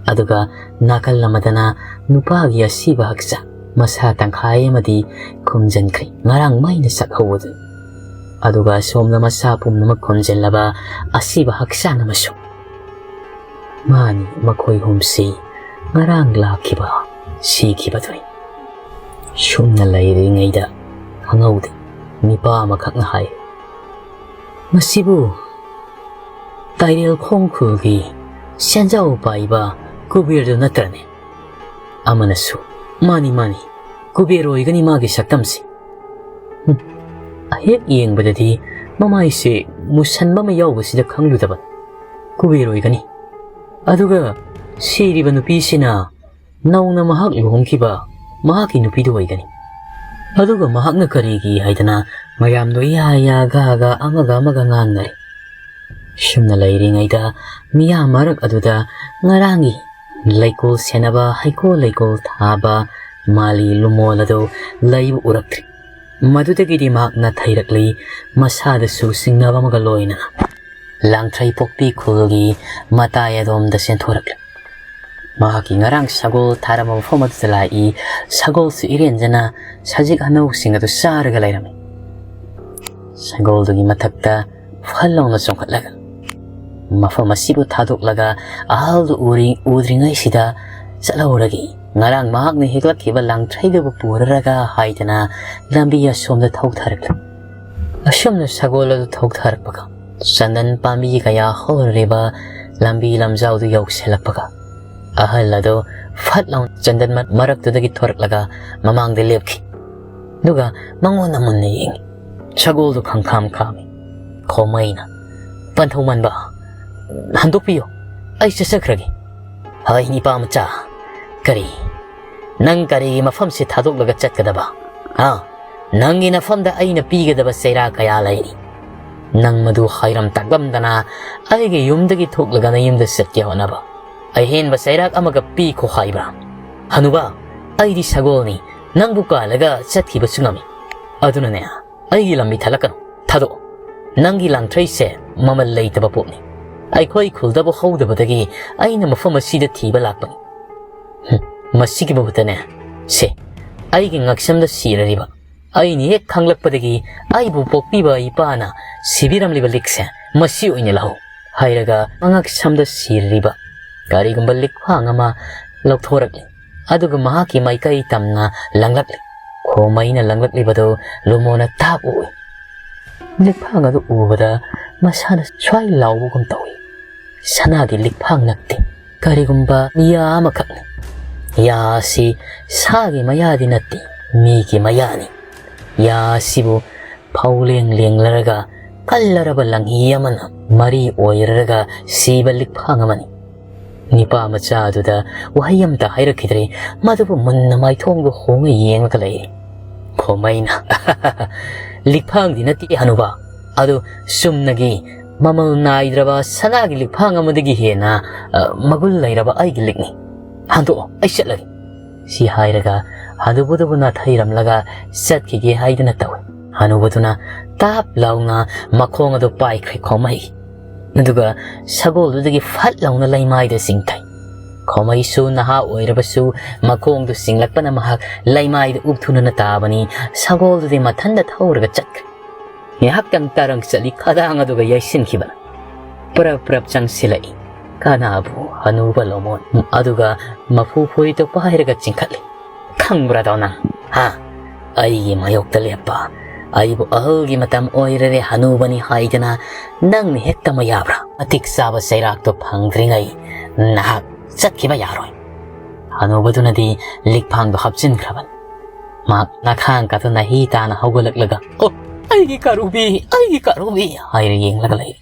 ꯑꯗꯨꯒ ꯅꯥꯀꯜ ꯑꯃꯗꯅ ꯅꯨꯄꯥꯒꯤ ꯑꯁꯤꯕ ꯍꯛꯆꯥꯡ, ꯃꯁꯥ ꯇꯪꯈꯥꯏ ꯑꯃꯗꯤ ꯈꯨꯝꯖꯤꯟꯈ꯭ꯔꯦ, ꯉꯔꯥꯡ ꯃꯩꯅ ꯆꯥꯛꯍꯧꯕꯗꯨ꯫ ꯑꯗꯨꯒ ꯑꯁꯣꯝꯗ ꯃꯁꯥ ꯄꯨꯝꯅꯃꯛ ꯈꯨꯝꯖꯤꯜꯂꯕ ꯑꯁꯤꯕ ꯍꯛꯆꯥꯡ ꯑꯃꯁꯨ꯫ ꯃꯥꯅꯤ, ꯃꯈꯣꯏ ꯑꯍꯨꯝꯁꯤ ꯉꯔꯥꯡ ꯂꯥꯛꯈꯤꯕ, ꯁꯤꯈꯤꯕꯗꯨꯅꯤ꯫ ꯁꯨꯝꯅ ꯂꯩꯔꯤꯉꯩꯗ ꯈꯪꯍꯧꯗꯦ, ꯅꯨꯄꯥ ꯑꯃꯈꯛꯅ ꯍꯥꯏ, "ꯃꯁꯤꯕꯨ ꯇꯥꯏꯔꯦꯜ ꯈꯣꯡ ꯈꯨꯜꯒꯤ ꯁꯦꯟꯖꯥꯎ ꯄꯥꯏꯕ ꯀꯨꯕꯦꯔꯗꯨ ꯅꯠꯇ꯭ꯔꯅꯦ?" ꯑꯃꯅꯁꯨ, "ꯃꯥꯅꯤ, ꯃꯥꯅꯤ, ꯀꯨꯕꯦꯔ ꯑꯣꯏꯒꯅꯤ ꯃꯥꯒꯤ ꯁꯛꯇꯝꯁꯤ꯫ ꯍꯨꯝ, ꯑꯍꯦꯛ ꯌꯦꯡꯕꯗꯗꯤ ꯃꯃꯥꯏꯁꯦ ꯃꯨꯁꯟꯕ ꯑꯃ ꯌꯥꯎꯕꯁꯤꯗ ꯈꯪꯂꯨꯗꯕ꯫ ꯀꯨꯕꯦꯔ ꯑꯣꯏꯒꯅꯤ꯫ ꯑꯗꯨꯒ ꯁꯤꯔꯤꯕ ꯅꯨꯄꯤꯁꯤꯅ ꯅꯧꯅ ꯃꯍꯥꯛ ꯂꯨꯍꯣꯡꯈꯤꯕ ꯃꯍꯥꯛꯀꯤ ꯅꯨꯄꯤꯗꯨ ꯑꯣꯏꯒꯅꯤ꯫" ꯑꯗꯨꯒ ꯃꯍꯥꯛꯅ ꯀꯔꯤꯒꯤ ꯍꯥꯏꯗꯅ ꯃꯌꯥꯝꯗꯣ ꯌꯥ ꯌꯥ ꯒꯥ ꯒꯥ ꯑꯃꯒ ꯑꯃꯒ ꯉꯥꯡꯅꯔꯦ꯫ ꯁꯨꯝꯅ ꯂꯩꯔꯤꯉꯩꯗ ꯃꯤꯌꯥꯝ ꯃꯔꯛ ꯑꯗꯨꯗ ꯉꯔꯥꯡꯒꯤ ꯂꯩꯀꯣꯜ ꯁꯦꯟꯅꯕ, ꯍꯩꯀꯣꯜ ꯂꯩꯀꯣꯜ ꯊꯥꯕ ꯃꯥꯂꯤ ꯂꯨꯃꯣꯜ ꯑꯗꯨ ꯂꯩꯕ ꯎꯔꯛꯇ꯭ꯔꯤ꯫ ꯃꯗꯨꯗꯒꯤꯗꯤ ꯃꯍꯥꯛ ꯅꯥꯊꯩꯔꯛꯂꯤ, ꯃꯁꯥꯗꯁꯨ ꯆꯤꯡꯅꯕ ꯑꯃꯒ ꯂꯣꯏꯅꯅ ꯂꯥꯡꯊ꯭ꯔꯩ ꯄꯣꯛꯄꯤ ꯈꯨꯜꯒꯤ ꯃꯇꯥꯏ ꯑꯗꯣꯝꯗ ꯆꯦꯟꯊꯣꯔꯛꯂꯦ꯫ ꯃꯍꯥꯛꯀꯤ ꯉꯔꯥꯡ ꯁꯒꯣꯜ ꯊꯥꯔꯝꯕ ꯃꯐꯝ ꯑꯗꯨꯗ ꯂꯥꯛꯏ꯫ ꯁꯒꯣꯜꯁꯨ ꯏꯔꯦꯟꯖꯅ ꯁꯖꯤꯛ ꯍꯅꯧꯁꯤꯡ ꯑꯗꯨ ꯆꯥꯔꯒ ꯂꯩꯔꯝꯃꯤ꯫ ꯁꯒꯣꯜꯗꯨꯒꯤ ꯃꯊꯛꯇ ꯐꯜ ꯂꯥꯎꯅ ꯆꯣꯡꯈꯠꯂꯒ, ꯃꯐꯝ ꯑꯁꯤꯕꯨ ꯊꯥꯗꯣꯛꯂꯒ ꯑꯍꯜꯗꯨ ꯎꯔꯤ-, ꯎꯗ꯭ꯔꯤꯉꯩꯁꯤꯗ ꯆꯠꯍꯧꯔꯒꯦ꯫ ꯉꯔꯥꯡ ꯃꯍꯥꯛꯅ ꯍꯦꯛꯂꯛꯈꯤꯕ ꯂꯥꯡꯊ꯭ꯔꯩꯗꯨꯕꯨ ꯄꯨꯔꯔꯒ ꯍꯥꯏꯗꯅ ꯂꯝꯕꯤ ꯑꯁꯣꯝꯗ ꯊꯧꯊꯔꯛꯂꯦ꯫ ꯑꯁꯨꯝꯅ ꯁꯒꯣꯜ ꯑꯗꯨ ꯊꯧꯊꯔꯛꯄꯒ ꯆꯟꯗꯟ ꯄꯥꯝꯕꯤ ꯀꯌꯥ ꯍꯧꯔꯤꯕ ꯂꯝꯕꯤ ꯂꯝꯖꯥꯎꯗꯨ ꯌꯧꯁꯤꯜꯂꯛꯄꯒ ꯑꯍꯜ ꯑꯗꯨ ꯐꯠ ꯂꯥꯎꯅ ꯆꯟꯗꯟ ꯃ-, ꯃꯔꯛꯇꯨꯗꯒꯤ ꯊꯣꯔꯛꯂꯒ ꯃꯃꯥꯡꯗ ꯂꯦꯞꯈꯤ꯫ ꯑꯗꯨꯒ ꯃꯉꯣꯟꯗ ꯃꯨꯟꯅ ꯌꯦꯡꯉꯤ꯫ ꯁꯒꯣꯜꯗꯨ ꯈꯪꯈꯥꯝ ꯈꯥꯝꯃꯤ꯫ ꯈꯣꯃꯩꯅ, "ꯄꯟꯊꯧꯃꯟꯕ, ꯍꯟꯗꯣꯛꯄꯤꯌꯨ, ꯑꯩ ꯆꯠꯆꯈ꯭ꯔꯒꯦ꯫" "ꯍꯩ, ꯅꯤꯄꯥ ꯃꯆꯥ, ꯀꯔꯤ? ꯅꯪ ꯀꯔꯤꯒꯤ ꯃꯐꯝꯁꯤ ꯊꯥꯗꯣꯛꯂꯒ ꯆꯠꯀꯗꯕ? ꯍꯥ? ꯅꯪꯒꯤ ꯅꯐꯝꯗ ꯑꯩꯅ ꯄꯤꯒꯗꯕ ꯆꯩꯔꯥꯛ ꯀꯌꯥ ꯂꯩꯔꯤ꯫ ꯅꯪ ꯃꯗꯨ ꯍꯥꯏꯔꯝ ꯇꯥꯛꯂꯝꯗꯅ ꯑꯩꯒꯤ ꯌꯨꯝꯗꯒꯤ ꯊꯣꯛꯂꯒ ꯅꯌꯨꯝꯗ ꯆꯠꯀꯦ ꯍꯣꯠꯅꯕ꯫ ꯑꯍꯦꯟꯕ ꯆꯩꯔꯥꯛ ꯑꯃꯒ ꯄꯤꯈꯣ ꯍꯥꯏꯕ꯭ꯔꯥ? ꯍꯅꯨꯕ, ꯑꯩꯗꯤ ꯁꯒꯣꯜꯅꯤ, ꯅꯪꯕꯨ ꯀꯥꯜꯂꯒ ꯆꯠꯈꯤꯕꯁꯨ ꯉꯝꯃꯤ꯫ ꯑꯗꯨꯅꯅꯦ, ꯑꯩꯒꯤ ꯂꯝꯕꯤ ꯊꯠꯂꯛꯀꯅꯨ, ꯊꯥꯗꯣꯛꯑꯣ꯫ ꯅꯪꯒꯤ ꯂꯥꯡꯊ꯭ꯔꯩꯁꯦ ꯃꯃꯜ ꯂꯩꯇꯕ ꯄꯣꯠꯅꯤ꯫ ꯑꯩꯈꯣꯏ ꯈꯨꯜꯗꯕꯨ ꯍꯧꯗꯕꯗꯒꯤ ꯑꯩꯅ ꯃꯐꯝ ꯑꯁꯤꯗ ꯊꯤꯕ ꯂꯥꯛꯄꯅꯤ꯫ ꯍꯨꯝ, ꯃꯁꯤꯒꯤ ꯃꯍꯨꯠꯇꯅꯦ, ꯁꯦ, ꯑꯩꯒꯤ ꯉꯛꯁꯝꯗ ꯁꯤꯔꯔꯤꯕ, ꯑꯩꯅ ꯍꯦꯛ ꯈꯪꯂꯛꯄꯗꯒꯤ ꯑꯩꯕꯨ ꯄꯣꯛꯄꯤꯕ ꯏꯄꯥꯅ ꯁꯤꯕꯤꯔꯝꯂꯤꯕ ꯂꯤꯛꯁꯦ, ꯃꯁꯤ ꯑꯣꯏꯅ ꯂꯧ" ꯍꯥꯏꯔꯒ ꯃꯉꯛꯁꯝꯗ ꯁꯤꯔꯔꯤꯕ ꯀꯔꯤꯒꯨꯝꯕ ꯂꯤꯛꯐꯥꯡ ꯑꯃ ꯂꯧꯊꯣꯔꯛꯂꯤ꯫ ꯑꯗꯨꯒ ꯃꯍꯥꯛꯀꯤ ꯃꯥꯏꯀꯩ ꯇꯝꯅ ꯂꯪꯂꯛꯂꯤ꯫ ꯈꯣꯃꯩꯅ ꯂꯪꯂꯛꯂꯤꯕꯗꯨ ꯂꯨꯃꯣꯅ ꯇꯥꯞ ꯎꯏ꯫ ꯂꯤꯛꯐꯥꯡ ꯑꯗꯨ ꯎꯕꯗ ꯃꯁꯥꯅ ꯁ꯭ꯋꯥꯏ ꯂꯥꯎꯕꯒꯨꯝ ꯇꯧꯏ꯫ ꯁꯅꯥꯒꯤ ꯂꯤꯛꯐꯥꯡ ꯅꯠꯇꯦ, ꯀꯔꯤꯒꯨꯝꯕ ꯃꯤꯌꯥ ꯑꯃꯈꯛꯅꯤ꯫ ꯌꯥ ꯑꯁꯤ ꯁꯥꯒꯤ ꯃꯌꯥꯗꯤ ꯅꯠꯇꯦ, ꯃꯤꯒꯤ ꯃꯌꯥꯅꯤ꯫ ꯌꯥ ꯑꯁꯤꯕꯨ ꯐꯧ ꯂꯦꯡ ꯂꯦꯡꯂꯔꯒ ꯀꯜꯂꯔꯕ ꯂꯪꯍꯤ ꯑꯃꯅ ꯃꯔꯤ ꯑꯣꯏꯔꯔꯒ ꯁꯤꯕ ꯂꯤꯛꯐꯥꯡ ꯑꯃꯅꯤ꯫ ꯅꯤꯄꯥ ꯃꯆꯥ ꯑꯗꯨꯗ ꯋꯥꯍꯩ ꯑꯃꯇ ꯍꯥꯏꯔꯛꯈꯤꯗ꯭ꯔꯦ꯫ ꯃꯗꯨꯕꯨ ꯃꯨꯟꯅ ꯃꯥꯏꯊꯣꯡꯗ ꯍꯣꯡꯅ ꯌꯦꯡꯂꯒ ꯂꯩꯔꯤ꯫ ꯈꯣꯃꯩꯅ, "ꯂꯤꯛꯐꯥꯡꯗꯤ ꯅꯠꯇꯦ ꯍꯅꯨꯕ, ꯑꯗꯨ ꯆꯨꯝꯅꯒꯤ ꯃꯃꯜ ꯅꯥꯏꯗ꯭ꯔꯕ ꯁꯅꯥꯒꯤ ꯂꯤꯛꯐꯥꯡ ꯑꯃꯗꯒꯤ ꯍꯦꯟꯅ, ꯑ, ꯃꯒꯨꯟ ꯂꯩꯔꯕ ꯑꯩꯒꯤ ꯂꯤꯛꯅꯤ꯫ ꯍꯟꯗꯣꯛꯑꯣ, ꯑꯩ ꯆꯠꯂꯒꯦ꯫" ꯁꯤ ꯍꯥꯏꯔꯒ ꯍꯅꯨꯕꯗꯨꯕꯨ ꯅꯥꯊꯩꯔꯝꯂꯒ ꯆꯠꯈꯤꯒꯦ ꯍꯥꯏꯗꯨꯅ ꯇꯧꯏ꯫ ꯍꯅꯨꯕꯗꯨꯅ ꯇꯥꯞ ꯂꯥꯎꯅ ꯃꯈꯣꯡ ꯑꯗꯨ ꯄꯥꯏꯈ꯭ꯔꯦ ꯈꯣꯃꯩ꯫ ꯑꯗꯨꯒ ꯁꯒꯣꯜꯗꯨꯗꯒꯤ ꯐꯠ ꯂꯥꯎꯅ ꯂꯩꯃꯥꯏꯗ ꯆꯤꯡꯊꯩ꯫ ꯈꯣꯃꯩꯁꯨ ꯅꯍꯥ ꯑꯣꯏꯔꯕꯁꯨ ꯃꯈꯣꯡꯗꯨ ꯆꯤꯡꯂꯛꯄꯅ ꯃꯍꯥꯛ ꯂꯩꯃꯥꯏꯗ ꯎꯞꯊꯨꯅꯅ ꯇꯥꯕꯅꯤ꯫ ꯁꯒꯣꯜꯗꯨꯗꯤ ꯃꯊꯟꯗ ꯊꯧꯔꯒ ꯆꯠꯈ꯭ꯔꯦ꯫ ꯉꯥꯏꯍꯥꯛꯇꯪ ꯇꯔꯪ ꯆꯠꯂꯤ, ꯈꯗꯥꯡ ꯑꯗꯨꯒ ꯌꯩꯁꯤꯟꯈꯤꯕꯅ꯫ ꯄ꯭ꯔꯞ ꯄ꯭ꯔꯞ ꯆꯪꯁꯤꯜꯂꯛꯏ꯫ ꯀꯅꯥꯕꯨ? ꯍꯅꯨꯕ ꯂꯣꯃꯣꯟ꯫ ꯑꯗꯨꯒ ꯃꯐꯨ ꯐꯨꯔꯤꯠꯇꯨ ꯄꯥꯏꯔꯒ ꯆꯤꯡꯈꯠꯂꯤ꯫ "ꯈꯪꯕ꯭ꯔꯥ ꯑꯗꯣ ꯅꯪ? ꯍꯥ? ꯑꯩꯒꯤ ꯃꯥꯌꯣꯛꯇ ꯂꯦꯞꯄ, ꯑꯩꯕꯨ ꯑꯍꯜꯒꯤ ꯃꯇꯝ ꯑꯣꯏꯔꯔꯦ ꯍꯅꯨꯕꯅꯤ ꯍꯥꯏꯗꯅ ꯅꯪꯅ ꯍꯦꯛ ꯇꯝꯕ ꯌꯥꯕ꯭ꯔꯥ? ꯃꯇꯤꯛ ꯆꯥꯕ ꯆꯩꯔꯥꯛꯇꯣ ꯐꯪꯗ꯭ꯔꯤꯉꯩ ꯅꯍꯥꯛ ꯆꯠꯈꯤꯕ ꯌꯥꯔꯣꯏ꯫" ꯍꯅꯨꯕꯗꯨꯅꯗꯤ ꯂꯤꯛꯐꯥꯡꯗꯣ ꯍꯥꯞꯆꯤꯟꯈ꯭ꯔꯕꯅꯤ꯫ ꯃꯍꯥꯛ ꯅꯈꯥꯡ ꯀꯥꯗꯨꯅ ꯍꯤ ꯇꯥꯅ ꯍꯧꯒꯠꯂꯛꯂꯒ, "ꯑꯣ, ꯑꯩꯒꯤ ꯀꯥꯔꯨꯕꯤ, ꯑꯩꯒꯤ ꯀꯥꯔꯨꯕꯤ!" ꯍꯥꯏꯔ ꯌꯦꯡꯂꯒ ꯂꯩꯔꯤ꯫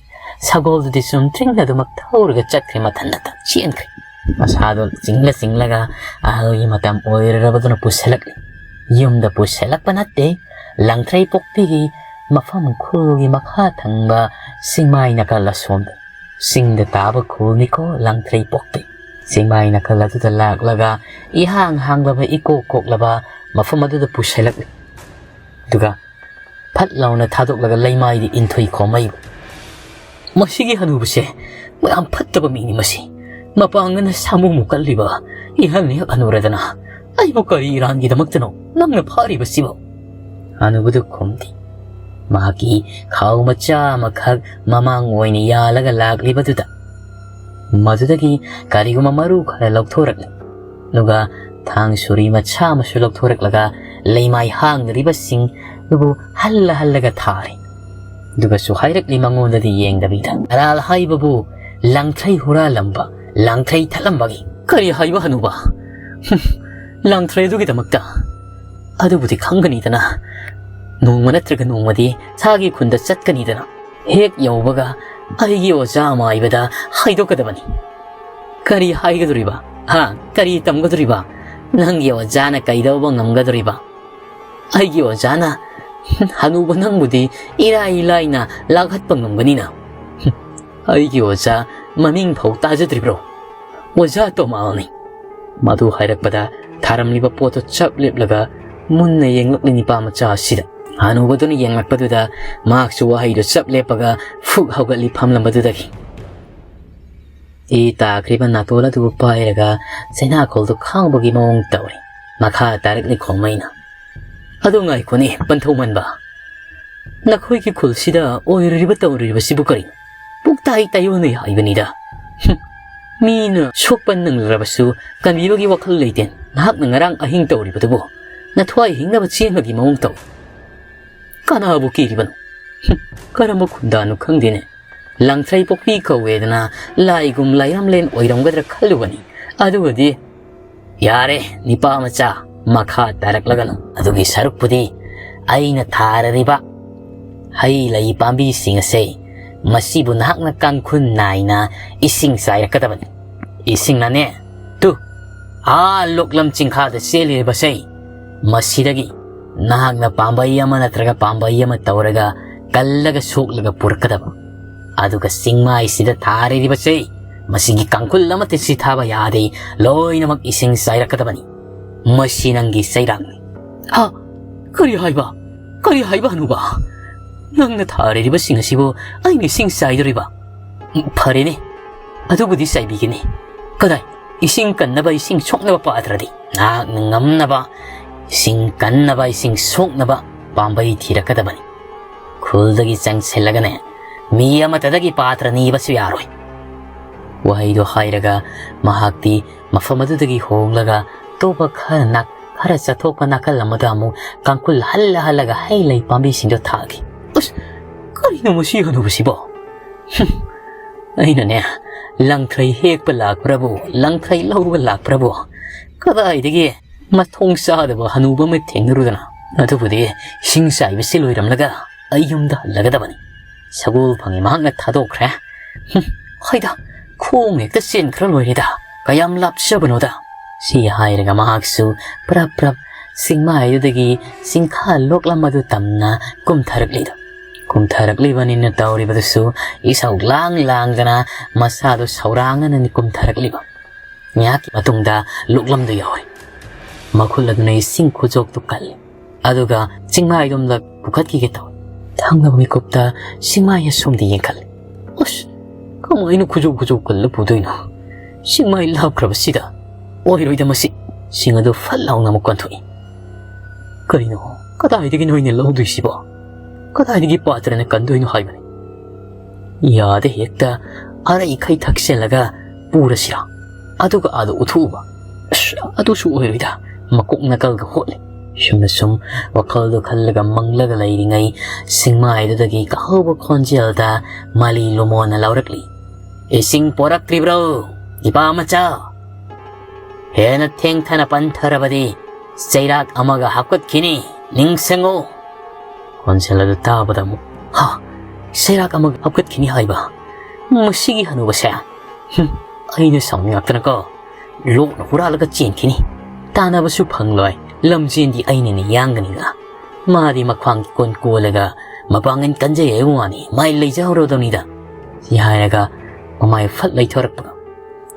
ꯁꯒꯣꯜꯗꯨꯗꯤ ꯆꯨꯝꯗ꯭ꯔꯤꯡ ꯑꯗꯨꯃꯛ ꯊꯧꯔꯒ ꯆꯠꯈ꯭ꯔꯦ, ꯃꯊꯟꯇ ꯆꯦꯟꯈ꯭ꯔꯦ꯫ ꯃꯁꯥꯗꯣ ꯆꯤꯡꯂ ꯆꯤꯡꯂꯒ ꯑꯍꯜꯒꯤ ꯃꯇꯝ ꯑꯣꯏꯔꯔꯕꯗꯨꯅ ꯄꯨꯁꯜꯂꯛꯂꯤ꯫ ꯌꯨꯝꯗ ꯄꯨꯁꯜꯂꯛꯄ ꯅꯠꯇꯦ, ꯂꯪꯊ꯭ꯔꯩ ꯄꯣꯛꯄꯤꯒꯤ ꯃꯐꯝ ꯈꯨꯜꯒꯤ ꯃꯈꯥ ꯊꯪꯕ ꯆꯤꯡꯃꯥꯏ ꯅꯥꯀꯜ ꯑꯁꯣꯝꯗ꯫ ꯆꯤꯡꯗ ꯇꯥꯕ ꯈꯨꯜꯅꯤꯀꯣ ꯂꯪꯊ꯭ꯔꯩ ꯄꯣꯛꯄꯤ꯫ ꯆꯤꯡꯃꯥꯏ ꯅꯥꯀꯜ ꯑꯗꯨꯗ ꯂꯥꯛꯂꯒ ꯏꯍꯥꯡ ꯍꯥꯡꯂꯕ ꯏꯀꯣꯛ ꯀꯣꯛꯂꯕ ꯃꯐꯝ ꯑꯗꯨꯗ ꯄꯨꯁꯜꯂꯛꯂꯤ꯫ ꯑꯗꯨꯒ ꯐꯠ ꯂꯥꯎꯅ ꯊꯥꯗꯣꯛꯂꯒ ꯂꯩꯃꯥꯏꯗ ꯏꯟꯊꯨꯏ ꯈꯣꯝꯃꯩ꯫ "ꯃꯁꯤꯒꯤ ꯍꯅꯨꯕꯁꯦ ꯌꯥꯝ ꯐꯠꯇꯕ ꯃꯤꯅꯤ ꯃꯁꯤ꯫ ꯃꯄꯥꯡꯒꯅ ꯁꯥꯃꯨ ꯃꯨꯛꯀꯜꯂꯤꯕ ꯏꯍꯜꯅꯤ ꯍꯅꯨꯔꯗꯅ꯫ ꯑꯩꯕꯨ ꯀꯔꯤ ꯏꯔꯥꯟꯒꯤꯗꯃꯛꯇꯅꯣ ꯅꯪꯅ ꯐꯥꯔꯤꯕꯁꯤꯕꯣ?" ꯍꯅꯨꯕꯗꯨ ꯈꯨꯝꯗꯦ꯫ ꯃꯍꯥꯛꯀꯤ ꯈꯥꯎ ꯃꯆꯥ ꯑꯃꯈꯛ ꯃꯃꯥꯡ ꯑꯣꯏꯅ ꯌꯥꯜꯂꯒ ꯂꯥꯛꯂꯤꯕꯗꯨꯗ ꯃꯗꯨꯗꯒꯤ ꯀꯔꯤꯒꯨꯝꯕ ꯃꯔꯨ ꯈꯔ ꯂꯧꯊꯣꯔꯛꯂꯤ꯫ ꯑꯗꯨꯒ ꯊꯥꯡ ꯁꯨꯔꯤ ꯃꯆꯥ ꯑꯃꯁꯨ ꯂꯧꯊꯣꯔꯛꯂꯒ ꯂꯩꯃꯥꯏ ꯍꯥꯡꯅꯔꯤꯕꯁꯤꯡ ꯑꯗꯨꯕꯨ ꯍꯜꯂ ꯍꯜꯂꯒ ꯊꯥꯔꯤ꯫ ꯑꯗꯨꯒꯁꯨ ꯍꯥꯏꯔꯛꯂꯤ ꯃꯉꯣꯟꯗꯗꯤ ꯌꯦꯡꯗꯕꯤꯗ, "ꯍꯔꯥꯜ ꯍꯥꯏꯕꯕꯨ ꯂꯪꯊ꯭ꯔꯩ ꯍꯨꯔꯥꯜꯂꯝꯕ, ꯂꯪꯊ꯭ꯔꯩ ꯊꯠꯂꯝꯕꯒꯤ"꯫ "ꯀꯔꯤ ꯍꯥꯏꯕ ꯍꯅꯨꯕ? ꯍꯨꯝ, ꯂꯪꯊ꯭ꯔꯩ ꯑꯗꯨꯒꯤꯗꯃꯛꯇ? ꯑꯗꯨꯕꯨꯗꯤ ꯈꯪꯒꯅꯤꯗꯅ, ꯅꯣꯡꯃ ꯅꯠꯇ꯭ꯔꯒ ꯅꯣꯡꯃꯗꯤ ꯁꯥꯒꯤ ꯈꯨꯟꯗ ꯆꯠꯀꯅꯤꯗꯅ꯫ ꯍꯦꯛ ꯌꯧꯕꯒ ꯑꯩꯒꯤ ꯑꯣꯖꯥ ꯑꯃꯥꯏꯕꯗ ꯍꯥꯏꯗꯣꯛꯀꯗꯕꯅꯤ꯫" "ꯀꯔꯤ ꯍꯥꯏꯒꯗꯧꯔꯤꯕ? ꯍꯥ? ꯀꯔꯤ ꯇꯝꯒꯗꯧꯔꯤꯕ? ꯅꯪꯒꯤ ꯑꯣꯖꯥꯅ ꯀꯩꯗꯧꯕ ꯉꯝꯒꯗꯧꯔꯤꯕ? ꯑꯩꯒꯤ ꯑꯣꯖꯥꯅ ꯍꯅꯨꯕ ꯅꯪꯕꯨꯗꯤ ꯏꯔꯥꯏ ꯂꯥꯏꯅ ꯂꯥꯛꯍꯠꯄ ꯉꯝꯒꯅꯤꯅ꯫ ꯑꯩꯒꯤ ꯑꯣꯖꯥ ꯃꯃꯤꯡ ꯐꯥꯎ ꯇꯥꯖꯗ꯭ꯔꯤꯕ꯭ꯔꯣ? ꯑꯣꯖꯥ ꯇꯣꯃꯥꯜꯅꯤ꯫" ꯃꯗꯨ ꯍꯥꯏꯔꯛꯄꯗ ꯊꯥꯔꯝꯂꯤꯕ ꯄꯣꯠꯇꯨ ꯆꯞ ꯂꯦꯞꯂꯒ ꯃꯨꯟꯅ ꯌꯦꯡꯂꯛꯂꯤ ꯅꯤꯄꯥ ꯃꯆꯥ ꯑꯁꯤꯗ꯫ ꯍꯅꯨꯕꯗꯨꯅ ꯌꯦꯡꯂꯛꯄꯗꯨꯗ ꯃꯍꯥꯛꯁꯨ ꯋꯥꯍꯩꯗꯨ ꯆꯞ ꯂꯦꯞꯄꯒ ꯐꯨꯛ ꯍꯧꯒꯠꯂꯤ ꯐꯝꯂꯝꯕꯗꯨꯗꯒꯤ꯫ ꯏ ꯇꯥꯈ꯭ꯔꯤꯕ ꯅꯥꯇꯣꯟ ꯑꯗꯨꯕꯨ ꯄꯥꯏꯔꯒ ꯆꯩꯅꯥꯈꯣꯜꯗꯨ ꯈꯥꯡꯕꯒꯤ ꯃꯑꯣꯡ ꯇꯧꯔꯤ꯫ ꯃꯈꯥ ꯇꯥꯔꯛꯂꯤ ꯈꯣꯡꯃꯩꯅ, "ꯑꯗꯨ ꯉꯥꯏꯈꯣꯅꯦ, ꯄꯟꯊꯧꯃꯟꯕ꯫ ꯅꯈꯣꯏꯒꯤ ꯈꯨꯜꯁꯤꯗ ꯑꯣꯏꯔꯨꯔꯤꯕ ꯇꯧꯔꯨꯔꯤꯕꯁꯤꯕꯨ ꯀꯔꯤꯅꯣ? ꯇꯥꯏ ꯇꯥꯏꯌꯣꯟꯅꯩ ꯍꯥꯏꯕꯅꯤꯗ꯫ ꯍꯨꯝ, ꯃꯤꯅ ꯁꯣꯛꯄ ꯅꯪꯂꯔꯕꯁꯨ ꯀꯟꯕꯤꯕꯒꯤ ꯋꯥꯈꯜ ꯂꯩꯇꯦ꯫ ꯅꯍꯥꯛꯅ ꯉꯔꯥꯡ ꯑꯍꯤꯡ ꯇꯧꯔꯤꯕꯗꯨꯕꯨ ꯅꯊ꯭ꯋꯥꯏ ꯍꯤꯡꯅꯕ ꯆꯦꯟꯕꯒꯤ ꯃꯑꯣꯡ ꯇꯧ꯫ ꯀꯅꯥꯕꯨ ꯀꯤꯔꯤꯕꯅꯣ? ꯍꯨꯝ, ꯀꯔꯝꯕ ꯈꯨꯟꯗꯥꯅꯣ ꯈꯪꯗꯦꯅꯦ꯫ ꯂꯪꯊ꯭ꯔꯩ ꯄꯣꯛꯄꯤ ꯀꯧꯋꯦꯗꯅ ꯂꯥꯏꯒꯨꯝ ꯂꯥꯏꯔꯝꯂꯦꯟ ꯑꯣꯏꯔꯝꯒꯗ꯭ꯔꯥ ꯈꯜꯂꯨꯕꯅꯤ꯫ ꯑꯗꯨꯒꯗꯤ, ꯌꯥꯔꯦ, ꯅꯤꯄꯥ ꯃꯆꯥ, ꯃꯈꯥ ꯇꯥꯔꯛꯂꯒꯅꯨ꯫ ꯑꯗꯨꯒꯤ ꯁꯔꯨꯛꯄꯨꯗꯤ ꯑꯩꯅ ꯊꯥꯔꯔꯤꯕ ꯍꯩ ꯂꯩ ꯄꯥꯝꯕꯤꯁꯤꯡ ꯑꯁꯦ, ꯃꯁꯤꯕꯨ ꯅꯍꯥꯛꯅ ꯀꯥꯡꯈꯨꯜ ꯅꯥꯏꯅ ꯏꯁꯤꯡ ꯆꯥꯏꯔꯛꯀꯗꯕꯅꯤ꯫ ꯏꯁꯤꯡꯅꯅꯦ, ꯇꯨ, ꯑꯥ ꯂꯣꯛꯂꯝ ꯆꯤꯡꯈꯥꯗ ꯆꯦꯜꯂꯤꯕꯁꯦ, ꯃꯁꯤꯗꯒꯤ ꯅꯍꯥꯛꯅ ꯄꯥꯝꯕꯩ ꯑꯃ ꯅꯠꯇ꯭ꯔꯒ ꯄꯥꯝꯕꯩ ꯑꯃ ꯇꯧꯔꯒ ꯀꯜꯂꯒ ꯁꯣꯛꯂꯒ ꯄꯨꯔꯛꯀꯗꯕ꯫ ꯑꯗꯨꯒ ꯆꯤꯡꯃꯥꯏꯁꯤꯗ ꯊꯥꯔꯤꯕꯁꯦ, ꯃꯁꯤꯒꯤ ꯀꯥꯡꯈꯨꯜ ꯑꯃꯠꯇ ꯁꯤꯊꯥꯕ ꯌꯥꯗꯦ, ꯂꯣꯏꯅꯃꯛ ꯏꯁꯤꯡ ꯆꯥꯏꯔꯛꯀꯗꯕꯅꯤ꯫ ꯃꯁꯤ ꯅꯪꯒꯤ ꯆꯩꯔꯥꯛꯅꯤ꯫ ꯍꯥ? ꯀꯔꯤ ꯍꯥꯏꯕ? ꯀꯔꯤ ꯍꯥꯏꯕ, ꯍꯅꯨꯕ? ꯅꯪꯅ ꯊꯥꯔꯤꯕꯁꯤꯡ ꯑꯁꯤꯕꯨ ꯑꯩꯅ ꯏꯁꯤꯡ ꯆꯥꯏꯗꯣꯔꯤꯕ? ꯐꯔꯦꯅꯦ, ꯑꯗꯨꯕꯨꯗꯤ ꯆꯥꯏꯕꯤꯒꯅꯤ꯫ ꯀꯗꯥꯏ? ꯏꯁꯤꯡ ꯀꯟꯅꯕ, ꯏꯁꯤꯡ ꯁꯣꯛꯅꯕ ꯄꯥꯇ꯭ꯔꯗꯤ? ꯅꯍꯥꯛꯅ ꯉꯝꯅꯕ, ꯏꯁꯤꯡ ꯀꯟꯅꯕ, ꯏꯁꯤꯡ ꯁꯣꯛꯅꯕ ꯄꯥꯝꯕꯩ ꯊꯤꯔꯛꯀꯗꯕꯅꯤ꯫ ꯈꯨꯜꯗꯒꯤ ꯆꯪꯁꯤꯜꯂꯒꯅꯦ, ꯃꯤ ꯑꯃꯠꯇꯗꯒꯤ ꯄꯥꯇ꯭ꯔ ꯅꯤꯕꯁꯨ ꯌꯥꯔꯣꯏ꯫ ꯋꯥꯍꯩꯗꯣ ꯍꯥꯏꯔꯒ ꯃꯍꯥꯛꯇꯤ ꯃꯐꯝ ꯑꯗꯨꯗꯒꯤ ꯍꯣꯡꯂꯒ ꯑꯇꯣꯞꯄ ꯈꯔ ꯅꯥꯛ-, ꯈꯔ ꯆꯠꯊꯣꯛꯄ ꯅꯥꯀꯜ ꯑꯃꯗ ꯑꯃꯨꯛ ꯀꯥꯡꯈꯨꯜ ꯍꯜꯂ ꯍꯜꯂꯒ ꯍꯩ ꯂꯩ ꯄꯥꯝꯕꯤꯁꯤꯡꯗꯣ ꯊꯥꯈꯤ꯫ ꯑꯁ, ꯀꯔꯤꯅꯣ ꯃꯁꯤ ꯍꯅꯨꯕꯁꯤꯕꯣ? ꯍꯨꯝ, ꯑꯩꯅꯅꯦ, ꯂꯪꯊ꯭ꯔꯩ ꯍꯦꯛꯄ ꯂꯥꯛꯄ꯭ꯔꯕꯨ, ꯂꯪꯊ꯭ꯔꯩ ꯂꯧꯕ ꯂꯥꯛꯄ꯭ꯔꯕꯨ, ꯀꯗꯥꯏꯗꯒꯤ ꯃꯊꯣꯡ ꯆꯥꯗꯕ ꯍꯅꯨꯕ ꯑꯃ ꯊꯦꯡꯅꯔꯨꯗꯅ꯫ ꯑꯗꯨꯕꯨꯗꯤ ꯏꯁꯤꯡ ꯆꯥꯏꯕꯁꯤ ꯂꯣꯏꯔꯝꯂꯒ ꯑꯩ ꯌꯨꯝꯗ ꯍꯜꯂꯒꯗꯕꯅꯤ꯫ ꯁꯒꯣꯜ ꯐꯪꯉꯤ ꯃꯍꯥꯛꯅ ꯊꯥꯗꯣꯛꯈ꯭ꯔꯦ꯫ ꯍꯨꯝ, ꯍꯣꯏꯗ, ꯈꯣꯡ ꯍꯦꯛꯇ ꯆꯦꯟꯈ꯭ꯔ ꯂꯣꯏꯔꯦꯗ, ꯀꯌꯥꯝ ꯂꯥꯞꯆꯕꯅꯣꯗ꯫ ꯁꯤ ꯍꯥꯏꯔꯒ ꯃꯍꯥꯛꯁꯨ ꯄ꯭ꯔꯞ ꯄ꯭ꯔꯞ ꯆꯤꯡꯃꯥꯏꯗꯨꯗꯒꯤ ꯆꯤꯡꯈꯥ ꯂꯣꯛꯂꯝ ꯑꯗꯨ ꯇꯝꯅ ꯀꯨꯝꯊꯔꯛꯂꯤꯗꯣ꯫ ꯀꯨꯝꯊꯔꯛꯂꯤꯕꯅꯤꯅ ꯇꯧꯔꯤꯕꯗꯨꯁꯨ ꯏꯁꯧ ꯂꯥꯡ ꯂꯥꯡꯗꯅ ꯃꯁꯥꯗꯨ ꯁꯧꯔꯥꯡꯅꯅꯤ ꯀꯨꯝꯊꯔꯛꯂꯤꯕ꯫ ꯉꯥꯏꯍꯥꯛꯀꯤ ꯃꯇꯨꯡꯗ ꯂꯣꯛꯂꯝꯗꯨ ꯌꯧꯔꯦ꯫ ꯃꯈꯨꯜ ꯑꯗꯨꯅ ꯏꯁꯤꯡ ꯈꯨꯖꯣꯛꯇꯨ ꯀꯜꯂꯤ꯫ ꯑꯗꯨꯒ ꯆꯤꯡꯃꯥꯏꯗꯣꯝꯗ ꯄꯨꯈꯠꯈꯤꯒꯦ ꯇꯧꯏ꯫ ꯊꯪꯅꯕ ꯃꯤꯀꯨꯞꯇ ꯆꯤꯡꯃꯥꯏ ꯑꯁꯣꯝꯗ ꯌꯦꯡꯈꯠꯂꯤ꯫ ꯑꯁ, ꯀꯃꯥꯏꯅ ꯈꯨꯖꯣꯛ ꯈꯨꯖꯣꯛ ꯀꯜꯂ ꯄꯨꯗꯣꯏꯅꯣ? ꯆꯤꯡꯃꯥꯏ ꯂꯥꯞꯈ꯭ꯔꯕꯁꯤꯗ ꯑꯣꯏꯔꯣꯏꯗ ꯃꯁꯤ꯫ ꯆꯤꯡ ꯑꯗꯨ ꯐꯠ ꯂꯥꯎꯅ ꯑꯃꯨꯛ ꯀꯟꯊꯣꯛꯏ꯫ ꯀꯔꯤꯅꯣ? ꯀꯗꯥꯏꯗꯒꯤꯅꯣ ꯑꯩꯅ ꯂꯧꯗꯣꯏꯁꯤꯕꯣ? ꯀꯗꯥꯏꯗꯒꯤ ꯄꯥꯇ꯭ꯔꯅ ꯀꯟꯗꯣꯏꯅꯣ ꯍꯥꯏꯕꯅꯤ? ꯌꯥꯗꯦ, ꯍꯦꯛꯇ ꯑꯔꯩꯈꯩ ꯊꯛꯆꯜꯂꯒ ꯄꯨꯔꯁꯤꯔꯥ? ꯑꯗꯨꯒ ꯑꯥꯗ ꯎꯠꯊꯣꯛꯎꯕ? ꯑꯁ, ꯑꯗꯨꯁꯨ ꯑꯣꯏꯔꯣꯏꯗ꯫ ꯃꯀꯣꯛ ꯅꯥꯀꯜꯒ ꯍꯣꯠꯂꯦ꯫ ꯁꯨꯝꯅ ꯁꯨꯝ ꯋꯥꯈꯜꯗꯣ ꯈꯜꯂꯒ ꯃꯪꯂꯒ ꯂꯩꯔꯤꯉꯩ, ꯆꯤꯡꯃꯥꯏꯗꯨꯗꯒꯤ ꯀꯍꯧꯕ ꯈꯣꯟꯖꯦꯜꯗ ꯃꯥꯂꯤ ꯂꯨꯃꯣꯟꯅ ꯂꯥꯎꯔꯛꯂꯤ, "ꯏꯁꯤꯡ ꯄꯣꯔꯛꯇ꯭ꯔꯤꯕ꯭ꯔꯣ, ꯏꯄꯥ ꯃꯆꯥ? ꯍꯦꯟꯅ ꯊꯦꯡꯊꯅ ꯄꯟꯊꯔꯕꯗꯤ ꯆꯩꯔꯥꯛ ꯑꯃꯒ ꯍꯥꯞꯀꯠꯈꯤꯅꯤ, ꯅꯤꯡꯁꯤꯡꯉꯨ!" ꯈꯣꯟꯖꯦꯜ ꯑꯗꯨ ꯇꯥꯕꯗ ꯑꯃꯨꯛ, "ꯍꯥ? ꯆꯩꯔꯥꯛ ꯑꯃꯒ ꯍꯥꯞꯀꯠꯈꯤꯅꯤ ꯍꯥꯏꯕ? ꯃꯁꯤꯒꯤ ꯍꯅꯨꯕꯁꯦ! ꯍꯨꯝ, ꯑꯩꯅ ꯁꯥꯎꯅꯤꯡꯉꯛꯇꯅꯀꯣ, ꯂꯣꯛꯅ ꯍꯨꯔꯥꯜꯂꯒ ꯆꯦꯟꯈꯤꯅꯤ꯫ ꯇꯥꯟꯅꯕꯁꯨ ꯐꯪꯂꯣꯏ, ꯂꯝꯖꯦꯟꯗꯤ ꯑꯩꯅꯅ ꯌꯥꯡꯒꯅꯤꯅ꯫ ꯃꯥꯗꯤ ꯃꯈ꯭ꯋꯥꯡ ꯀꯣꯟ ꯀꯣꯜꯂꯒ ꯃꯄꯥꯡꯒꯜ ꯀꯟꯖꯩ ꯍꯥꯏꯕ ꯋꯥꯅꯤ, ꯃꯥꯏ ꯂꯩꯖꯍꯧꯔꯗꯧꯅꯤꯗ꯫" ꯁꯤ ꯍꯥꯏꯔꯒ ꯃꯃꯥꯏ ꯐꯠ ꯂꯩꯊꯣꯔꯛꯄꯒ,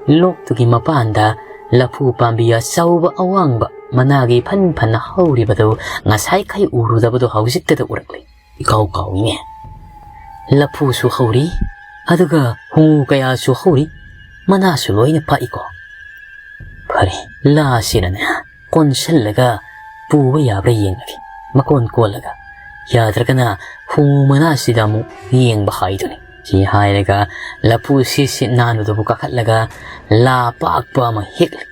ꯂꯣꯛꯇꯨꯒꯤ ꯃꯄꯥꯟꯗ ꯂꯐꯨ ꯄꯥꯝꯕꯤ ꯑꯆꯧꯕ ꯑꯋꯥꯡꯕ ꯃꯅꯥꯒꯤ ꯐꯟ ꯐꯟꯅ ꯍꯧꯔꯤꯕꯗꯨ ꯉꯁꯥꯏꯈꯩ ꯎꯔꯨꯗꯕꯗꯨ ꯍꯧꯖꯤꯛꯇꯗ ꯎꯔꯛꯂꯦ꯫ ꯏꯀꯥꯎ ꯀꯥꯎꯏꯅꯦ꯫ ꯂꯐꯨꯁꯨ ꯍꯧꯔꯤ, ꯑꯗꯨꯒ ꯍꯨꯉꯨ ꯀꯌꯥꯁꯨ ꯍꯧꯔꯤ, ꯃꯅꯥꯁꯨ ꯂꯣꯏꯅ ꯄꯥꯛꯏꯀꯣ꯫ ꯐꯔꯦ, ꯂꯥꯁꯤꯅꯅꯦ ꯀꯣꯟꯁꯤꯜꯂꯒ ꯄꯨꯕ ꯌꯥꯕ꯭ꯔꯥ ꯌꯦꯡꯂꯒꯦ, ꯃꯀꯣꯟ ꯀꯣꯜꯂꯒ꯫ ꯌꯥꯗ꯭ꯔꯒꯅ ꯍꯨꯉꯨ ꯃꯅꯥꯁꯤꯗ ꯑꯃꯨꯛ ꯌꯦꯡꯕ ꯍꯥꯏꯗꯨꯅꯤ꯫ ꯁꯤ ꯍꯥꯏꯔꯒ ꯂꯐꯨ ꯁꯤꯠ ꯁꯤꯠ ꯅꯥꯟꯕꯗꯨꯕꯨ ꯀꯥꯈꯠꯂꯒ ꯂꯥ ꯄꯥꯛꯄ ꯑꯃ ꯍꯦꯛꯂꯦ꯫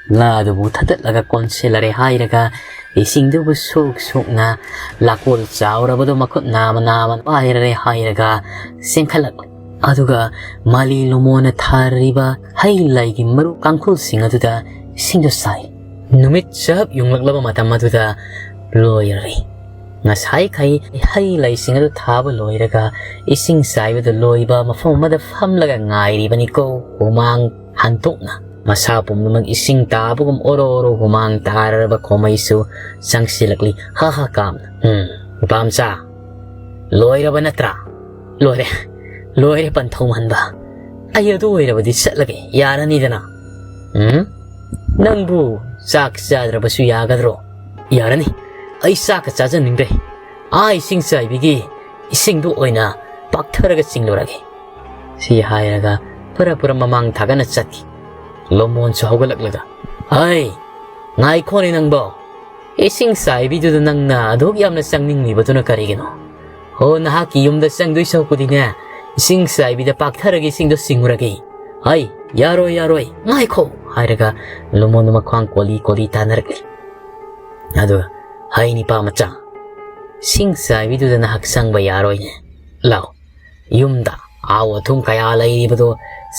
ꯂꯥꯗꯨꯕꯨ ꯊꯗꯠꯂꯒ ꯀꯣꯟꯁꯤꯜꯂꯔꯦ ꯍꯥꯏꯔꯒ, ꯏꯁꯤꯡꯗꯨꯕꯨ ꯁꯣꯛ ꯁꯣꯛꯅ ꯂꯥꯀꯣꯜ ꯆꯥꯎꯔꯕꯗꯨ ꯃꯈꯨꯠ ꯅꯥꯝꯃ ꯅꯥꯝꯃ ꯄꯥꯏꯔꯔꯦ ꯍꯥꯏꯔꯒ ꯆꯦꯟꯈꯠꯂꯛꯂꯦ꯫ ꯑꯗꯨꯒ ꯃꯥꯂꯤ ꯂꯨꯃꯣꯟꯅ ꯊꯥꯔꯤꯕ ꯍꯩ ꯂꯩꯒꯤ ꯃꯔꯨ ꯀꯥꯡꯈꯨꯜꯁꯤꯡ ꯑꯗꯨꯗ ꯏꯁꯤꯡꯗꯨ ꯆꯥꯏ꯫ ꯅꯨꯃꯤꯠ ꯆꯞ ꯌꯨꯡꯂꯛꯂꯕ ꯃꯇꯝ ꯑꯗꯨꯗ ꯂꯣꯏꯔꯔꯦ꯫ ꯉꯁꯥꯏꯈꯩ ꯍꯩ ꯂꯩꯁꯤꯡ ꯑꯗꯨ ꯊꯥꯕ ꯂꯣꯏꯔꯒ ꯏꯁꯤꯡ ꯆꯥꯏꯕꯗ ꯂꯣꯏꯕ ꯃꯐꯝ ꯑꯃꯗ ꯐꯝꯂꯒ ꯉꯥꯏꯔꯤꯕꯅꯤꯀꯣ, ꯍꯨꯃꯥꯡ ꯍꯟꯗꯣꯛꯅ꯫ ꯃꯁꯥ ꯄꯨꯝꯅꯃꯛ ꯏꯁꯤꯡ ꯇꯥꯕꯒꯨꯝ ꯑꯣꯔꯣ ꯑꯣꯔꯣ ꯍꯨꯃꯥꯡ ꯇꯥꯔꯔꯕ ꯈꯣꯃꯩꯁꯨ ꯆꯪꯁꯤꯜꯂꯛꯂꯤ, ꯍꯥ ꯍꯥ ꯀꯥꯝꯅ꯫ "ꯎꯝ, ꯅꯨꯄꯥ ꯃꯆꯥ, ꯂꯣꯏꯔꯕ ꯅꯠꯇ꯭ꯔꯥ?" "ꯂꯣꯏꯔꯦ, ꯂꯣꯏꯔꯦ ꯄꯟꯊꯧ ꯃꯟꯕ꯫ ꯑꯩ ꯑꯗꯨ ꯑꯣꯏꯔꯕꯗꯤ ꯆꯠꯂꯒꯦ, ꯌꯥꯔꯅꯤꯗꯅ?" "ꯎꯝ? ꯅꯪꯕꯨ ꯆꯥꯛ ꯆꯥꯗ꯭ꯔꯕꯁꯨ ꯌꯥꯒꯗ꯭ꯔꯣ?" "ꯌꯥꯔꯅꯤ, ꯑꯩ ꯆꯥꯛꯀ ꯆꯥꯖꯅꯤꯡꯗ꯭ꯔꯦ꯫ ꯑꯥ ꯏꯁꯤꯡ ꯆꯥꯏꯕꯤꯒꯤ ꯏꯁꯤꯡꯗꯨ ꯑꯣꯏꯅ ꯄꯥꯛꯊꯔꯒ ꯆꯤꯡꯂꯨꯔꯒꯦ꯫" ꯁꯤ ꯍꯥꯏꯔꯒ ꯄꯨꯔ ꯄꯨꯔ ꯃꯃꯥꯡ ꯊꯥꯒꯠꯅ ꯆꯠꯈꯤ꯫ ꯂꯣꯃꯣꯟꯁꯨ ꯍꯧꯒꯠꯂꯛꯂꯒ, "ꯍꯩ, ꯉꯥꯏꯈꯣꯅꯦ ꯅꯪꯕꯣ꯫ ꯏꯁꯤꯡ ꯆꯥꯏꯕꯤꯗꯨꯗ ꯅꯪꯅ ꯑꯗꯨꯛ ꯌꯥꯝꯅ ꯆꯪꯅꯤꯡꯂꯤꯕꯗꯨꯅ ꯀꯔꯤꯒꯤꯅꯣ? ꯍꯣ, ꯅꯍꯥꯛꯀꯤ ꯌꯨꯝꯗ ꯆꯪꯗꯣꯏ ꯁꯔꯨꯛꯄꯨꯗꯤꯅꯦ, ꯏꯁꯤꯡ ꯆꯥꯏꯕꯤꯗ ꯄꯥꯛꯊꯔꯒ ꯏꯁꯤꯡꯗꯣ ꯆꯤꯡꯉꯨꯔꯒꯦ꯫ "ꯍꯩ, ꯌꯥꯔꯣꯏ, ꯌꯥꯔꯣꯏ, ꯉꯥꯏꯈꯣ!" ꯍꯥꯏꯔꯒ ꯂꯨꯃꯣꯟꯗꯣ ꯃꯈ꯭ꯋꯥꯡ ꯀꯣꯜꯂꯤ ꯀꯣꯜꯂꯤ ꯇꯥꯟꯅꯔꯛꯂꯦ꯫ ꯑꯗꯨꯒ, "ꯍꯩ ꯅꯤꯄꯥ ꯃꯆꯥ, ꯏꯁꯤꯡ ꯆꯥꯏꯕꯤꯗꯨꯗ ꯅꯍꯥꯛ ꯆꯪꯕ ꯌꯥꯔꯣꯏꯅꯦ꯫ ꯂꯥꯎ, ꯌꯨꯝꯗ ꯑꯍꯥꯎ ꯑꯊꯨꯝ ꯀꯌꯥ ꯂꯩꯔꯤꯕꯗꯣ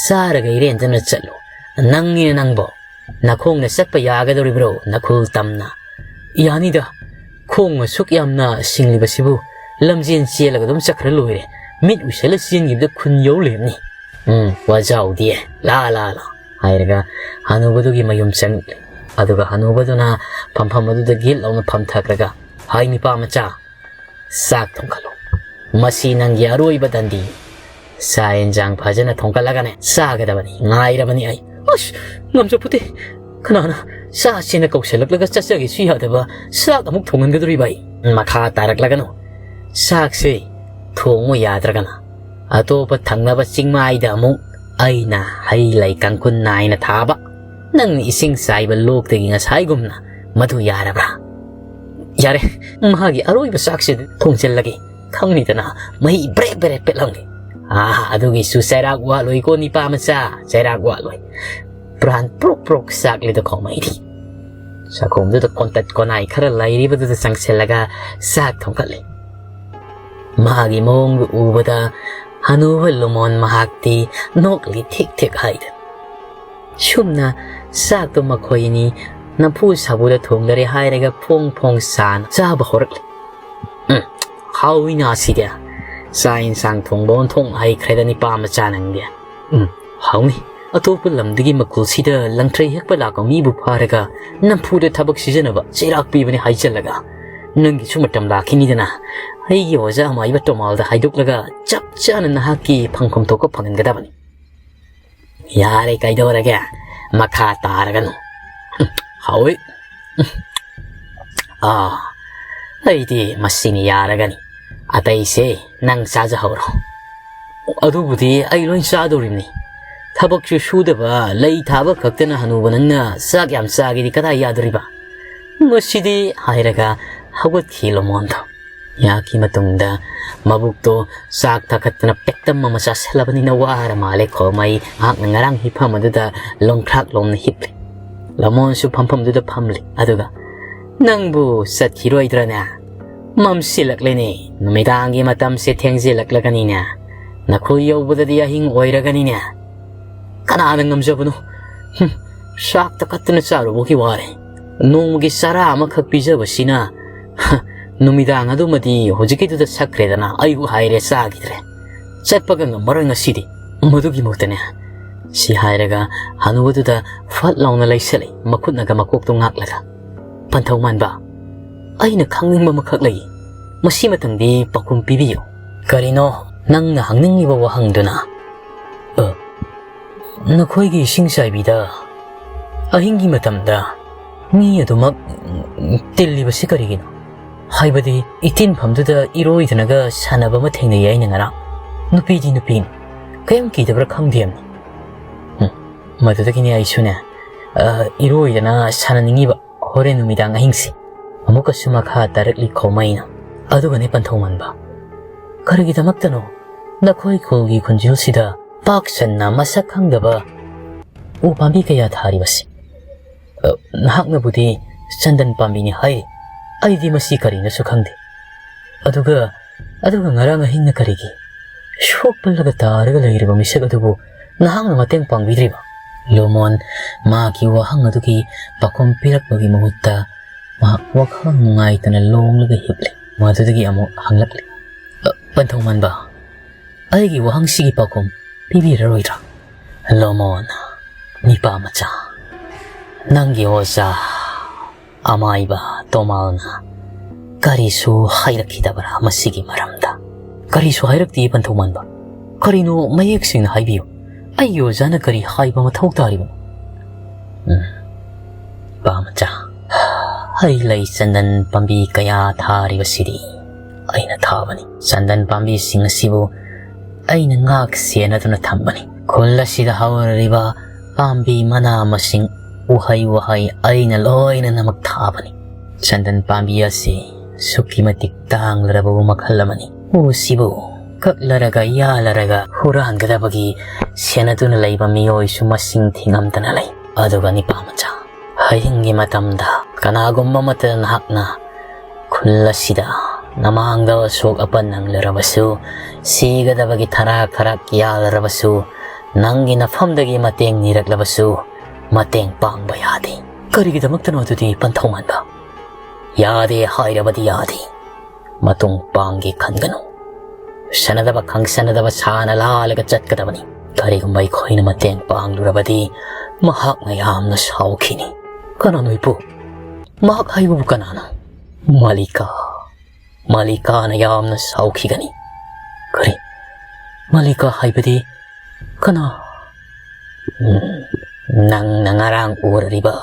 ꯆꯥꯔꯒ ꯏꯔꯦꯟꯖꯅ ꯆꯠꯂꯨ꯫ ꯅꯪꯅꯤꯅ ꯅꯪꯕꯣ, ꯅꯈꯣꯡꯅ ꯆꯠꯄ ꯌꯥꯒꯗꯧꯔꯤꯕ꯭ꯔꯣ, ꯅꯈꯨꯜ ꯇꯝꯅ?" "ꯌꯥꯅꯤꯗ, ꯈꯣꯡ ꯑꯁꯨꯛ ꯌꯥꯝꯅ ꯁꯤꯡꯂꯤꯕꯁꯤꯕꯨ ꯂꯝꯖꯦꯟ ꯆꯦꯜꯂꯒ ꯑꯗꯨꯝ ꯆꯠꯈ꯭ꯔ ꯂꯣꯏꯔꯦ꯫ ꯃꯤꯠ ꯎꯏꯁꯜꯂ ꯆꯦꯟꯈꯤꯕꯗ ꯈꯨꯟ ꯌꯧ ꯂꯩꯔꯝꯅꯤ꯫ ꯎꯝ, ꯋꯥꯖꯥꯎꯗꯤ, ꯂꯥ, ꯂꯥ, ꯂꯥ," ꯍꯥꯏꯔꯒ ꯍꯅꯨꯕꯗꯨꯒꯤ ꯃꯌꯨꯝ ꯆꯪꯂꯛꯂꯦ꯫ ꯑꯗꯨꯒ ꯍꯅꯨꯕꯗꯨꯅ ꯐꯝꯐꯝ ꯑꯗꯨꯗ ꯒꯤꯠ ꯂꯥꯎꯅ ꯐꯝꯊꯈ꯭ꯔꯒ, "ꯍꯥꯏ ꯅꯤꯄꯥ ꯃꯆꯥ, ꯆꯥꯛ ꯊꯣꯡꯒꯠꯂꯨ꯫ ꯃꯁꯤ ꯅꯪꯒꯤ ꯑꯔꯣꯏꯕ ꯗꯟꯗꯤ꯫ ꯆꯥꯛ ꯌꯦꯟꯁꯥꯡ ꯐꯖꯅ ꯊꯣꯡꯒꯠꯂꯒꯅꯦ ꯆꯥꯒꯗꯕꯅꯤ꯫ ꯉꯥꯏꯔꯕꯅꯤ ꯑꯩ꯫" "ꯑꯁ, ꯉꯝꯖꯄꯣꯠꯇꯦ꯫ ꯀꯅꯥꯅ ꯆꯥꯁꯦꯅ ꯀꯧꯁꯜꯂꯛꯂꯒ ꯆꯠꯆꯒꯦꯁꯨ ꯌꯥꯗꯕ ꯆꯥꯛ ꯑꯃꯨꯛ ꯊꯣꯡꯍꯟꯒꯗꯧꯔꯤꯕ ꯑꯩ?" "ꯃꯈꯥ ꯇꯥꯔꯛꯂꯒꯅꯨ꯫ ꯆꯥꯛꯁꯦ ꯊꯣꯡꯉꯨ ꯌꯥꯗ꯭ꯔꯒꯅ ꯑꯇꯣꯞꯄ ꯊꯪꯅꯕ ꯆꯤꯡꯃꯥꯏꯗ ꯑꯃꯨꯛ ꯑꯩꯅ ꯍꯩ ꯂꯩ ꯀꯥꯡꯈꯨꯜ ꯅꯥꯏꯅ ꯊꯥꯕ, ꯅꯪꯅ ꯏꯁꯤꯡ ꯆꯥꯏꯕ ꯂꯣꯛꯇꯒꯤ ꯉꯁꯥꯏꯒꯨꯝꯅ꯫ ꯃꯗꯨ ꯌꯥꯔꯕ꯭ꯔꯥ?" "ꯌꯥꯔꯦ, ꯃꯥꯒꯤ ꯑꯔꯣꯏꯕ ꯆꯥꯛꯁꯦ ꯊꯣꯡꯖꯤꯜꯂꯒꯦ꯫ ꯈꯪꯅꯤꯗꯅ, ꯃꯍꯤ ꯕ꯭ꯔꯦꯛ ꯕ꯭ꯔꯦꯛ ꯄꯦꯠꯂꯝꯒꯦ꯫ ꯑꯥ, ꯑꯗꯨꯒꯤꯁꯨ ꯆꯩꯔꯥꯛ ꯋꯥꯠꯂꯣꯏꯀꯣ, ꯅꯤꯄꯥ ꯃꯆꯥ, ꯆꯩꯔꯥꯛ ꯋꯥꯠꯂꯣꯏ꯫ ꯄ꯭ꯔꯥꯟ ꯄ꯭ꯔꯣꯛ ꯄ꯭ꯔꯣꯛ ꯆꯥꯛꯂꯤꯗ ꯈꯣꯡꯃꯩꯗꯤ꯫" ꯆꯥꯛꯈꯣꯝꯗꯨꯗ ꯀꯣꯟꯇꯠ ꯀꯣꯅꯥꯏ ꯈꯔ ꯂꯩꯔꯤꯕꯗꯨꯗ ꯆꯪꯁꯤꯜꯂꯒ ꯆꯥꯛ ꯊꯣꯡꯒꯠꯂꯤ꯫ ꯃꯥꯒꯤ ꯃꯑꯣꯡꯗꯨ ꯎꯕꯗ ꯍꯅꯨꯕ ꯂꯨꯃꯣꯟ ꯃꯍꯥꯛꯇꯤ ꯅꯣꯛꯂꯤ ꯊꯤꯛ ꯊꯤꯛ ꯍꯥꯏꯗꯅ꯫ ꯁꯨꯝꯅ ꯆꯥꯛꯇꯣ ꯃꯈꯣꯏ ꯑꯅꯤ ꯅꯝꯐꯨ ꯁꯥꯐꯨꯗ ꯊꯣꯡꯗꯔꯦ ꯍꯥꯏꯔꯒ ꯐꯣꯡ ꯐꯣꯡ ꯁꯥꯅ ꯆꯥꯕ ꯍꯧꯔꯛꯂꯦ꯫ "ꯎꯝ, ꯍꯥꯎꯏꯅ ꯁꯤꯗꯤ꯫ ꯆꯥꯛ ꯌꯦꯟꯁꯥꯡ ꯊꯣꯡꯕ ꯑꯣꯟꯊꯣꯛꯅ ꯍꯩꯈ꯭ꯔꯦꯗ ꯅꯤꯄꯥ ꯃꯆꯥ ꯅꯪꯗꯤ꯫ ꯎꯝ, ꯍꯥꯎꯅꯤ꯫ ꯑꯇꯣꯞꯄ ꯂꯝꯗꯒꯤ ꯃꯈꯨꯜꯁꯤꯗ ꯂꯪꯊ꯭ꯔꯩ ꯍꯦꯛꯄ ꯂꯥꯛꯄ ꯃꯤꯕꯨ ꯐꯥꯔꯒ ꯅꯝꯐꯨꯗ ꯊꯕꯛ ꯁꯤꯖꯤꯟꯅꯕ ꯆꯩꯔꯥꯛ ꯄꯤꯕꯅꯤ ꯍꯥꯏꯖꯜꯂꯒ, ꯅꯪꯒꯤꯁꯨ ꯃꯇꯝ ꯂꯥꯛꯈꯤꯅꯤꯗꯅ꯫ ꯑꯩꯒꯤ ꯑꯣꯖꯥ ꯑꯃꯥꯏꯕ ꯇꯣꯃꯥꯜꯗ ꯍꯥꯏꯗꯣꯛꯂꯒ ꯆꯞ ꯆꯥꯅ ꯅꯍꯥꯛꯀꯤ ꯐꯪꯐꯝ ꯊꯣꯛꯄ ꯐꯪꯍꯟꯒꯗꯕꯅꯤ꯫" "ꯌꯥꯔꯦ, ꯀꯩꯗꯧꯔꯒꯦ? ꯃꯈꯥ ꯇꯥꯔꯒꯅꯨ꯫" "ꯍꯥꯎꯏ꯫ ꯑꯥ, ꯑꯩꯗꯤ ꯃꯁꯤꯅ ꯌꯥꯔꯒꯅꯤ꯫ ꯑꯇꯩꯁꯦ ꯅꯪ ꯆꯥꯖꯍꯧꯔꯣ꯫" "ꯑꯗꯨꯕꯨꯗꯤ ꯑꯩ ꯂꯣꯏ ꯆꯥꯗꯧꯔꯤꯕꯅꯤ꯫ ꯊꯕꯛꯁꯨ ꯁꯨꯗꯕ, ꯂꯩ ꯊꯥꯕ ꯈꯛꯇꯅ ꯍꯅꯨꯕ ꯅꯪꯅ ꯆꯥꯛ ꯌꯥꯝ ꯆꯥꯒꯦꯗꯤ ꯀꯗꯥꯏ ꯌꯥꯗꯣꯔꯤꯕ? ꯃꯁꯤꯗꯤ," ꯍꯥꯏꯔꯒ ꯍꯧꯒꯠꯈꯤ ꯂꯣꯃꯣꯟꯗꯣ꯫ ꯉꯥꯏꯍꯥꯛꯀꯤ ꯃꯇꯨꯡꯗ ꯃꯕꯨꯛꯇꯣ ꯆꯥꯛ ꯊꯥꯒꯠꯇꯅ ꯄꯦꯛꯇꯝ ꯑꯃ ꯆꯥꯁꯤꯜꯂꯕꯅꯤꯅ ꯋꯥꯔ ꯃꯥꯜꯂꯦ ꯈꯣꯃꯩ꯫ ꯃꯍꯥꯛꯅ ꯉꯔꯥꯡ ꯍꯤꯞꯐꯝ ꯑꯗꯨꯗ ꯂꯣꯡꯈ꯭ꯔꯥꯛ ꯂꯣꯝꯅ ꯍꯤꯞꯂꯦ꯫ ꯂꯃꯣꯟꯁꯨ ꯐꯝꯐꯝꯗꯨꯗ ꯐꯝꯂꯤ꯫ ꯑꯗꯨꯒ, "ꯅꯪꯕꯨ ꯆꯠꯈꯤꯔꯣꯏꯗ꯭ꯔꯅꯦ? ꯃꯝꯁꯤꯜꯂꯛꯂꯦꯅꯦ꯫ ꯅꯨꯃꯤꯗꯥꯡꯒꯤ ꯃꯇꯝꯁꯦ ꯊꯦꯡꯖꯤꯜꯂꯛꯂꯒꯅꯤꯅꯦ꯫ ꯅꯈꯣꯏ ꯌꯧꯕꯗꯗꯤ ꯑꯍꯤꯡ ꯑꯣꯏꯔꯒꯅꯤꯅꯦ꯫ ꯀꯅꯥꯅ ꯉꯝꯖꯕꯅꯣ? ꯍꯨꯝ, ꯆꯥꯛ ꯊꯥꯒꯠꯇꯅ ꯆꯥꯔꯨꯕꯒꯤ ꯋꯥꯔꯦ꯫ ꯅꯣꯡꯃꯒꯤ ꯆꯔꯥ ꯑꯃꯈꯛ ꯄꯤꯖꯕꯁꯤꯅ, ꯍ, ꯅꯨꯃꯤꯗꯥꯡ ꯑꯗꯨꯃꯗꯤ ꯍꯧꯖꯤꯛꯀꯤꯗꯨꯗ ꯁꯛꯈ꯭ꯔꯦꯗꯅ, ꯑꯌꯨꯛ ꯍꯥꯏꯔꯦ ꯆꯥꯈꯤꯗ꯭ꯔꯦ꯫ ꯆꯠꯄꯒ ꯉꯝꯃꯔꯣꯏ ꯉꯁꯤꯗꯤ꯫ ꯃꯗꯨꯒꯤ ꯃꯍꯨꯠꯇꯅꯦ," ꯁꯤ ꯍꯥꯏꯔꯒ ꯍꯅꯨꯕꯗꯨꯗ ꯐꯠ ꯂꯥꯎꯅ ꯂꯩꯁꯜꯂꯤ, ꯃꯈꯨꯠꯅꯒ ꯃꯀꯣꯛꯇꯨ ꯉꯥꯛꯂꯒ꯫ "ꯄꯟꯊꯧ ꯃꯥꯟꯕ, ꯑꯩꯅ ꯈꯪꯅꯤꯡꯕ ꯑꯃꯈꯛ ꯂꯩ꯫ ꯃꯁꯤꯃꯇꯪꯗꯤ ꯄꯥꯎꯈꯨꯝ ꯄꯤꯕꯤꯌꯨ꯫" "ꯀꯔꯤꯅꯣ ꯅꯪꯅ ꯍꯪꯅꯤꯡꯂꯤꯕ ꯋꯥꯍꯪꯗꯨꯅ?" "ꯑ, ꯅꯈꯣꯏꯒꯤ ꯏꯁꯤꯡ ꯆꯥꯏꯕꯤꯗ ꯑꯍꯤꯡꯒꯤ ꯃꯇꯝꯗ ꯃꯤ ꯑꯗꯨꯃꯛ ꯇꯤꯜꯂꯤꯕꯁꯤ ꯀꯔꯤꯒꯤꯅꯣ? ꯍꯥꯏꯕꯗꯤ ꯏꯇꯤꯟꯐꯝꯗꯨꯗ ꯏꯔꯣꯏꯗꯅꯒ ꯁꯥꯟꯅꯕ ꯑꯃ ꯊꯦꯡꯅꯩ ꯑꯩꯅ ꯉꯔꯥꯡ꯫ ꯅꯨꯄꯤꯗꯤ ꯅꯨꯄꯤꯅꯤ, ꯀꯔꯤꯝ ꯀꯤꯗꯕ꯭ꯔꯥ ꯈꯪꯗꯦ ꯍꯥꯏꯕꯅꯤ꯫ ꯎꯝ, ꯃꯗꯨꯗꯒꯤꯅꯦ ꯑꯩꯁꯨꯅꯦ, ꯑ, ꯏꯔꯣꯏꯗꯅ ꯁꯥꯟꯅꯅꯤꯡꯉꯤꯕ ꯍꯣꯔꯦꯟ ꯅꯨꯃꯤꯗꯥꯡ ꯑꯍꯤꯡꯁꯤ꯫" ꯑꯃꯨꯛꯀꯁꯨ ꯃꯈꯥ ꯇꯥꯔꯛꯂꯤ ꯈꯣꯃꯩꯅ꯫ "ꯑꯗꯨꯒꯅꯦ ꯄꯟꯊꯧ ꯃꯥꯟꯕ, ꯀꯔꯤꯒꯤꯗꯃꯛꯇꯅꯣ ꯅꯈꯣꯏ ꯈꯨꯜꯒꯤ ꯈꯨꯟꯖꯦꯜꯁꯤꯗ ꯄꯥꯛ ꯁꯟꯅ ꯃꯁꯛ ꯈꯪꯗꯕ ꯎ ꯄꯥꯝꯕꯤ ꯀꯌꯥ ꯊꯥꯔꯤꯕꯁꯤ? ꯑ, ꯅꯍꯥꯛꯅꯕꯨꯗꯤ ꯆꯟꯗꯟ ꯄꯥꯝꯕꯤꯅꯤ ꯍꯥꯏꯔꯤ, ꯑꯩꯗꯤ ꯃꯁꯤ ꯀꯔꯤꯅꯣꯁꯨ ꯈꯪꯗꯦ꯫ ꯑꯗꯨꯒ, ꯑꯗꯨꯒ ꯉꯔꯥꯡ ꯑꯍꯤꯡꯅ ꯀꯔꯤꯒꯤ ꯁꯣꯛꯄꯜꯂꯒ ꯇꯥꯔꯒ ꯂꯩꯔꯤꯕ ꯃꯤꯁꯛ ꯑꯗꯨꯕꯨ ꯅꯍꯥꯛꯅ ꯃꯇꯦꯡ ꯄꯥꯡꯕꯤꯗ꯭ꯔꯤꯕ?" ꯂꯣꯃꯣꯟ ꯃꯥꯒꯤ ꯋꯥꯍꯪ ꯑꯗꯨꯒꯤ ꯄꯥꯎꯈꯨꯝ ꯄꯤꯔꯛꯄꯒꯤ ꯃꯍꯨꯠꯇ ꯃꯍꯥꯛ ꯋꯥꯈꯜ ꯅꯨꯡꯉꯥꯏꯇꯅ ꯂꯣꯡꯂꯒ ꯍꯤꯞꯂꯤ꯫ ꯃꯗꯨꯗꯒꯤ ꯑꯃꯨꯛ ꯍꯪꯂꯛꯂꯤ, "ꯑ, ꯄꯟꯊꯧ ꯃꯥꯟꯕ, ꯑꯩꯒꯤ ꯋꯥꯍꯪꯁꯤꯒꯤ ꯄꯥꯎꯈꯨꯝ ꯄꯤꯕꯤꯔꯔꯣꯏꯗ꯭ꯔꯥ?" "ꯂꯣꯃꯣꯟ, ꯅꯤꯄꯥ ꯃꯆꯥ, ꯅꯪꯒꯤ ꯑꯣꯖꯥ ꯑꯃꯥꯏꯕ ꯇꯣꯃꯥꯜꯅ ꯀꯔꯤꯁꯨ ꯍꯥꯏꯔꯛꯈꯤꯗꯕ꯭ꯔꯥ ꯃꯁꯤꯒꯤ ꯃꯔꯝꯗ?" "ꯀꯔꯤꯁꯨ ꯍꯥꯏꯔꯛꯇꯦ ꯄꯟꯊꯧ ꯃꯥꯟꯕ꯫ ꯀꯔꯤꯅꯣ ꯃꯌꯦꯛ ꯁꯦꯡꯅ ꯍꯥꯏꯕꯤꯌꯨ꯫ ꯑꯩꯒꯤ ꯑꯣꯖꯥꯅ ꯀꯔꯤ ꯍꯥꯏꯕ ꯃꯊꯧ ꯇꯥꯔꯤꯕꯅꯣ?" "ꯎꯝ, ꯄꯥ ꯃꯆꯥ, ꯍꯩ ꯂꯩ ꯆꯟꯗꯟ ꯄꯥꯝꯕꯤ ꯀꯌꯥ ꯊꯥꯔꯤꯕꯁꯤꯗꯤ ꯑꯩꯅ ꯊꯥꯕꯅꯤ꯫ ꯆꯟꯗꯟ ꯄꯥꯝꯕꯤꯁꯤꯡ ꯑꯁꯤꯕꯨ ꯑꯩꯅ ꯉꯥꯛ ꯁꯦꯟꯅꯗꯨꯅ ꯊꯝꯕꯅꯤ꯫ ꯈꯨꯜ ꯑꯁꯤꯗ ꯍꯧꯔꯤꯕ ꯄꯥꯝꯕꯤ ꯃꯅꯥ ꯃꯁꯤꯡ, ꯎꯍꯩ ꯋꯥꯍꯩ ꯑꯩꯅ ꯂꯣꯏꯅꯃꯛ ꯊꯥꯕꯅꯤ꯫ ꯆꯟꯗꯟ ꯄꯥꯝꯕꯤ ꯑꯁꯤ ꯑꯁꯨꯛꯀꯤ ꯃꯇꯤꯛ ꯇꯥꯡꯂꯔꯕ ꯎ ꯃꯈꯜ ꯑꯃꯅꯤ꯫ ꯎꯁꯤꯕꯨ ꯀꯛꯂꯔꯒ ꯌꯥꯜꯂꯔꯒ ꯍꯨꯔꯥꯟꯒꯗꯕꯒꯤ ꯁꯦꯟꯅꯗꯨꯅ ꯂꯩꯕ ꯃꯤꯑꯣꯏꯁꯨ ꯃꯁꯤꯡ ꯊꯤꯉꯝꯗꯅ ꯂꯩ꯫ ꯑꯗꯨꯒ ꯅꯤꯄꯥ ꯃꯆꯥ, ꯍꯌꯦꯡꯒꯤ ꯃꯇꯝꯗ ꯀꯅꯥꯒꯨꯝꯕ ꯑꯃꯠꯇꯅ ꯅꯍꯥꯛꯅ ꯈꯨꯜ ꯑꯁꯤꯗ ꯅꯃꯥꯡꯗ ꯑꯁꯣꯛ ꯑꯄꯟ ꯅꯪꯂꯔꯕꯁꯨ, ꯁꯤꯒꯗꯕꯒꯤ ꯊꯔꯥꯛ ꯊꯔꯥꯛ ꯌꯥꯜꯂꯔꯕꯁꯨ, ꯅꯪꯒꯤ ꯅꯐꯝꯗꯒꯤ ꯃꯇꯦꯡ ꯅꯤꯔꯛꯂꯕꯁꯨ, ꯃꯇꯦꯡ ꯄꯥꯡꯕ ꯌꯥꯗꯦ꯫ ꯀꯔꯤꯒꯤꯗꯃꯛꯇꯅꯣ ꯑꯗꯨꯗꯤ, ꯄꯟꯊꯧ ꯃꯥꯟꯕ? ꯌꯥꯗꯦ ꯍꯥꯏꯔꯕꯗꯤ ꯌꯥꯗꯦ꯫ ꯃꯇꯨꯡ ꯄꯥꯡꯒꯦ ꯈꯟꯒꯅꯨ꯫ ꯁꯥꯟꯅꯗꯕ ꯈꯪꯁꯥꯟꯅꯗꯕ ꯁꯥꯅ ꯂꯥꯜꯂꯒ ꯆꯠꯀꯗꯕꯅꯤ꯫ ꯀꯔꯤꯒꯨꯝꯕ ꯑꯩꯈꯣꯏꯅ ꯃꯇꯦꯡ ꯄꯥꯡꯂꯨꯔꯕꯗꯤ ꯃꯍꯥꯛꯅ ꯌꯥꯝꯅ ꯁꯥꯎꯈꯤꯅꯤ꯫ ꯀꯅꯥꯅꯣ ꯏꯄꯨ? ꯃꯍꯥꯛ ꯍꯥꯏꯕꯕꯨ ꯀꯅꯥꯅꯣ? ꯃꯥꯂꯤꯀꯥ꯫ ꯃꯥꯂꯤꯀꯥꯅ ꯌꯥꯝꯅ ꯁꯥꯎꯈꯤꯒꯅꯤ꯫ ꯀꯔꯤ? ꯃꯥꯂꯤꯀꯥ ꯍꯥꯏꯕꯗꯤ ꯀꯅꯥ? ꯎꯝ, ꯅꯪꯅ ꯉꯔꯥꯡ ꯎꯔꯔꯤꯕ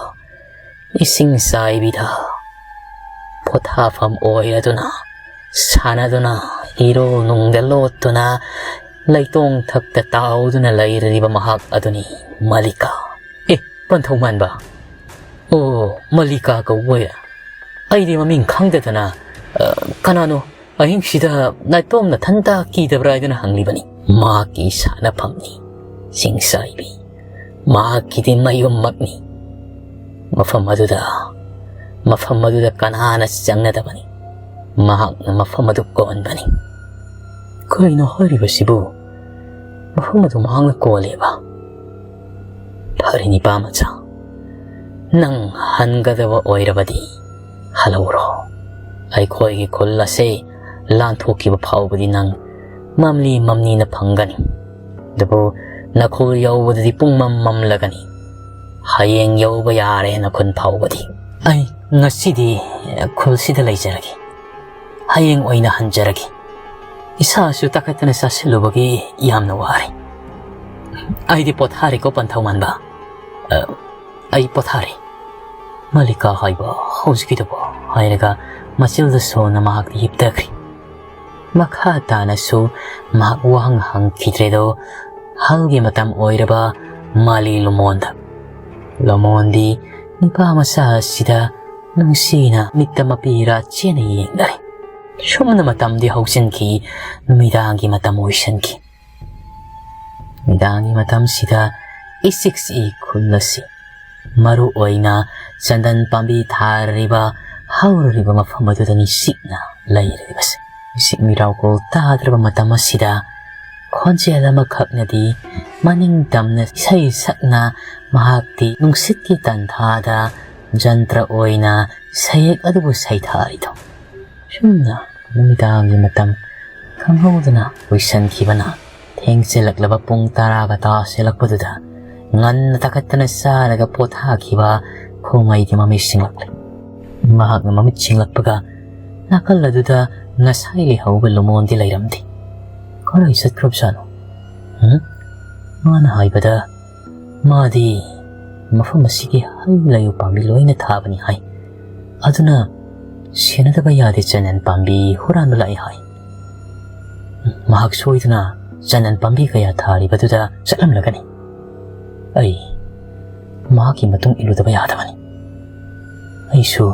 ꯏꯁꯤꯡ ꯆꯥꯏꯕꯤꯗ ꯄꯣꯊꯥꯐꯝ ꯑꯣꯏꯔꯗꯨꯅ, ꯁꯥꯟꯅꯗꯨꯅ, ꯏꯔꯣꯜ ꯅꯨꯡꯗ ꯂꯣꯠꯇꯨꯅ, ꯂꯩꯇꯣꯡ ꯊꯛꯇ ꯇꯥꯎꯗꯨꯅ ꯂꯩꯔꯤꯕ ꯃꯍꯥꯛ ꯑꯗꯨꯅꯤ ꯃꯥꯂꯤꯀꯥ꯫ ꯑꯦ, ꯄꯟꯊꯧ ꯃꯥꯟꯕ꯫ ꯑꯣ, ꯃꯥꯂꯤꯀꯥ ꯀꯧꯕ ꯑꯣꯏꯔꯦ꯫ ꯑꯩꯗꯤ ꯃꯃꯤꯡ ꯈꯪꯗꯗꯅ, ꯑ, ꯀꯅꯥꯅꯣ ꯑꯍꯤꯡꯁꯤꯗ ꯅꯥꯏꯇꯣꯝ ꯅꯊꯟꯇ ꯀꯤꯗꯕ꯭ꯔꯥ ꯍꯥꯏꯗꯨꯅ ꯍꯪꯂꯤꯕꯅꯤ꯫ ꯃꯍꯥꯛꯀꯤ ꯁꯥꯟꯅꯐꯝꯅꯤ ꯁꯤꯡꯁꯥꯏꯕꯤ꯫ ꯃꯍꯥꯛꯀꯤꯗꯤ ꯃꯌꯨꯝꯃꯛꯅꯤ꯫ ꯃꯐꯝ ꯑꯗꯨꯗ, ꯃꯐꯝ ꯑꯗꯨꯗ ꯀꯅꯥꯅ ꯆꯪꯅꯗꯕꯅꯤ꯫ ꯃꯍꯥꯛꯅ ꯃꯐꯝ ꯑꯗꯨ ꯀꯣꯟꯕꯅꯤ꯫ ꯀꯔꯤꯅꯣ ꯍꯥꯏꯔꯤꯕꯁꯤꯕꯨ? ꯃꯐꯝ ꯑꯗꯨ ꯃꯍꯥꯛꯅ ꯀꯣꯜꯂꯦꯕ? ꯐꯔꯦ, ꯅꯤꯄꯥ ꯃꯆꯥ, ꯅꯪ ꯍꯟꯒꯗꯕ ꯑꯣꯏꯔꯕꯗꯤ ꯍꯜꯍꯧꯔꯣ꯫ ꯑꯩꯈꯣꯏꯒꯤ ꯈꯨꯜ ꯑꯁꯦ ꯂꯥꯟꯊꯣꯛꯈꯤꯕ ꯐꯥꯎꯕꯗꯤ ꯅꯪ ꯃꯝꯂꯤ ꯃꯝꯅꯤꯅ ꯐꯪꯒꯅꯤ꯫ ꯑꯗꯨꯕꯨ ꯅꯈꯨꯜ ꯌꯧꯕꯗꯗꯤ ꯄꯨꯡꯃꯝ ꯃꯝꯂꯒꯅꯤ꯫ ꯍꯌꯦꯡ ꯌꯧꯕ ꯌꯥꯔꯦ ꯅꯈꯨꯜ ꯐꯥꯎꯕꯗꯤ꯫ ꯑꯩ ꯉꯁꯤꯗꯤ ꯈꯨꯜꯁꯤꯗ ꯂꯩꯖꯔꯒꯦ꯫ ꯍꯌꯦꯡ ꯑꯣꯏꯅ ꯍꯟꯖꯔꯒꯦ꯫ ꯏꯁꯥꯁꯨ ꯇꯥꯈꯠꯇꯅ ꯆꯥꯁꯤꯜꯂꯨꯕꯒꯤ ꯌꯥꯝꯅ ꯋꯥꯔꯦ꯫ ꯑꯩꯗꯤ ꯄꯣꯊꯥꯔꯦꯀꯣ, ꯄꯟꯊꯧ ꯃꯥꯟꯕ꯫ ꯑ, ꯑꯩ ꯄꯣꯊꯥꯔꯦ꯫ ꯃꯥꯂꯤꯀꯥ ꯍꯥꯏꯕ ꯍꯧꯖꯤꯛꯀꯤꯗꯨꯕꯨ? ꯍꯥꯏꯔꯒ ꯃꯆꯤꯜꯗ ꯁꯣꯟꯅ ꯃꯍꯥꯛꯇꯤ ꯍꯤꯞꯊꯈ꯭ꯔꯦ꯫ ꯃꯈꯥ ꯇꯥꯅꯁꯨ ꯃꯍꯥꯛ ꯋꯥꯍꯪ ꯍꯪꯈꯤꯗ꯭ꯔꯦꯗꯣ, ꯍꯜꯒꯤ ꯃꯇꯝ ꯑꯣꯏꯔꯕ ꯃꯥꯂꯤ ꯂꯨꯃꯣꯟꯗ꯫ ꯂꯨꯃꯣꯟꯗꯤ ꯅꯤꯄꯥ ꯃꯆꯥ ꯑꯁꯤꯗ ꯅꯨꯡꯁꯤꯅ ꯃꯤꯠꯇ ꯃꯄꯤꯔꯥ ꯆꯦꯅ ꯌꯦꯡꯅꯔꯦ꯫ ꯁꯨꯝꯅ ꯃꯇꯝꯗꯤ ꯍꯧꯖꯤꯟꯈꯤ, ꯅꯨꯃꯤꯗꯥꯡꯒꯤ ꯃꯇꯝ ꯑꯣꯏꯁꯤꯟꯈꯤ꯫ ꯅꯨꯃꯤꯗꯥꯡꯒꯤ ꯃꯇꯝꯁꯤꯗ ꯏꯆꯤꯛ ꯆꯤꯛꯏ ꯈꯨꯜ ꯑꯁꯤ꯫ ꯃꯔꯨ ꯑꯣꯏꯅ ꯆꯟꯗꯟ ꯄꯥꯝꯕꯤ ꯊꯥꯔꯤꯕ, ꯍꯧꯔꯤꯕ ꯃꯐꯝ ꯑꯗꯨꯗ ꯅꯤꯡꯁꯤꯛꯅ ꯂꯩꯔꯤꯕꯁꯦ꯫ ꯅꯤꯡꯁꯤꯛ ꯃꯤꯔꯥꯎꯈꯣꯜ ꯇꯥꯗ꯭ꯔꯕ ꯃꯇꯝ ꯑꯁꯤꯗ ꯈꯣꯟꯖꯦꯜ ꯑꯃꯈꯛꯅꯗꯤ ꯃꯅꯤꯡ ꯇꯝꯅ ꯏꯁꯩ ꯁꯛꯅ ꯃꯍꯥꯛꯇꯤ ꯅꯨꯡꯁꯤꯠꯀꯤ ꯇꯟꯊꯥꯗ ꯖꯟꯇ꯭ꯔ ꯑꯣꯏꯅ ꯁꯩꯌꯦꯛ ꯑꯗꯨꯕꯨ ꯁꯩꯊꯥꯔꯤꯗꯣ꯫ ꯁꯨꯝꯅ ꯅꯨꯃꯤꯗꯥꯡꯒꯤ ꯃꯇꯝ ꯈꯪꯍꯧꯗꯅ ꯀꯨꯏꯁꯟꯈꯤꯕꯅ ꯊꯦꯡꯖꯤꯜꯂꯛꯂꯕ ꯄꯨꯡ ꯇꯔꯥꯒ ꯇꯥꯁꯤꯜꯂꯛꯄꯗꯨꯗ ꯉꯟꯅ ꯇꯥꯈꯠꯇꯅ ꯆꯥꯔꯒ ꯄꯣꯊꯥꯈꯤꯕ ꯈꯣꯃꯩꯒꯤ ꯃꯃꯤꯠ ꯁꯤꯡꯂꯛꯂꯦ꯫ ꯃꯍꯥꯛꯅ ꯃꯃꯤꯠ ꯁꯤꯡꯂꯛꯄꯒ ꯅꯥꯀꯜ ꯑꯗꯨꯗ ꯉꯁꯥꯏ ꯂꯩꯍꯧꯕ ꯂꯨꯃꯣꯟꯗꯤ ꯂꯩꯔꯝꯗꯦ꯫ ꯀꯔꯥꯏ ꯆꯠꯈ꯭ꯔꯕꯖꯥꯠꯅꯣ? ꯎꯝ? ꯃꯥꯅ ꯍꯥꯏꯕꯗ ꯃꯥꯗꯤ ꯃꯐꯝ ꯑꯁꯤꯒꯤ ꯍꯩ ꯂꯩ ꯄꯥꯝꯕꯤ ꯂꯣꯏꯅ ꯊꯥꯕꯅꯤ ꯍꯥꯏ꯫ ꯑꯗꯨꯅ ꯁꯦꯟꯅꯗꯕ ꯌꯥꯗꯦ, ꯆꯅꯟ ꯄꯥꯝꯕꯤ ꯍꯨꯔꯥꯟꯕ ꯂꯥꯛꯏ ꯍꯥꯏ꯫ ꯃꯍꯥꯛ ꯁꯣꯏꯗꯨꯅ ꯆꯅꯟ ꯄꯥꯝꯕꯤ ꯀꯌꯥ ꯊꯥꯔꯤꯕꯗꯨꯗ ꯆꯠꯂꯝꯂꯒꯅꯤ꯫ ꯑꯩ ꯃꯍꯥꯛꯀꯤ ꯃꯇꯨꯡ ꯏꯜꯂꯨꯗꯕ ꯌꯥꯗꯕꯅꯤ꯫ ꯑꯩꯁꯨ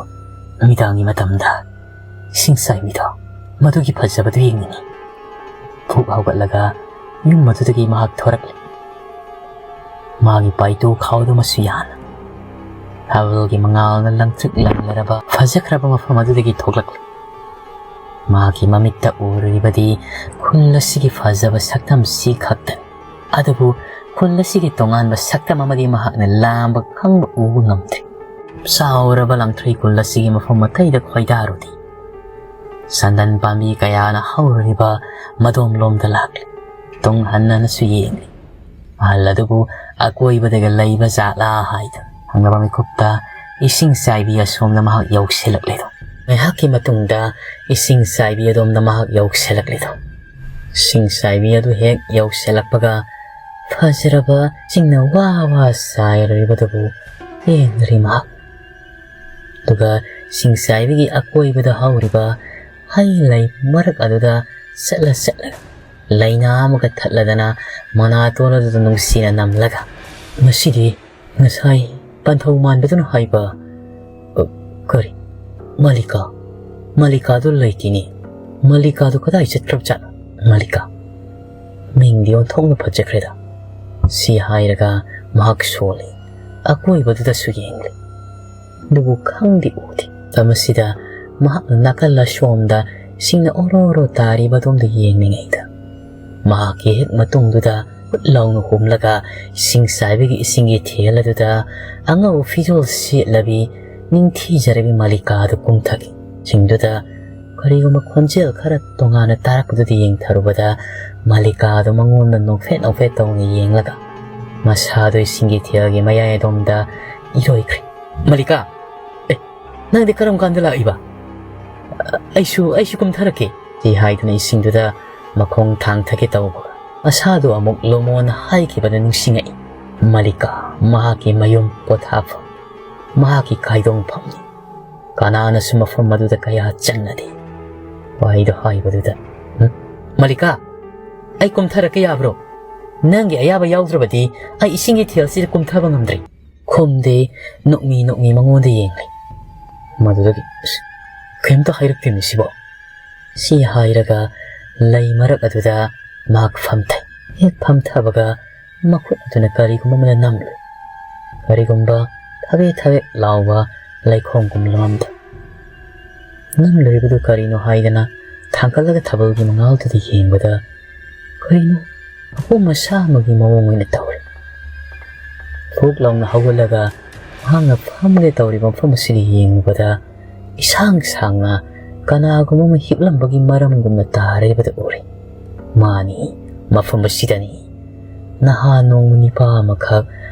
ꯅꯨꯃꯤꯗꯥꯡꯒꯤ ꯃꯇꯝꯗ ꯏꯁꯤꯡ ꯆꯥꯏꯕꯤꯗꯣ, ꯃꯗꯨꯒꯤ ꯐꯖꯕꯗꯨ ꯌꯦꯡꯅꯤꯡꯏ꯫ ꯐꯨꯛ ꯍꯧꯒꯠꯂꯒ ꯌꯨꯝ ꯑꯗꯨꯗꯒꯤ ꯃꯍꯥꯛ ꯊꯣꯔꯛꯂꯦ꯫ ꯃꯥꯒꯤ ꯄꯥꯏꯇꯨ ꯈꯥꯎꯗꯨꯃꯁꯨ ꯌꯥꯅ ꯊꯥꯕꯜꯒꯤ ꯃꯉꯥꯜꯅ ꯂꯪꯇ꯭ꯔꯤꯛ ꯂꯪꯅꯔꯕ ꯐꯖꯈ꯭ꯔꯕ ꯃꯐꯝ ꯑꯗꯨꯗꯒꯤ ꯊꯣꯛꯂꯛꯂꯦ꯫ ꯃꯥꯒꯤ ꯃꯃꯤꯠꯇ ꯎꯔꯤꯕꯗꯤ ꯈꯨꯜ ꯑꯁꯤꯒꯤ ꯐꯖꯕ ꯁꯛꯇꯝꯁꯤ ꯈꯛꯇꯅꯤ꯫ ꯑꯗꯨꯕꯨ ꯈꯨꯜ ꯑꯁꯤꯒꯤ ꯇꯣꯉꯥꯟꯕ ꯁꯛꯇꯝ ꯑꯃꯗꯤ ꯃꯍꯥꯛꯅ ꯂꯥꯝꯕ ꯈꯪꯕ ꯎꯕ ꯉꯝꯗ꯭ꯔꯤ꯫ ꯆꯥꯎꯔꯕ ꯂꯪꯊ꯭ꯔꯩ ꯈꯨꯜ ꯑꯁꯤꯒꯤ ꯃꯐꯝ ꯑꯇꯩꯗ ꯈꯣꯏꯗꯥꯔꯨꯗꯦ꯫ ꯆꯟꯗꯟ ꯄꯥꯝꯕꯤ ꯀꯌꯥꯅ ꯍꯧꯔꯤꯕ ꯃꯗꯣꯝꯂꯣꯝꯗ ꯂꯥꯛꯂꯤ꯫ ꯇꯨꯡ ꯍꯟꯅꯅꯁꯨ ꯌꯦꯡꯂꯤ꯫ ꯑꯍꯜ ꯑꯗꯨꯕꯨ ꯑꯀꯣꯏꯕꯗꯒ ꯂꯩꯕ ꯖꯥꯠꯂꯥ ꯍꯥꯏꯗꯨꯅ꯫ ꯊꯪꯅꯕ ꯃꯤꯀꯨꯞꯇ ꯏꯁꯤꯡ ꯆꯥꯏꯕꯤ ꯑꯁꯣꯝꯗ ꯃꯍꯥꯛ ꯌꯧꯁꯤꯜꯂꯛꯂꯦꯗꯣ꯫ ꯉꯥꯏꯍꯥꯛꯀꯤ ꯃꯇꯨꯡꯗ ꯏꯁꯤꯡ ꯆꯥꯏꯕꯤ ꯑꯗꯣꯝꯗ ꯃꯍꯥꯛ ꯌꯧꯁꯤꯜꯂꯛꯂꯦꯗꯣ꯫ ꯏꯁꯤꯡ ꯆꯥꯏꯕꯤ ꯑꯗꯨ ꯍꯦꯛ ꯌꯧꯁꯤꯜꯂꯛꯄꯒ ꯐꯖꯔꯕ ꯏꯁꯤꯡꯅ ꯋꯥ ꯋꯥ ꯆꯥꯏꯔꯤꯕꯗꯨꯕꯨ ꯌꯦꯡꯂꯔꯤ ꯃꯍꯥꯛ꯫ ꯑꯗꯨꯒ ꯏꯁꯤꯡ ꯆꯥꯏꯕꯤꯒꯤ ꯑꯀꯣꯏꯕꯗ ꯍꯧꯔꯤꯕ ꯍꯩ ꯂꯩ ꯃꯔꯛ ꯑꯗꯨꯗ ꯆꯠꯂ ꯆꯠꯂꯒ ꯂꯩꯅꯥ ꯑꯃꯒ ꯊꯠꯂꯗꯅ ꯃꯅꯥꯇꯣꯟ ꯑꯗꯨꯗ ꯅꯨꯡꯁꯤꯅ ꯅꯝꯂꯒ, "ꯉꯁꯤꯗꯤ ꯉꯁꯥꯏ ꯄꯟꯊꯧ ꯃꯥꯟꯕꯗꯨꯅ ꯍꯥꯏꯕ, ꯑ, "ꯀꯔꯤ? ꯃꯥꯂꯤꯀꯥ? ꯃꯥꯂꯤꯀꯥꯗꯨ ꯂꯩꯇꯦꯅꯦ꯫ ꯃꯥꯂꯤꯀꯥꯗꯨ ꯀꯗꯥꯏ ꯆꯠꯈ꯭ꯔꯕꯖꯥꯠꯅꯣ? ꯃꯥꯂꯤꯀꯥ? ꯃꯤꯡꯗꯤ ꯑꯣꯟꯊꯣꯛꯅ ꯐꯖꯈ꯭ꯔꯦꯗ꯫" ꯁꯤ ꯍꯥꯏꯔꯒ ꯃꯍꯥꯛ ꯁꯣꯜꯂꯤ꯫ ꯑꯀꯣꯏꯕꯗꯨꯗꯁꯨ ꯌꯦꯡꯂꯤ꯫ ꯑꯗꯨꯕꯨ ꯈꯪꯗꯤ ꯎꯗꯦ꯫ ꯃꯇꯝ ꯑꯁꯤꯗ ꯃꯍꯥꯛꯅ ꯅꯥꯀꯜ ꯑꯁꯣꯝꯗ ꯏꯁꯤꯡꯅ ꯑꯣꯔꯣ ꯑꯣꯔꯣ ꯇꯥꯔꯤꯕ ꯑꯗꯣꯝꯗ ꯌꯦꯡꯂꯤꯉꯩꯗ, ꯃꯍꯥꯛꯀꯤ ꯍꯦꯛ ꯃꯇꯨꯡꯗꯨꯗ ꯍꯨꯠ ꯂꯥꯎꯅ ꯍꯨꯝꯂꯒ ꯏꯁꯤꯡ ꯆꯥꯏꯕꯒꯤ ꯏꯁꯤꯡꯒꯤ ꯏꯊꯦꯜ ꯑꯗꯨꯗ ꯑꯉꯧꯕ ꯐꯤꯖꯣꯜ ꯁꯦꯠꯂꯕꯤ, ꯅꯤꯡꯊꯤꯖꯔꯕꯤ ꯃꯥꯂꯤꯀꯥ ꯑꯗꯨ ꯀꯨꯝꯊꯈꯤ꯫ ꯁꯤꯡꯗꯨꯗ ꯀꯔꯤꯒꯨꯝꯕ ꯈꯣꯟꯖꯦꯜ ꯈꯔ ꯇꯣꯉꯥꯟꯅ ꯇꯥꯔꯛꯄꯗꯨꯗ ꯌꯦꯡꯊꯔꯨꯕꯗ, ꯃꯥꯂꯤꯀꯥ ꯑꯗꯨ ꯃꯉꯣꯟꯗ ꯅꯣꯛꯐꯦꯠ ꯅꯣꯛꯐꯦꯠ ꯇꯧꯅ ꯌꯦꯡꯂꯒ, ꯃꯁꯥꯗꯨ ꯏꯁꯤꯡꯒꯤ ꯏꯊꯦꯜꯒꯤ ꯃꯌꯥꯏ ꯑꯗꯣꯝꯗ ꯏꯔꯣꯏꯈ꯭ꯔꯦ꯫ "ꯃꯥꯂꯤꯀꯥ, ꯑꯦ, ꯅꯪꯗꯤ ꯀꯔꯝ ꯀꯥꯟꯗ ꯂꯥꯛꯏꯕ? ꯑꯩꯁꯨ, ꯑꯩꯁꯨ ꯀꯨꯝꯊꯔꯛꯀꯦ," ꯁꯤ ꯍꯥꯏꯗꯨꯅ ꯏꯁꯤꯡꯗꯨꯗ ꯃꯈꯣꯡ ꯊꯥꯡꯊꯒꯦ ꯇꯧꯕ ꯃꯁꯥꯗꯨ ꯑꯃꯨꯛ ꯂꯣꯃꯣꯟ ꯍꯥꯏꯈꯤꯕꯗꯨ ꯅꯤꯡꯁꯤꯡꯉꯛꯏ꯫ ꯃꯥꯂꯤꯀꯥ, ꯃꯍꯥꯛꯀꯤ ꯃꯌꯨꯝ ꯄꯣꯊꯥꯐꯝ, ꯃꯍꯥꯛꯀꯤ ꯀꯥꯏꯗꯣꯡꯐꯝꯅꯤ꯫ ꯀꯅꯥꯅꯁꯨ ꯃꯐꯝ ꯑꯗꯨꯗ ꯀꯌꯥ ꯆꯪꯅꯗꯦ꯫ ꯋꯥꯍꯩꯗꯣ ꯍꯥꯏꯕꯗꯨꯗ, "ꯎꯝ? ꯃꯥꯂꯤꯀꯥ, ꯑꯩ ꯀꯨꯝꯊꯔꯛꯀꯦ ꯌꯥꯕ꯭ꯔꯣ? ꯅꯪꯒꯤ ꯑꯌꯥꯕ ꯌꯥꯎꯗ꯭ꯔꯕꯗꯤ ꯑꯩ ꯏꯁꯤꯡꯒꯤ ꯏꯊꯦꯜꯁꯤꯗ ꯀꯨꯝꯊꯕ ꯉꯝꯗ꯭ꯔꯦ꯫" ꯈꯨꯝꯗꯦ, ꯅꯣꯛꯃꯤ ꯅꯣꯛꯃꯤ ꯃꯉꯣꯟꯗ ꯌꯦꯡꯂꯦ꯫ ꯃꯗꯨꯗꯒꯤ, "ꯑꯁ, ꯀꯩꯝꯇ ꯍꯥꯏꯔꯛꯇꯦꯅꯦ ꯁꯤꯕꯣ?" ꯁꯤ ꯍꯥꯏꯔꯒ ꯂꯩ ꯃꯔꯛ ꯑꯗꯨꯗ ꯃꯍꯥꯛ ꯐꯝꯊꯩ꯫ ꯍꯦꯛ ꯐꯝꯊꯕꯒ ꯃꯈꯨꯠ ꯑꯗꯨꯅ ꯀꯔꯤꯒꯨꯝꯕ ꯑꯃꯗ ꯅꯝꯂꯨꯏ꯫ ꯀꯔꯤꯒꯨꯝꯕ ꯊꯕꯦ ꯊꯕꯦ ꯂꯥꯎꯕ ꯂꯩꯈꯣꯝꯒꯨꯝ ꯂꯝꯗ ꯅꯝꯂꯨꯔꯤꯕꯗꯨ ꯀꯔꯤꯅꯣ ꯍꯥꯏꯗꯅ ꯊꯥꯡꯒꯠꯂꯒ ꯊꯥꯕꯜꯒꯤ ꯃꯉꯥꯜꯗꯨꯗ ꯌꯦꯡꯕꯗ, ꯀꯔꯤꯅꯣ ꯑꯄꯣꯝ ꯑꯁꯥ ꯑꯃꯒꯤ ꯃꯑꯣꯡ ꯑꯣꯏꯅ ꯇꯧꯔꯦ꯫ ꯐꯨꯛ ꯂꯥꯎꯅ ꯍꯧꯒꯠꯂꯒ ꯃꯍꯥꯛꯅ ꯐꯝꯒꯦ ꯇꯧꯔꯤꯕ ꯃꯐꯝ ꯑꯁꯤꯗ ꯌꯦꯡꯂꯨꯕꯗ, ꯏꯁꯥꯡ ꯁꯥꯡꯅ ꯀꯅꯥꯒꯨꯝꯕ ꯑꯃ ꯍꯤꯞꯂꯝꯕꯒꯤ ꯃꯔꯝꯒꯨꯝꯅ ꯇꯥꯔꯤꯕꯗꯨ ꯎꯔꯦ꯫ ꯃꯥꯅꯤ, ꯃꯐꯝ ꯑꯁꯤꯗꯅꯤ ꯅꯍꯥ ꯅꯣꯡꯃ ꯅꯤꯄꯥ ꯑꯃꯈꯛ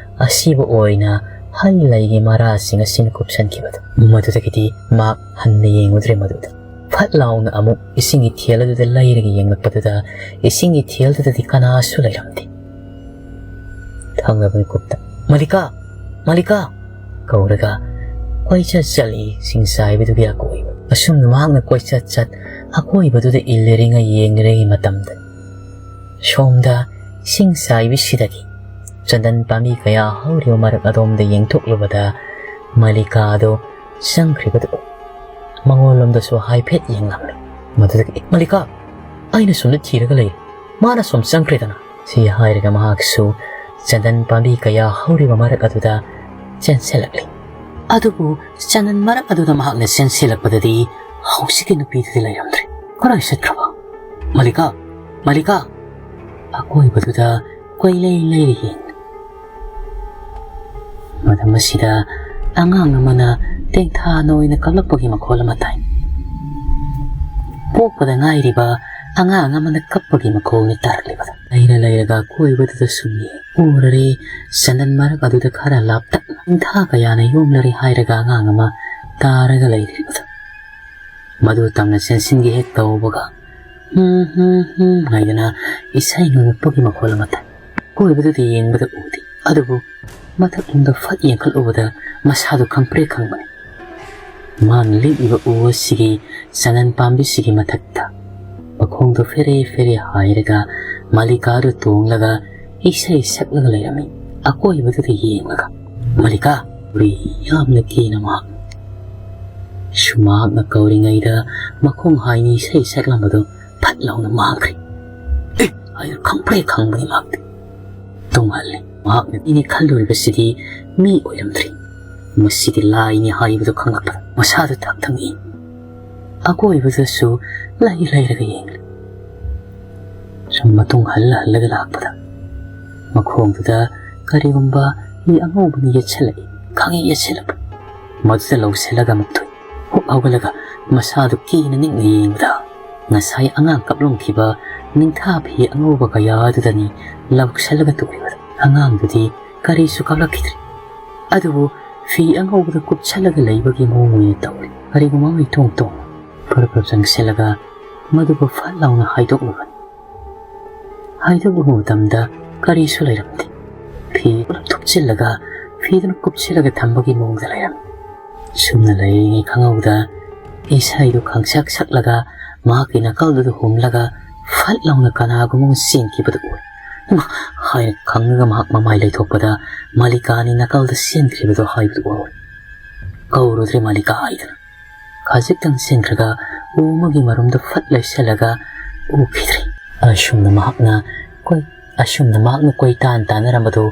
ꯑꯁꯤꯕ ꯑꯣꯏꯅ ꯍꯩ ꯂꯩꯒꯤ ꯃꯔꯥꯁꯤꯡ ꯑꯁꯤꯅ ꯀꯨꯞꯁꯟꯈꯤꯕꯗꯨ꯫ ꯃꯗꯨꯗꯒꯤꯗꯤ ꯃꯍꯥꯛ ꯍꯟꯅ ꯌꯦꯡꯉꯨꯗ꯭ꯔꯦ ꯃꯗꯨꯗ꯫ ꯐꯠ ꯂꯥꯎꯅ ꯑꯃꯨꯛ ꯏꯁꯤꯡꯒꯤ ꯏꯊꯦꯜ ꯑꯗꯨꯗ ꯂꯩꯔꯒ ꯌꯦꯡꯂꯛꯄꯗꯨꯗ, ꯏꯁꯤꯡꯒꯤ ꯏꯊꯦꯜꯗꯨꯗꯗꯤ ꯀꯅꯥꯁꯨ ꯂꯩꯔꯝꯗꯦ꯫ ꯊꯪꯅꯕ ꯃꯤꯀꯨꯞꯇ, "ꯃꯥꯂꯤꯀꯥ! ꯃꯥꯂꯤꯀꯥ!" ꯀꯧꯔꯒ ꯀꯣꯏꯆꯠ ꯆꯠꯂꯤ ꯁꯤꯡꯆꯥꯏꯕꯤꯗꯨꯒꯤ ꯑꯀꯣꯏꯕ꯫ ꯑꯁꯨꯝꯅ ꯃꯍꯥꯛꯅ ꯀꯣꯏꯆꯠ ꯆꯠ ꯑꯀꯣꯏꯕꯗꯨꯗ ꯏꯜꯂꯤꯔꯤꯉꯩ ꯌꯦꯡꯂꯤꯔꯤꯉꯩ ꯃꯇꯝꯗ, ꯁꯣꯝꯗ ꯏꯁꯤꯡ ꯆꯥꯏꯕꯤꯁꯤꯗꯒꯤ ꯆꯟꯗꯟ ꯄꯥꯝꯕꯤ ꯀꯌꯥ ꯍꯧꯔꯤꯕ ꯃꯔꯛ ꯑꯗꯣꯝꯗ ꯌꯦꯡꯊꯣꯛꯂꯨꯕꯗ, ꯃꯥꯂꯤꯀꯥꯗꯨ ꯆꯪꯈ꯭ꯔꯤꯕꯗꯨ ꯃꯉꯣꯟꯂꯣꯝꯗꯁꯨ ꯍꯥꯏꯐꯦꯠ ꯌꯦꯡꯂꯝꯃꯤ꯫ ꯃꯗꯨꯗꯒꯤ, "ꯃꯂꯤꯀꯥ, ꯑꯩꯅ ꯁꯣꯝꯗ ꯊꯤꯔꯒ ꯂꯩꯔꯤ, ꯃꯥꯅ ꯁꯣꯝ ꯆꯪꯈ꯭ꯔꯦꯗꯅ?" ꯁꯤ ꯍꯥꯏꯔꯒ ꯃꯍꯥꯛꯁꯨ ꯆꯟꯗꯟ ꯄꯥꯝꯕꯤ ꯀꯌꯥ ꯍꯧꯔꯤꯕ ꯃꯔꯛ ꯑꯗꯨꯗ ꯆꯦꯟꯁꯤꯜꯂꯛꯂꯤ꯫ ꯑꯗꯨꯕꯨ ꯆꯟꯗꯟ ꯃꯔꯛ ꯑꯗꯨꯗ ꯃꯍꯥꯛꯅ ꯆꯦꯟꯁꯤꯜꯂꯛꯄꯗꯗꯤ ꯍꯧꯖꯤꯛꯀꯤ ꯅꯨꯄꯤꯗꯨꯗꯤ ꯂꯩꯔꯝꯗ꯭ꯔꯦ꯫ ꯀꯗꯥꯏ ꯆꯠꯈ꯭ꯔꯕ? "ꯃꯂꯤꯀꯥ, ꯃꯂꯤꯀꯥ!" ꯑꯀꯣꯏꯕꯗꯨꯗ ꯀꯣꯏꯂꯩ ꯂꯩꯔꯤ ꯌꯦꯡꯂꯤ꯫ ꯃꯇꯝ ꯑꯁꯤꯗ ꯑꯉꯥꯡ ꯑꯃꯅ ꯇꯦꯡꯊꯥꯅ ꯑꯣꯏꯅ ꯀꯞꯂꯛꯄꯒꯤ ꯃꯈꯣꯜ ꯑꯃ ꯇꯥꯏ꯫ ꯄꯣꯛꯄꯗ ꯉꯥꯏꯔꯤꯕ ꯑꯉꯥꯡ ꯑꯃꯅ ꯀꯞꯄꯒꯤ ꯃꯈꯣꯜꯅꯤ ꯇꯥꯔꯛꯂꯤꯕꯗꯨ꯫ ꯂꯩꯔ ꯂꯩꯔꯒ ꯑꯀꯣꯏꯕꯗꯨꯗ ꯁꯨꯝ ꯌꯦꯡ ꯎꯔꯔꯦ, ꯆꯟꯗꯟ ꯃꯔꯛ ꯑꯗꯨꯗ ꯈꯔ ꯂꯥꯞꯇꯛꯅ ꯇꯦꯡꯊꯥ ꯀꯌꯥꯅ ꯌꯣꯝꯂꯔꯦ ꯍꯥꯏꯔꯒ ꯑꯉꯥꯡ ꯑꯃ ꯇꯥꯔꯒ ꯂꯩꯔꯤꯕꯗꯨ꯫ ꯃꯗꯨ ꯇꯝꯅ ꯆꯦꯟꯁꯤꯟꯒꯦ ꯍꯦꯛ ꯇꯧꯕꯒ, "ꯍꯨꯝ, ꯍꯨꯝ, ꯍꯨꯝ" ꯍꯥꯏꯗꯅ ꯏꯁꯩ ꯉꯪꯉꯛꯄꯒꯤ ꯃꯈꯣꯜ ꯑꯃ ꯇꯥꯏ꯫ ꯑꯀꯣꯏꯕꯗꯨꯗ ꯌꯦꯡꯕꯗ ꯎꯗꯦ, ꯑꯗꯨꯕꯨ ꯃꯊꯛꯂꯣꯝꯗ ꯐꯠ ꯌꯦꯡꯈꯠꯂꯨꯕꯗ ꯃꯁꯥꯗꯨ ꯈꯪꯄ꯭ꯔꯦꯛ ꯈꯪꯕꯅꯤ꯫ ꯃꯥꯅ ꯂꯦꯞꯂꯤꯕ ꯎ ꯑꯁꯤꯒꯤ ꯆꯅꯟ ꯄꯥꯝꯕꯤꯁꯤꯒꯤ ꯃꯊꯛꯇ ꯃꯈꯣꯡꯗꯣ ꯐꯦꯔꯦ ꯐꯦꯔꯦ ꯍꯥꯏꯔꯒ ꯃꯥꯂꯤꯀꯥꯗꯨ ꯇꯣꯡꯂꯒ ꯏꯁꯩ ꯁꯛꯂꯒ ꯂꯩꯔꯝꯃꯤ꯫ ꯑꯀꯣꯏꯕꯗꯨꯗ ꯌꯦꯡꯂꯒ, "ꯃꯥꯂꯤꯀꯥ!" ꯀꯧꯔꯤ ꯌꯥꯝꯅ ꯀꯤꯅ ꯃꯍꯥꯛ꯫ ꯁꯨꯃꯥꯛꯅ ꯀꯧꯔꯤꯉꯩꯗ ꯃꯈꯣꯡ ꯍꯥꯏꯅ ꯏꯁꯩ ꯁꯛꯂꯝꯕꯗꯨ ꯐꯠ ꯂꯥꯎꯅ ꯃꯥꯡꯈ꯭ꯔꯦ꯫ "ꯑꯦ!" ꯍꯥꯏꯅ ꯈꯪꯄ꯭ꯔꯦꯛ ꯈꯪꯕꯅꯤ ꯃꯍꯥꯛꯇꯤ꯫ ꯇꯨꯡꯍꯜꯂꯦ꯫ ꯃꯍꯥꯛꯅ ꯃꯤꯅꯤ ꯈꯜꯂꯨꯔꯤꯕꯁꯤꯗꯤ ꯃꯤ ꯑꯣꯏꯔꯝꯗ꯭ꯔꯤ꯫ ꯃꯁꯤꯗꯤ ꯂꯥꯏꯅꯤ ꯍꯥꯏꯕꯗꯨ ꯈꯪꯂꯛꯄꯗ ꯃꯁꯥꯗꯨ ꯊꯛ ꯊꯛ ꯅꯤꯛꯏ꯫ ꯑꯀꯣꯏꯕꯗꯁꯨ ꯂꯩ ꯂꯩꯔꯒ ꯌꯦꯡꯂꯤ꯫ ꯁꯨꯝ ꯃꯇꯨꯡ ꯍꯜꯂ ꯍꯜꯂꯒ ꯂꯥꯛꯄꯗ ꯃꯈꯣꯡꯗꯨꯗ ꯀꯔꯤꯒꯨꯝꯕ ꯃꯤ ꯑꯉꯧꯕꯅ ꯌꯦꯠꯁꯤꯜꯂꯛꯏ꯫ ꯈꯪꯉꯤ ꯌꯦꯠꯁꯤꯜꯂꯛꯄ꯫ ꯃꯗꯨꯗ ꯂꯧꯁꯤꯜꯂꯒ ꯑꯃꯨꯛ ꯊꯨꯏ꯫ ꯍꯨꯛ ꯍꯧꯒꯠꯂꯒ ꯃꯁꯥꯗꯨ ꯀꯤꯅ ꯅꯤꯛꯅ ꯌꯦꯡꯕꯗ ꯉꯁꯥꯏ ꯑꯉꯥꯡ ꯀꯞꯂꯝꯈꯤꯕ ꯅꯤꯡꯊꯥ ꯐꯤ ꯑꯉꯧꯕ ꯀꯌꯥ ꯑꯗꯨꯗꯅꯤ ꯂꯧꯁꯤꯜꯂꯒ ꯇꯨꯔꯤꯕꯗꯨ꯫ ꯑꯉꯥꯡꯗꯨꯗꯤ ꯀꯔꯤꯁꯨ ꯀꯞꯂꯛꯈꯤꯗ꯭ꯔꯦ꯫ ꯑꯗꯨꯕꯨ ꯐꯤ ꯑꯉꯧꯕꯗ ꯀꯨꯞꯁꯜꯂꯒ ꯂꯩꯕꯒꯤ ꯃꯑꯣꯡ ꯑꯣꯏꯅ ꯇꯧꯔꯤ꯫ ꯀꯔꯤꯒꯨꯝꯕ ꯑꯃ ꯏꯇꯣꯡ ꯇꯣꯡꯅ ꯐꯔ ꯐꯔ ꯆꯪꯁꯤꯜꯂꯒ ꯃꯗꯨꯕꯨ ꯐꯠ ꯂꯥꯎꯅ ꯍꯥꯏꯗꯣꯛꯂꯨꯕꯅꯤ꯫ ꯍꯥꯏꯗꯣꯛꯂꯨꯕ ꯃꯇꯝꯗ ꯀꯔꯤꯁꯨ ꯂꯩꯔꯝꯗꯦ꯫ ꯐꯤ ꯄꯨꯂꯞ ꯊꯨꯞꯆꯤꯜꯂꯒ ꯐꯤꯗꯨꯅ ꯀꯨꯞꯁꯤꯜꯂꯒ ꯊꯝꯕꯒꯤ ꯃꯑꯣꯡꯗ ꯂꯩꯔꯝꯃꯤ꯫ ꯁꯨꯝꯅ ꯂꯩꯔꯤꯉꯩ ꯈꯪꯍꯧꯗ ꯏꯁꯩꯗꯨ ꯈꯪꯁꯛ ꯁꯛꯂꯒ ꯃꯍꯥꯛꯀꯤ ꯅꯥꯀꯜꯗꯨꯗ ꯍꯨꯝꯂꯒ ꯐꯠ ꯂꯥꯎꯅ ꯀꯅꯥꯒꯨꯝꯕ ꯑꯃ ꯆꯦꯟꯈꯤꯕꯗꯨ ꯎꯏ꯫ "ꯏꯃꯥ!" ꯍꯥꯏꯅ ꯈꯪꯉꯒ ꯃꯍꯥꯛ ꯃꯃꯥꯏ ꯂꯩꯊꯣꯛꯄꯗ ꯃꯥꯂꯤꯀꯥꯅꯤ ꯅꯥꯀꯜꯗ ꯆꯦꯟꯈ꯭ꯔꯤꯕꯗꯨ ꯍꯥꯏꯕꯗꯨ ꯎꯍꯧꯏ꯫ ꯀꯧꯔꯨꯗ꯭ꯔꯦ ꯃꯥꯂꯤꯀꯥ ꯍꯥꯏꯗꯨꯅ꯫ ꯈꯖꯤꯛꯇꯪ ꯆꯦꯟꯈ꯭ꯔꯒ ꯎ ꯑꯃꯒꯤ ꯃꯔꯨꯝꯗ ꯐꯠ ꯂꯩꯁꯜꯂꯒ ꯎꯈꯤꯗ꯭ꯔꯦ꯫ ꯑꯁꯨꯝꯅ ꯃꯍꯥꯛꯅ ꯀꯣꯏ-, ꯑꯁꯨꯝꯅ ꯃꯍꯥꯛꯅ ꯀꯣꯏꯇꯥꯟ ꯇꯥꯟꯅꯔꯝꯕꯗꯨ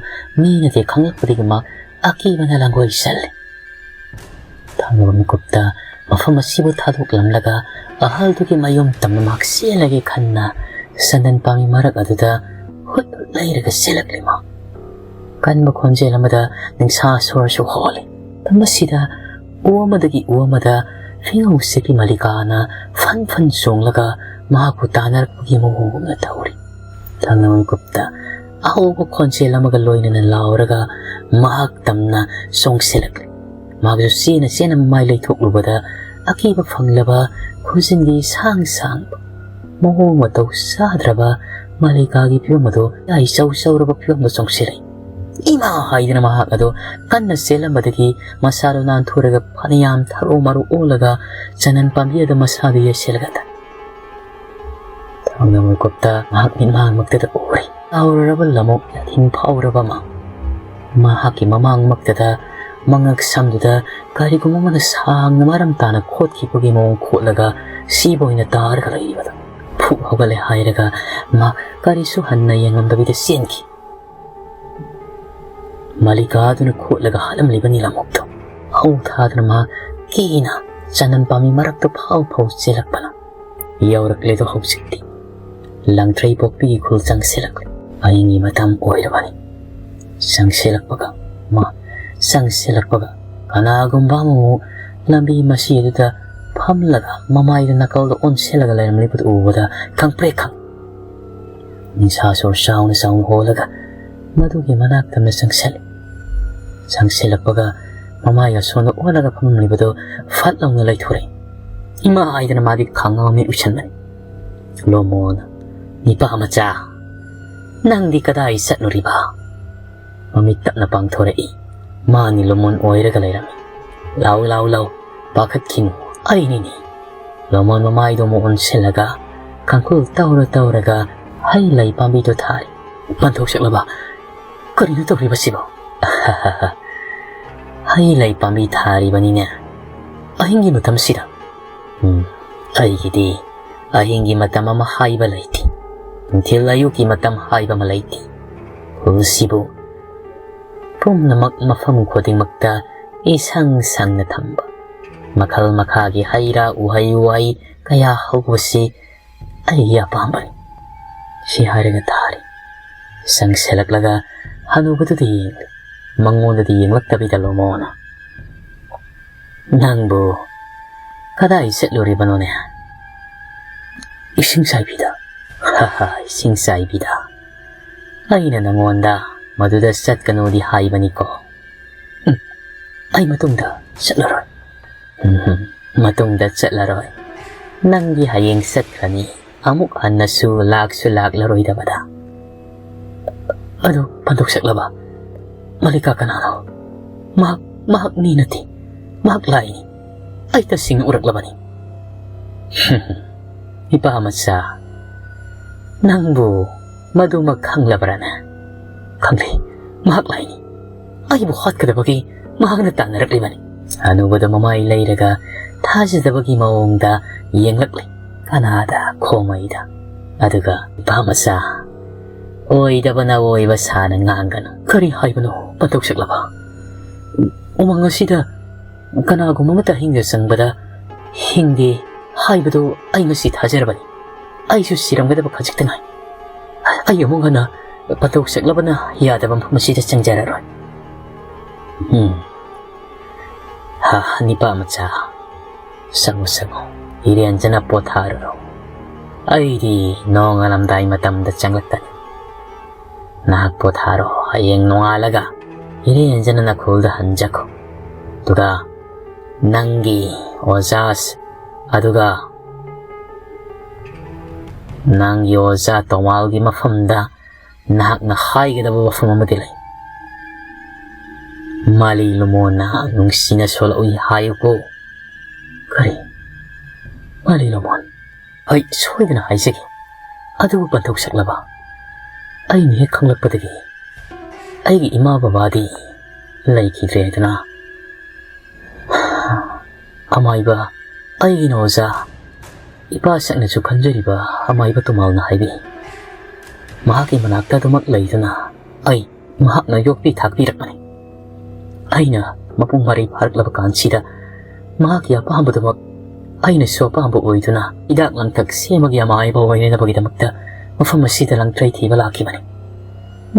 ꯃꯤꯅꯗꯤ ꯈꯪꯂꯛꯄꯗꯒꯤ ꯃꯍꯥꯛ ꯑꯀꯤꯕꯅ ꯂꯥꯡꯒꯣꯏ ꯆꯜꯂꯦ꯫ ꯊꯪꯅꯕ ꯃꯤꯀꯨꯞꯇ ꯃꯐꯝ ꯑꯁꯤꯕꯨ ꯊꯥꯗꯣꯛꯂꯝꯂꯒ ꯑꯍꯜꯗꯨꯒꯤ ꯃꯌꯨꯝ ꯇꯝꯅ ꯃꯍꯥꯛ ꯆꯦꯜꯂꯒꯦ ꯈꯟꯅ ꯆꯟꯗꯟ ꯄꯥꯝꯕꯤ ꯃꯔꯛ ꯑꯗꯨꯗ ꯍꯨꯠ ꯍꯨꯠ ꯂꯩꯔꯒ ꯆꯦꯜꯂꯛꯂꯤ ꯃꯍꯥꯛ꯫ ꯀꯟꯕ ꯈꯣꯟꯖꯦꯜ ꯑꯃꯗ ꯅꯤꯡꯁꯥ ꯁꯣꯔꯁꯨ ꯍꯣꯜꯂꯤ꯫ ꯃꯁꯤꯗ ꯎ ꯑꯃꯗꯒꯤ ꯎ ꯑꯃꯗ ꯐꯤꯉꯧ ꯁꯦꯠꯄꯤ ꯃꯥꯂꯤꯀꯥꯅ ꯐꯟ ꯐꯟ ꯆꯣꯡꯂꯒ ꯃꯍꯥꯛꯄꯨ ꯇꯥꯟꯅꯔꯛꯄꯒꯤ ꯃꯑꯣꯡꯒꯨꯝꯅ ꯇꯧꯔꯤ꯫ ꯊꯪꯅꯕ ꯃꯤꯀꯨꯞꯇ ꯑꯍꯧꯕ ꯈꯣꯟꯖꯦꯜ ꯑꯃꯒ ꯂꯣꯏꯅꯅ ꯂꯥꯎꯔꯒ ꯃꯍꯥꯛ ꯇꯝꯅ ꯆꯣꯡꯁꯤꯜꯂꯛꯂꯤ꯫ ꯃꯍꯥꯛꯁꯨ ꯆꯦꯅ ꯆꯦꯅ ꯃꯃꯥꯏ ꯂꯩꯊꯣꯛꯂꯨꯕꯗ ꯑꯀꯤꯕ ꯐꯪꯂꯕ ꯈꯨꯖꯤꯟꯒꯤ ꯁꯥꯡ ꯁꯥꯡꯕ ꯃꯑꯣꯡ ꯃꯇꯧ ꯆꯥꯗ꯭ꯔꯕ ꯃꯥꯂꯤꯀꯥꯒꯤ ꯐꯤꯕꯝ ꯑꯗꯨ ꯌꯥꯏ ꯆꯧ ꯆꯧꯔꯕ ꯐꯤꯕꯝꯗ ꯆꯣꯡꯁꯤꯜꯂꯛꯏ꯫ "ꯏꯃꯥ!" ꯍꯥꯏꯗꯨꯅ ꯃꯍꯥꯛ ꯑꯗꯨ ꯀꯟꯅ ꯆꯦꯜꯂꯝꯕꯗꯒꯤ ꯃꯁꯥꯗꯨ ꯅꯥꯟꯊꯣꯔꯒ ꯐꯅꯌꯥꯝ ꯊꯔꯣ ꯃꯔꯣ ꯑꯣꯜꯂꯒ ꯆꯅꯝ ꯄꯥꯝꯕꯤ ꯑꯗꯨ ꯃꯁꯥꯗꯨ ꯌꯩꯁꯤꯜꯂꯒ ꯊꯝꯃꯤ꯫ ꯊꯪꯅꯕ ꯃꯤꯀꯨꯞꯇ ꯃꯍꯥꯛ ꯃꯤꯠꯃꯥꯡꯃꯛꯇꯗ ꯎꯔꯦ꯫ ꯆꯥꯎꯔꯔꯕ ꯂꯃꯣꯛ ꯌꯥꯊꯤꯡ ꯐꯥꯎꯔꯕ ꯑꯃ ꯃꯍꯥꯛꯀꯤ ꯃꯃꯥꯡꯃꯛꯇꯗ ꯃꯉꯛ ꯁꯝꯗꯨꯗ ꯀꯔꯤꯒꯨꯝꯕ ꯑꯃꯅ ꯁꯥꯡꯅ ꯃꯔꯝ ꯇꯥꯅ ꯈꯣꯠꯈꯤꯕꯒꯤ ꯃꯑꯣꯡ ꯈꯣꯠꯂꯒ ꯁꯤꯕ ꯑꯣꯏꯅ ꯇꯥꯔꯒ ꯂꯩꯔꯤꯕꯗꯨ꯫ ꯐꯨꯛ ꯍꯧꯒꯠꯂꯦ ꯍꯥꯏꯔꯒ ꯃꯥ ꯀꯔꯤꯁꯨ ꯍꯟꯅ ꯌꯦꯡꯂꯝꯗꯕꯤꯗ ꯆꯦꯟꯈꯤ꯫ ꯃꯥꯂꯤꯀꯥꯗꯨꯅ ꯈꯣꯠꯂꯒ ꯍꯥꯠꯂꯝꯂꯤꯕ ꯅꯤꯂꯥꯃꯨꯛꯇꯣ ꯍꯧ ꯊꯥꯗꯨꯅ ꯃꯍꯥꯛ ꯀꯤꯅ ꯆꯅꯝ ꯄꯥꯝꯕꯤ ꯃꯔꯛꯇ ꯐꯥꯎ ꯐꯥꯎ ꯆꯦꯜꯂꯛꯄꯅ ꯌꯧꯔꯛꯂꯦꯗꯣ ꯍꯧꯖꯤꯛꯇꯤ꯫ ꯂꯪꯊ꯭ꯔꯩ ꯄꯣꯛꯄꯤꯒꯤ ꯈꯨꯜ ꯆꯪꯁꯤꯜꯂꯛꯂꯦ꯫ ꯑꯍꯤꯡꯒꯤ ꯃꯇꯝ ꯑꯣꯏꯔꯕꯅꯤ꯫ ꯆꯪꯁꯤꯜꯂꯛꯄꯒ ꯃꯥ ꯆꯪꯁꯤꯜꯂꯛꯄꯒ ꯀꯅꯥꯒꯨꯝꯕ ꯑꯃꯃꯨꯛ ꯂꯝꯕꯤ ꯃꯁꯤ ꯑꯗꯨꯗ ꯐꯝꯂꯒ ꯃꯃꯥꯏꯗ ꯅꯥꯀꯜꯗ ꯑꯣꯟꯁꯤꯜꯂꯒ ꯂꯩꯔꯝꯂꯤꯕꯗꯨ ꯎꯕꯗ ꯈꯪꯄ꯭ꯔꯦꯛ ꯈꯪ ꯅꯤꯡꯁꯥ ꯁꯣꯔ ꯆꯥꯎꯅ ꯆꯥꯎꯅ ꯍꯣꯜꯂꯒ ꯃꯗꯨꯒꯤ ꯃꯅꯥꯛꯇ ꯑꯃ ꯆꯪꯁꯤꯜꯂꯤ꯫ ꯆꯪꯁꯤꯜꯂꯛꯄꯒ ꯃꯃꯥꯏꯒ ꯁꯣꯝꯗ ꯑꯣꯜꯂꯒ ꯐꯝꯂꯝꯂꯤꯕꯗꯨ ꯐꯠ ꯂꯥꯎꯅ ꯂꯩꯊꯣꯔꯛꯏ꯫ "ꯏꯃꯥ!" ꯍꯥꯏꯗꯅ ꯃꯥꯗꯤ ꯈꯪꯉꯕ ꯃꯤ ꯎꯏꯁꯟꯕꯅꯤ꯫ ꯂꯣꯃꯣꯅ, "ꯅꯤꯄꯥ ꯃꯆꯥ, ꯅꯪꯗꯤ ꯀꯗꯥꯏ ꯆꯠꯂꯨꯔꯤꯕ?" ꯃꯃꯤꯠ ꯇꯞꯅ ꯄꯥꯡꯊꯣꯔꯛꯏ꯫ ꯃꯥꯅꯤ ꯂꯣꯃꯣꯟ ꯑꯣꯏꯔꯒ ꯂꯩꯔꯝꯃꯤ꯫ "ꯂꯥꯎ, ꯂꯥꯎ, ꯂꯥꯎ, ꯄꯥꯈꯠꯈꯤꯅꯨ, ꯑꯩꯅꯤꯅꯦ꯫" ꯂꯣꯃꯣꯟ ꯃꯃꯥꯏꯗꯣ ꯑꯃꯨꯛ ꯑꯣꯟꯁꯤꯜꯂꯒ ꯀꯥꯡꯈꯨꯜ ꯇꯧꯔ ꯇꯧꯔꯒ ꯍꯩ ꯂꯩ ꯄꯥꯝꯕꯤꯗꯣ ꯊꯥꯔꯤ꯫ "ꯄꯥꯟꯊꯣꯛ ꯁꯛꯂꯕ? ꯀꯔꯤꯅꯣ ꯇꯧꯔꯤꯕꯁꯤꯕꯣ?" ꯍꯩ ꯂꯩ ꯄꯥꯝꯕꯤ ꯊꯥꯔꯤꯕꯅꯤꯅꯦ ꯑꯍꯤꯡꯒꯤ ꯃꯇꯝꯁꯤꯗ꯫ ꯎꯝ, ꯑꯩꯒꯤꯗꯤ ꯑꯍꯤꯡꯒꯤ ꯃꯇꯝ ꯑꯃ ꯍꯥꯏꯕ ꯂꯩꯇꯦ, ꯅꯨꯡꯊꯤꯜ ꯑꯌꯨꯛꯀꯤ ꯃꯇꯝ ꯍꯥꯏꯕ ꯑꯃ ꯂꯩꯇꯦ꯫ ꯎꯁꯤꯕꯨ ꯄꯨꯝꯅꯃꯛ ꯃꯐꯝ ꯈꯨꯗꯤꯡꯃꯛꯇ ꯏꯁꯪ ꯁꯪꯅ ꯊꯝꯕ, ꯃꯈꯜ ꯃꯈꯥꯒꯤ ꯍꯩ ꯔꯥ, ꯎꯍꯩ ꯋꯥꯍꯩ ꯀꯌꯥ ꯍꯧꯕꯁꯤ ꯑꯩꯒꯤ ꯑꯄꯥꯝꯕꯅꯤ꯫ ꯁꯤ ꯍꯥꯏꯔꯒ ꯊꯥꯔꯤ ꯆꯪꯁꯤꯜꯂꯛꯂꯒ ꯍꯅꯨꯕꯗꯨꯗ ꯌꯦꯡꯂꯤ꯫ ꯃꯉꯣꯟꯗꯗꯤ ꯌꯦꯡꯂꯛꯇꯕꯤꯗ ꯂꯣꯃꯣꯅ, "ꯅꯪꯕꯨ ꯀꯗꯥꯏ ꯆꯠꯂꯨꯔꯤꯕꯅꯣꯅꯦ?" "ꯏꯁꯤꯡ ꯆꯥꯏꯕꯤꯗ꯫" "ꯍꯥ ꯍꯥ, ꯏꯁꯤꯡ ꯆꯥꯏꯕꯤꯗ? ꯑꯩꯅ ꯅꯉꯣꯟꯗ ꯃꯗꯨꯗ ꯆꯠꯀꯅꯨꯗꯤ ꯍꯥꯏꯕꯅꯤꯀꯣ꯫ ꯎꯝ, ꯑꯩ ꯃꯇꯨꯡꯗ ꯆꯠꯂꯔꯣꯏ꯫" "ꯎꯝ, ꯃꯇꯨꯡꯗ ꯆꯠꯂꯔꯣꯏ? ꯅꯪꯗꯤ ꯍꯌꯦꯡ ꯆꯠꯈ꯭ꯔꯅꯤ, ꯑꯃꯨꯛ ꯍꯟꯅꯁꯨ ꯂꯥꯛꯁꯨ ꯂꯥꯛꯂꯔꯣꯏꯗꯕꯗ꯫" "ꯑꯗꯨ ꯐꯥꯗꯣꯛꯁꯛꯂꯕ ꯃꯜꯂꯤꯀꯥ ꯀꯅꯥꯅꯣ? ꯃꯍꯥꯛ, ꯃꯍꯥꯛ ꯃꯤ ꯅꯠꯇꯦ, ꯃꯍꯥꯛ ꯂꯥꯏꯅꯤ꯫ ꯑꯩ ꯇꯁꯦꯡꯅ ꯎꯔꯛꯂꯕꯅꯤ꯫" "ꯏꯄꯥ ꯃꯆꯥ, ꯅꯪꯕꯨ ꯃꯗꯨꯃꯛ ꯈꯪꯂꯕ꯭ꯔꯥꯅꯦ?" "ꯈꯪꯂꯦ, ꯃꯍꯥꯛ ꯂꯥꯏꯅꯤ꯫ ꯑꯩꯕꯨ ꯍꯥꯠꯀꯗꯕꯒꯤ ꯃꯍꯥꯛꯅ ꯇꯥꯟꯅꯔꯛꯂꯤꯕꯅꯤ꯫" ꯑꯅꯨꯕꯗ ꯃꯃꯥꯏ ꯂꯩꯔꯒ ꯊꯥꯖꯗꯕꯒꯤ ꯃꯑꯣꯡꯗ ꯌꯦꯡꯂꯛꯂꯤ ꯀꯅꯥꯗ ꯈꯣꯃꯩꯗ꯫ ꯑꯗꯨꯒ, "ꯏꯄꯥ ꯃꯆꯥ, ꯑꯣꯏꯗꯕꯅ ꯑꯣꯏꯕ ꯁꯥꯅ ꯉꯥꯡꯒꯅꯨ꯫" "ꯀꯔꯤ ꯍꯥꯏꯕꯅꯣ ꯄꯟꯊꯧꯁꯛꯂꯕ? ꯎꯃꯪ ꯑꯁꯤꯗ ꯀꯅꯥꯒꯨꯝꯕ ꯑꯃꯠꯇ ꯑꯍꯤꯡꯗ ꯆꯪꯕꯗ ꯍꯤꯡꯗꯦ ꯍꯥꯏꯕꯗꯨ ꯑꯩ ꯉꯁꯤ ꯊꯥꯖꯔꯕꯅꯤ꯫ ꯑꯩꯁꯨ ꯁꯤꯔꯝꯒꯗꯕ ꯈꯖꯤꯛꯇ ꯉꯥꯏ꯫ ꯑꯩ ꯑꯃꯨꯛ ꯍꯟꯅ ꯄꯟꯊꯧꯁꯛꯂꯕꯅ ꯌꯥꯗꯕ ꯃꯐꯝ ꯑꯁꯤꯗ ꯆꯪꯖꯔꯔꯣꯏ꯫" "ꯎꯝ, ꯍꯥ, ꯅꯤꯄꯥ ꯃꯆꯥ, ꯆꯪꯉꯨ, ꯆꯪꯉꯨ꯫ ꯏꯔꯦꯟꯖꯅ ꯄꯣꯊꯥꯔꯨꯔꯣ꯫ ꯑꯩꯗꯤ ꯅꯣꯡꯉꯥꯜꯂꯝꯗꯥꯏ ꯃꯇꯝꯗ ꯆꯪꯂꯛꯀꯅꯤ꯫ ꯅꯍꯥꯛ ꯄꯣꯊꯥꯔꯣ, ꯍꯌꯦꯡ ꯅꯣꯡꯉꯥꯜꯂꯒ ꯏꯔꯦꯟꯖꯅ ꯅꯈꯣꯜꯗ ꯍꯟꯖꯈꯣ꯫ ꯑꯗꯨꯒ ꯅꯪꯒꯤ ꯑꯣꯖꯥ, ꯑꯗꯨꯒ ꯅꯪꯒꯤ ꯑꯣꯖꯥ ꯇꯣꯃꯥꯜꯒꯤ ꯃꯐꯝꯗ ꯅꯍꯥꯛꯅ ꯍꯥꯏꯒꯗꯕ ꯋꯥꯐꯝ ꯑꯃꯗꯤ ꯂꯩ꯫ ꯃꯥꯂꯤ ꯂꯨꯃꯣꯟꯅ ꯅꯨꯡꯁꯤꯅ ꯁꯣꯜꯂꯛꯎꯏ ꯍꯥꯏꯌꯨꯀꯣ꯫" "ꯀꯔꯤ? ꯃꯥꯂꯤ ꯂꯨꯃꯣꯟ? ꯍꯣꯏ, ꯁꯣꯏꯗꯅ ꯍꯥꯏꯖꯒꯦ꯫ ꯑꯗꯨꯕꯨ ꯄꯟꯊꯧꯁꯛꯂꯕ, ꯑꯩꯅ ꯍꯦꯛ ꯈꯪꯂꯛꯄꯗꯒꯤ ꯑꯩꯒꯤ ꯏꯃꯥ ꯕꯕꯥꯗꯤ ꯂꯩꯈꯤꯗ꯭ꯔꯦ ꯍꯥꯏꯗꯅ ꯑꯃꯥꯏꯕ, ꯑꯩꯒꯤ ꯅꯣꯖꯥ, ꯏꯄꯥ ꯁꯛꯅꯁꯨ ꯈꯟꯖꯔꯤꯕ ꯑꯃꯥꯏꯕ ꯇꯨꯃꯥꯜꯅ ꯍꯥꯏꯕꯤ꯫ ꯃꯍꯥꯛꯀꯤ ꯃꯅꯥꯛꯇ ꯑꯗꯨꯃꯛ ꯂꯩꯗꯨꯅ ꯑꯩ ꯃꯍꯥꯛꯅ ꯌꯣꯛꯄꯤ ꯊꯥꯛꯄꯤꯔꯛꯄꯅꯤ꯫ ꯑꯩꯅ ꯃꯄꯨꯡ ꯃꯔꯩ ꯐꯥꯔꯛꯂꯕ ꯀꯥꯟꯁꯤꯗ ꯃꯍꯥꯛꯀꯤ ꯑꯄꯥꯝꯕꯗꯨꯃꯛ ꯑꯩꯅꯁꯨ ꯑꯄꯥꯝꯕ ꯑꯣꯏꯗꯨꯅ ꯍꯤꯗꯥꯛ ꯂꯥꯡꯊꯛ ꯁꯦꯝꯃꯒꯤ ꯑꯃꯥꯏꯕ ꯑꯣꯏꯅꯅꯕꯒꯤꯗꯃꯛꯇ ꯃꯐꯝ ꯑꯁꯤꯗ ꯂꯪꯇ꯭ꯔꯩ ꯊꯤꯕ ꯂꯥꯛꯈꯤꯕꯅꯤ꯫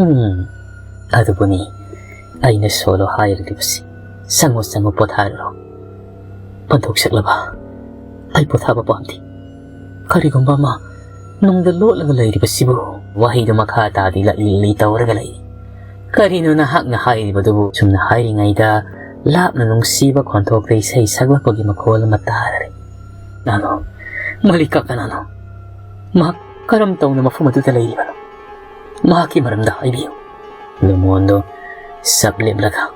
ꯎꯝ, ꯑꯗꯨꯕꯨꯅꯤ ꯑꯩꯅ ꯁꯣꯂꯣ ꯍꯥꯏꯔꯤꯕꯁꯤ꯫ ꯆꯪꯉꯨ, ꯆꯪꯉꯨ, ꯄꯣꯊꯥꯔꯨꯔꯣ꯫ ꯄꯟꯊꯣꯛꯆꯠꯂꯕ? ꯑꯩ ꯄꯣꯊꯥꯕ ꯄꯥꯝꯗꯦ꯫ ꯀꯔꯤꯒꯨꯝꯕ ꯑꯃ ꯅꯨꯡꯗ ꯂꯣꯠꯂꯒ ꯂꯩꯔꯤꯕꯁꯤꯕꯨ ꯋꯥꯍꯩꯗꯨ ꯃꯈꯥ ꯇꯥꯗꯤ ꯂꯛꯂꯤ ꯂꯛꯂꯤ ꯇꯧꯔꯒ ꯂꯩ꯫ ꯀꯔꯤꯅꯣ ꯅꯍꯥꯛꯅ ꯍꯥꯏꯔꯤꯕꯗꯨꯕꯨ? ꯁꯨꯝꯅ ꯍꯥꯏꯔꯤꯉꯩꯗ ꯂꯥꯞꯅ ꯅꯨꯡꯁꯤꯕ ꯈꯣꯟꯊꯣꯛꯇ ꯏꯁꯩ ꯁꯛꯂꯛꯄꯒꯤ ꯃꯈꯣꯜ ꯑꯃ ꯇꯥꯔꯔꯦ꯫ ꯀꯅꯥꯅꯣ? ꯃꯂꯤꯀꯥ ꯀꯅꯥꯅꯣ? ꯃꯍꯥꯛ ꯀꯔꯝ ꯇꯧꯅ ꯃꯐꯝ ꯑꯗꯨꯗ ꯂꯩꯔꯤꯕꯅꯣ? ꯃꯍꯥꯛꯀꯤ ꯃꯔꯝꯗ ꯍꯥꯏꯕꯤꯌꯨ꯫ ꯂꯨꯃꯣꯟꯗꯣ ꯁꯛ ꯂꯦꯞꯂꯒ,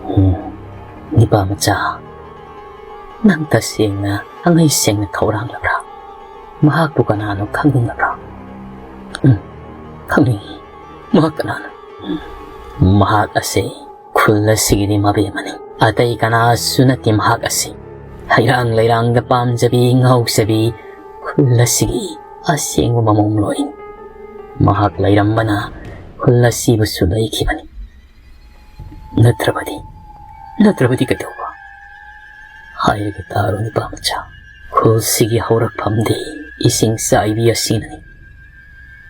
"ꯎꯝ, ꯅꯤꯄꯥ ꯃꯆꯥ, ꯅꯪ ꯇꯁꯦꯡꯅ ꯊꯃꯣꯏ ꯁꯦꯡꯅ ꯈꯧꯔꯥꯡꯂꯕ꯭ꯔꯥ? ꯃꯍꯥꯛꯄꯨ ꯀꯅꯥꯅꯣ ꯈꯪꯅꯤꯡꯂꯕ꯭ꯔꯥ?" "ꯎꯝ, ꯈꯪꯅꯤꯡꯏ꯫ ꯃꯍꯥꯛ ꯀꯅꯥꯅꯣ?" "ꯎꯝ, ꯃꯍꯥꯛ ꯑꯁꯤ ꯈꯨꯜ ꯑꯁꯤꯒꯤꯗꯤ ꯃꯕꯦꯝꯃꯅꯤ꯫ ꯑꯇꯩ ꯀꯅꯥꯁꯨ ꯅꯠꯇꯦ ꯃꯍꯥꯛ ꯑꯁꯤ꯫ ꯍꯩꯔꯥꯡ ꯂꯩꯔꯥꯡꯗ ꯄꯥꯝꯖꯕꯤ, ꯉꯥꯎꯖꯕꯤ, ꯈꯨꯜ ꯑꯁꯤꯒꯤ ꯑꯁꯦꯡꯕ ꯃꯃꯣꯝꯂꯣꯏꯅꯤ꯫ ꯃꯍꯥꯛ ꯂꯩꯔꯝꯕꯅ ꯈꯨꯜ ꯑꯁꯤꯕꯨꯁꯨ ꯂꯩꯈꯤꯕꯅꯤ꯫ ꯅꯠꯇ꯭ꯔꯕꯗꯤ, ꯅꯠꯇ꯭ꯔꯕꯗꯤ ꯀꯩꯗꯧꯕ?" "ꯍꯥꯏꯔꯒ ꯇꯥꯔꯣ, ꯅꯨꯄꯥ ꯃꯆꯥ꯫ ꯈꯨꯜꯁꯤꯒꯤ ꯍꯧꯔꯛꯐꯝꯗꯤ ꯏꯁꯤꯡ ꯆꯥꯏꯕꯤ ꯑꯁꯤꯅꯅꯤ꯫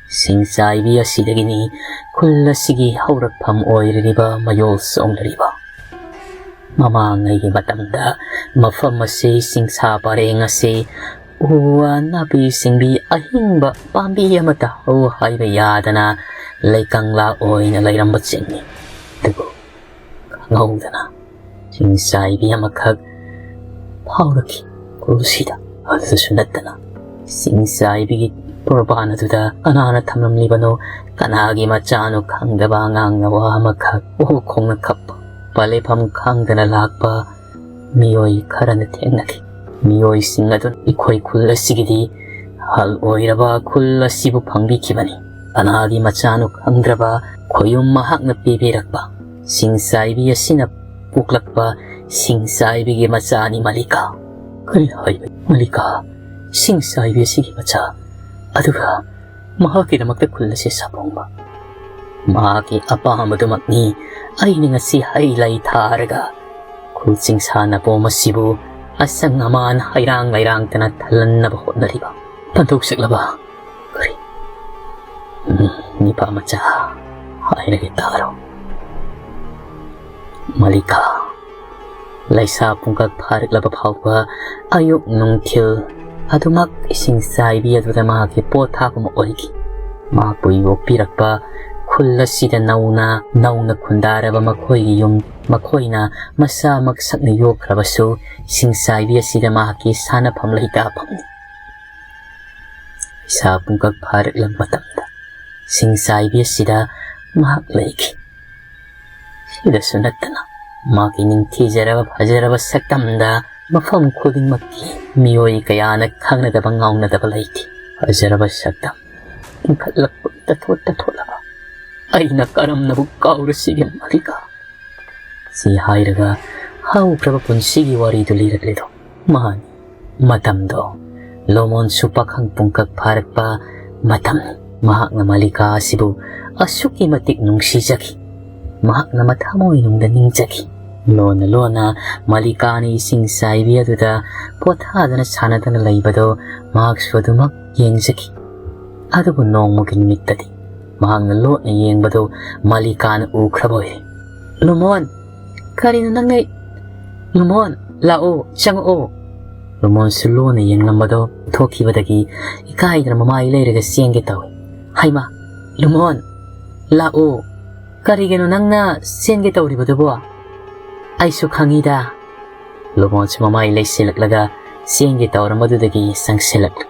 ꯏꯁꯤꯡ ꯆꯥꯏꯕꯤ ꯑꯁꯤꯗꯒꯤꯅꯤ ꯈꯨꯜ ꯑꯁꯤꯒꯤ ꯍꯧꯔꯛꯐꯝ ꯑꯣꯏꯔꯤꯕ ꯃꯌꯣꯜ ꯆꯣꯡꯂꯤꯕ꯫ ꯃꯃꯥꯡꯉꯩꯒꯤ ꯃꯇꯝꯗ ꯃꯐꯝ ꯑꯁꯤ, ꯆꯤꯡꯁꯥ ꯄꯔꯦꯡ ꯑꯁꯤ ꯎ ꯋꯥ, ꯅꯥꯄꯤ ꯁꯤꯡꯕꯤ, ꯑꯍꯤꯡꯕ ꯄꯥꯝꯕꯤ ꯑꯃꯠꯇ ꯍꯧ ꯍꯥꯏꯕ ꯌꯥꯗꯅ ꯂꯩꯀꯪꯂꯥ ꯑꯣꯏꯅ ꯂꯩꯔꯝꯕ ꯆꯤꯡꯅꯤ꯫ ꯑꯗꯨꯕꯨ ꯈꯪꯍꯧꯗꯅ ꯆꯤꯡꯆꯥꯏꯕꯤ ꯑꯃꯈꯛ ꯐꯥꯎꯔꯛꯈꯤ ꯈꯨꯜꯁꯤꯗ꯫ ꯑꯗꯨꯗꯁꯨ ꯅꯠꯇꯅ ꯆꯤꯡꯆꯥꯏꯕꯤꯒꯤ ꯇꯣꯔꯕꯥꯟ ꯑꯗꯨꯗ ꯀꯅꯥꯅ ꯊꯝꯂꯝꯂꯤꯕꯅꯣ, ꯀꯅꯥꯒꯤ ꯃꯆꯥꯅꯣ ꯈꯪꯗꯕ ꯑꯉꯥꯡ ꯅꯋꯥ ꯑꯃꯈꯛ ꯑꯣ ꯈꯣꯡꯅ ꯀꯞꯄ, ꯄꯥꯂꯦꯐꯝ ꯈꯪꯗꯅ ꯂꯥꯛꯄ ꯃꯤꯑꯣꯏ ꯈꯔꯅ ꯊꯦꯡꯅꯈꯤ꯫ ꯃꯤꯑꯣꯏꯁꯤꯡ ꯑꯗꯨꯅ ꯑꯩꯈꯣꯏ ꯈꯨꯜ ꯑꯁꯤꯒꯤꯗꯤ ꯑꯍꯜ ꯑꯣꯏꯔꯕ ꯈꯨꯜ ꯑꯁꯤꯕꯨ ꯐꯪꯕꯤꯈꯤꯕꯅꯤ꯫ ꯀꯅꯥꯒꯤ ꯃꯆꯥꯅꯣ ꯈꯪꯗ꯭ꯔꯕ ꯈꯣꯌꯨꯝ ꯃꯍꯥꯛꯅ ꯄꯤꯕꯤꯔꯛꯄ ꯆꯤꯡꯆꯥꯏꯕꯤ ꯑꯁꯤꯅ ꯄꯣꯛꯂꯛꯄ ꯁꯤꯡꯆꯥꯏꯕꯤꯒꯤ ꯃꯆꯥꯅꯤ ꯃꯂꯤꯀꯥ꯫ ꯀꯔꯤ ꯍꯥꯏꯕ? ꯃꯂꯤꯀꯥ, ꯁꯤꯡꯆꯥꯏꯕꯤ ꯑꯁꯤꯒꯤ ꯃꯆꯥ, ꯑꯗꯨꯒ ꯃꯍꯥꯛꯀꯤꯗꯃꯛꯇ ꯈꯨꯜ ꯑꯁꯤ ꯁꯥꯄꯣꯡꯕ? ꯃꯍꯥꯛꯀꯤ ꯑꯄꯥꯝꯕꯗꯨꯃꯛꯅꯤ ꯑꯩꯅ ꯉꯁꯤ ꯍꯩ ꯂꯩ ꯊꯥꯔꯒ ꯈꯨꯜ ꯆꯤꯡꯁꯥꯟꯅꯕ ꯑꯁꯤꯕꯨ ꯑꯁꯪ ꯑꯃꯥꯟ ꯍꯩꯔꯥꯡ ꯂꯩꯔꯥꯡꯇꯅ ꯊꯜꯍꯟꯅꯕ ꯍꯣꯠꯅꯔꯤꯕ꯫ ꯄꯟꯊꯣꯛꯆꯠꯂꯕ? ꯀꯔꯤ? ꯎꯝ, ꯅꯤꯄꯥ ꯃꯆꯥ, ꯍꯥꯏꯔꯒꯦ ꯇꯥꯔꯣ꯫ ꯃꯂꯤꯀꯥ, ꯂꯩꯁꯥ ꯄꯨꯡꯀꯛ ꯐꯥꯔꯛꯂꯕ ꯐꯥꯎꯕ ꯑꯌꯨꯛ ꯅꯨꯡꯊꯤꯜ ꯑꯗꯨꯃꯛ ꯏꯁꯤꯡ ꯆꯥꯏꯕꯤ ꯑꯗꯨꯗ ꯃꯍꯥꯛꯀꯤ ꯄꯣꯠ ꯊꯥꯕ ꯑꯃ ꯑꯣꯏꯈꯤ꯫ ꯃꯍꯥꯛꯄꯨ ꯌꯣꯛꯄꯤꯔꯛꯄ ꯈꯨꯜ ꯑꯁꯤꯗ ꯅꯧꯅ, ꯅꯧꯅ ꯈꯨꯟꯗꯥꯔꯕ ꯃꯈꯣꯏꯒꯤ ꯌꯨꯝ, ꯃꯈꯣꯏꯅ ꯃꯁꯥꯃꯛ ꯁꯛꯅ ꯌꯣꯛꯈ꯭ꯔꯕꯁꯨ, ꯏꯁꯤꯡ ꯆꯥꯏꯕꯤ ꯑꯁꯤꯗ ꯃꯍꯥꯛꯀꯤ ꯁꯥꯟꯅꯐꯝ ꯂꯩꯇꯥꯐꯝꯅꯤ꯫ ꯏꯁꯥ ꯄꯨꯡꯀꯛ ꯐꯥꯔꯛꯂꯕ ꯃꯇꯝꯗ ꯁꯤꯡꯆꯥꯏꯕꯤ ꯑꯁꯤꯗ ꯃꯍꯥꯛ ꯂꯩꯈꯤ꯫ ꯁꯤꯗꯁꯨ ꯅꯠꯇꯅ ꯃꯍꯥꯛꯀꯤ ꯅꯤꯡꯊꯤꯖꯔꯕ ꯐꯖꯔꯕ ꯁꯛꯇꯝꯗ ꯃꯐꯝ ꯈꯨꯗꯤꯡꯃꯛꯀꯤ ꯃꯤꯑꯣꯏ ꯀꯌꯥꯅ ꯈꯪꯅꯗꯕ ꯉꯥꯎꯅꯗꯕ ꯂꯩꯈꯤ꯫ ꯐꯖꯔꯕ ꯁꯛꯇꯝ, ꯏꯟꯈꯠꯂꯛꯄ ꯇꯊꯣꯠ ꯇꯊꯣꯠꯂꯕ, ꯑꯩꯅ ꯀꯔꯝꯅꯕꯨ ꯀꯥꯎꯔꯁꯤꯒꯦ ꯃꯂꯤꯀꯥ? ꯁꯤ ꯍꯥꯏꯔꯒ ꯍꯧꯈ꯭ꯔꯕ ꯄꯨꯟꯁꯤꯒꯤ ꯋꯥꯔꯤꯗꯨ ꯂꯤꯔꯛꯂꯤꯗꯣ ꯃꯍꯥꯛꯅꯤ꯫ ꯃꯇꯝꯗꯣ ꯂꯣꯃꯣꯟꯁꯨ ꯄꯥꯈꯪ ꯄꯨꯡꯀꯛ ꯐꯥꯔꯛꯄ ꯃꯇꯝꯅꯤ꯫ ꯃꯍꯥꯛꯅ ꯃꯂꯤꯀꯥ ꯑꯁꯤꯕꯨ ꯑꯁꯨꯛꯀꯤ ꯃꯇꯤꯛ ꯅꯨꯡꯁꯤꯖꯈꯤ꯫ ꯃꯍꯥꯛꯅ ꯃꯊꯃꯣꯏꯅꯨꯡꯗ ꯅꯤꯡꯖꯈꯤ꯫ ꯂꯣꯟꯅ ꯂꯣꯟꯅ ꯃꯂꯤꯀꯥꯅ ꯏꯁꯤꯡ ꯆꯥꯏꯕꯤ ꯑꯗꯨꯗ ꯄꯣꯊꯥꯗꯅ ꯁꯥꯟꯅꯗꯨꯅ ꯂꯩꯕꯗꯣ ꯃꯍꯥꯛꯁꯨ ꯑꯗꯨꯃꯛ ꯌꯦꯡꯖꯈꯤ꯫ ꯑꯗꯨꯕꯨ ꯅꯣꯡꯃꯒꯤ ꯅꯨꯃꯤꯠꯇꯗꯤ ꯃꯍꯥꯛꯅ ꯂꯣꯠꯅ ꯌꯦꯡꯕꯗꯨ ꯃꯂꯤꯀꯥꯅ ꯎꯈ꯭ꯔꯕ ꯑꯣꯏꯔꯦ꯫ "ꯂꯣꯃꯣꯟ, ꯀꯔꯤꯅꯣ ꯅꯪꯅ? ꯂꯣꯃꯣꯟ, ꯂꯥꯛꯑꯣ, ꯆꯪꯉꯛꯑꯣ!" ꯂꯣꯃꯣꯟꯁꯨ ꯂꯣꯟꯅ ꯌꯦꯡꯂꯝꯕꯗꯣ ꯊꯣꯛꯈꯤꯕꯗꯒꯤ ꯏꯀꯥꯏꯗꯅ ꯃꯃꯥꯏ ꯂꯩꯔꯒ ꯆꯦꯟꯒꯦ ꯇꯧꯏ꯫ "ꯍꯩꯃꯥ, ꯂꯣꯃꯣꯟ, ꯂꯥꯛꯑꯣ! ꯀꯔꯤꯒꯤꯅꯣ ꯅꯪꯅ ꯆꯦꯟꯒꯦ ꯇꯧꯔꯤꯕꯗꯨꯕꯣ? ꯑꯩꯁꯨ ꯈꯪꯉꯤꯗ꯫" ꯂꯣꯃꯣꯟꯁꯨ ꯃꯃꯥꯏ ꯂꯩꯁꯤꯜꯂꯛꯂꯒ ꯆꯦꯟꯒꯦ ꯇꯧꯔꯝꯕꯗꯨꯗꯒꯤ ꯆꯪꯁꯤꯜꯂꯛꯂꯤ꯫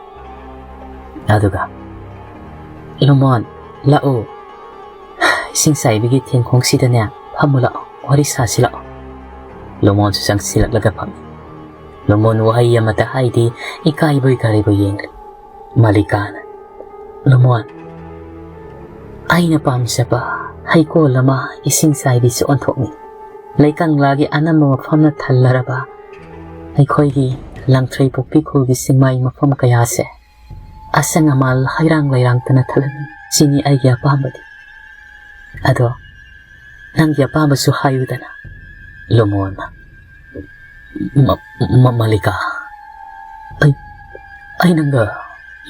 ꯑꯗꯨꯒ, "ꯂꯣꯃꯣꯟ, ꯂꯥꯛꯑꯣ꯫ ꯏꯁꯤꯡ ꯆꯥꯏꯕꯤꯒꯤ ꯊꯦꯡꯈꯣꯡꯁꯤꯗꯅꯦ ꯐꯝꯃꯨ ꯂꯥꯛꯑꯣ, ꯋꯥꯔꯤ ꯁꯥꯁꯤ ꯂꯥꯛꯑꯣ꯫" ꯂꯣꯃꯣꯟꯁꯨ ꯆꯪꯁꯤꯜꯂꯛꯂꯒ ꯐꯝꯃꯤ꯫ ꯂꯣꯃꯣꯟ ꯋꯥꯍꯩ ꯑꯃꯠꯇ ꯍꯥꯏꯗꯦ, ꯏꯀꯥꯏꯕꯣꯏ ꯀꯔꯤꯕꯣꯏ ꯌꯦꯡꯂꯤ꯫ ꯃꯂꯤꯀꯥꯅ, "ꯂꯣꯃꯣꯟ, ꯑꯩꯅ ꯄꯥꯝꯖꯕ ꯍꯩꯀꯣꯜ ꯑꯃ ꯏꯁꯤꯡ ꯆꯥꯏꯕꯤꯁꯨ ꯑꯣꯟꯊꯣꯛꯅꯤꯡꯏ꯫ ꯂꯩꯀꯪꯂꯥꯒꯤ ꯑꯅꯝꯕ ꯃꯐꯝꯅ ꯊꯜꯂꯔꯕ ꯑꯩꯈꯣꯏꯒꯤ ꯂꯪꯊ꯭ꯔꯩ ꯄꯣꯛꯄꯤ ꯈꯨꯜꯒꯤ ꯆꯤꯡꯃꯥꯏ ꯃꯐꯝ ꯀꯌꯥꯁꯦ ꯑꯁꯪ ꯑꯃꯥꯜ ꯍꯩꯔꯥꯡ ꯂꯩꯔꯥꯡꯇꯅ ꯊꯜꯂꯝꯃꯤ꯫ ꯁꯤꯅꯤ ꯑꯩꯒꯤ ꯑꯄꯥꯝꯕꯗꯤ꯫ ꯑꯗꯣ ꯅꯪꯒꯤ ꯑꯄꯥꯝꯕꯁꯨ ꯍꯥꯏꯌꯨꯗꯅ, ꯂꯨꯃꯣꯟ꯫ ꯃ-, ꯃ-, ꯃꯂꯤꯀꯥ, ꯑꯩ, ꯑꯩ ꯅꯪꯒ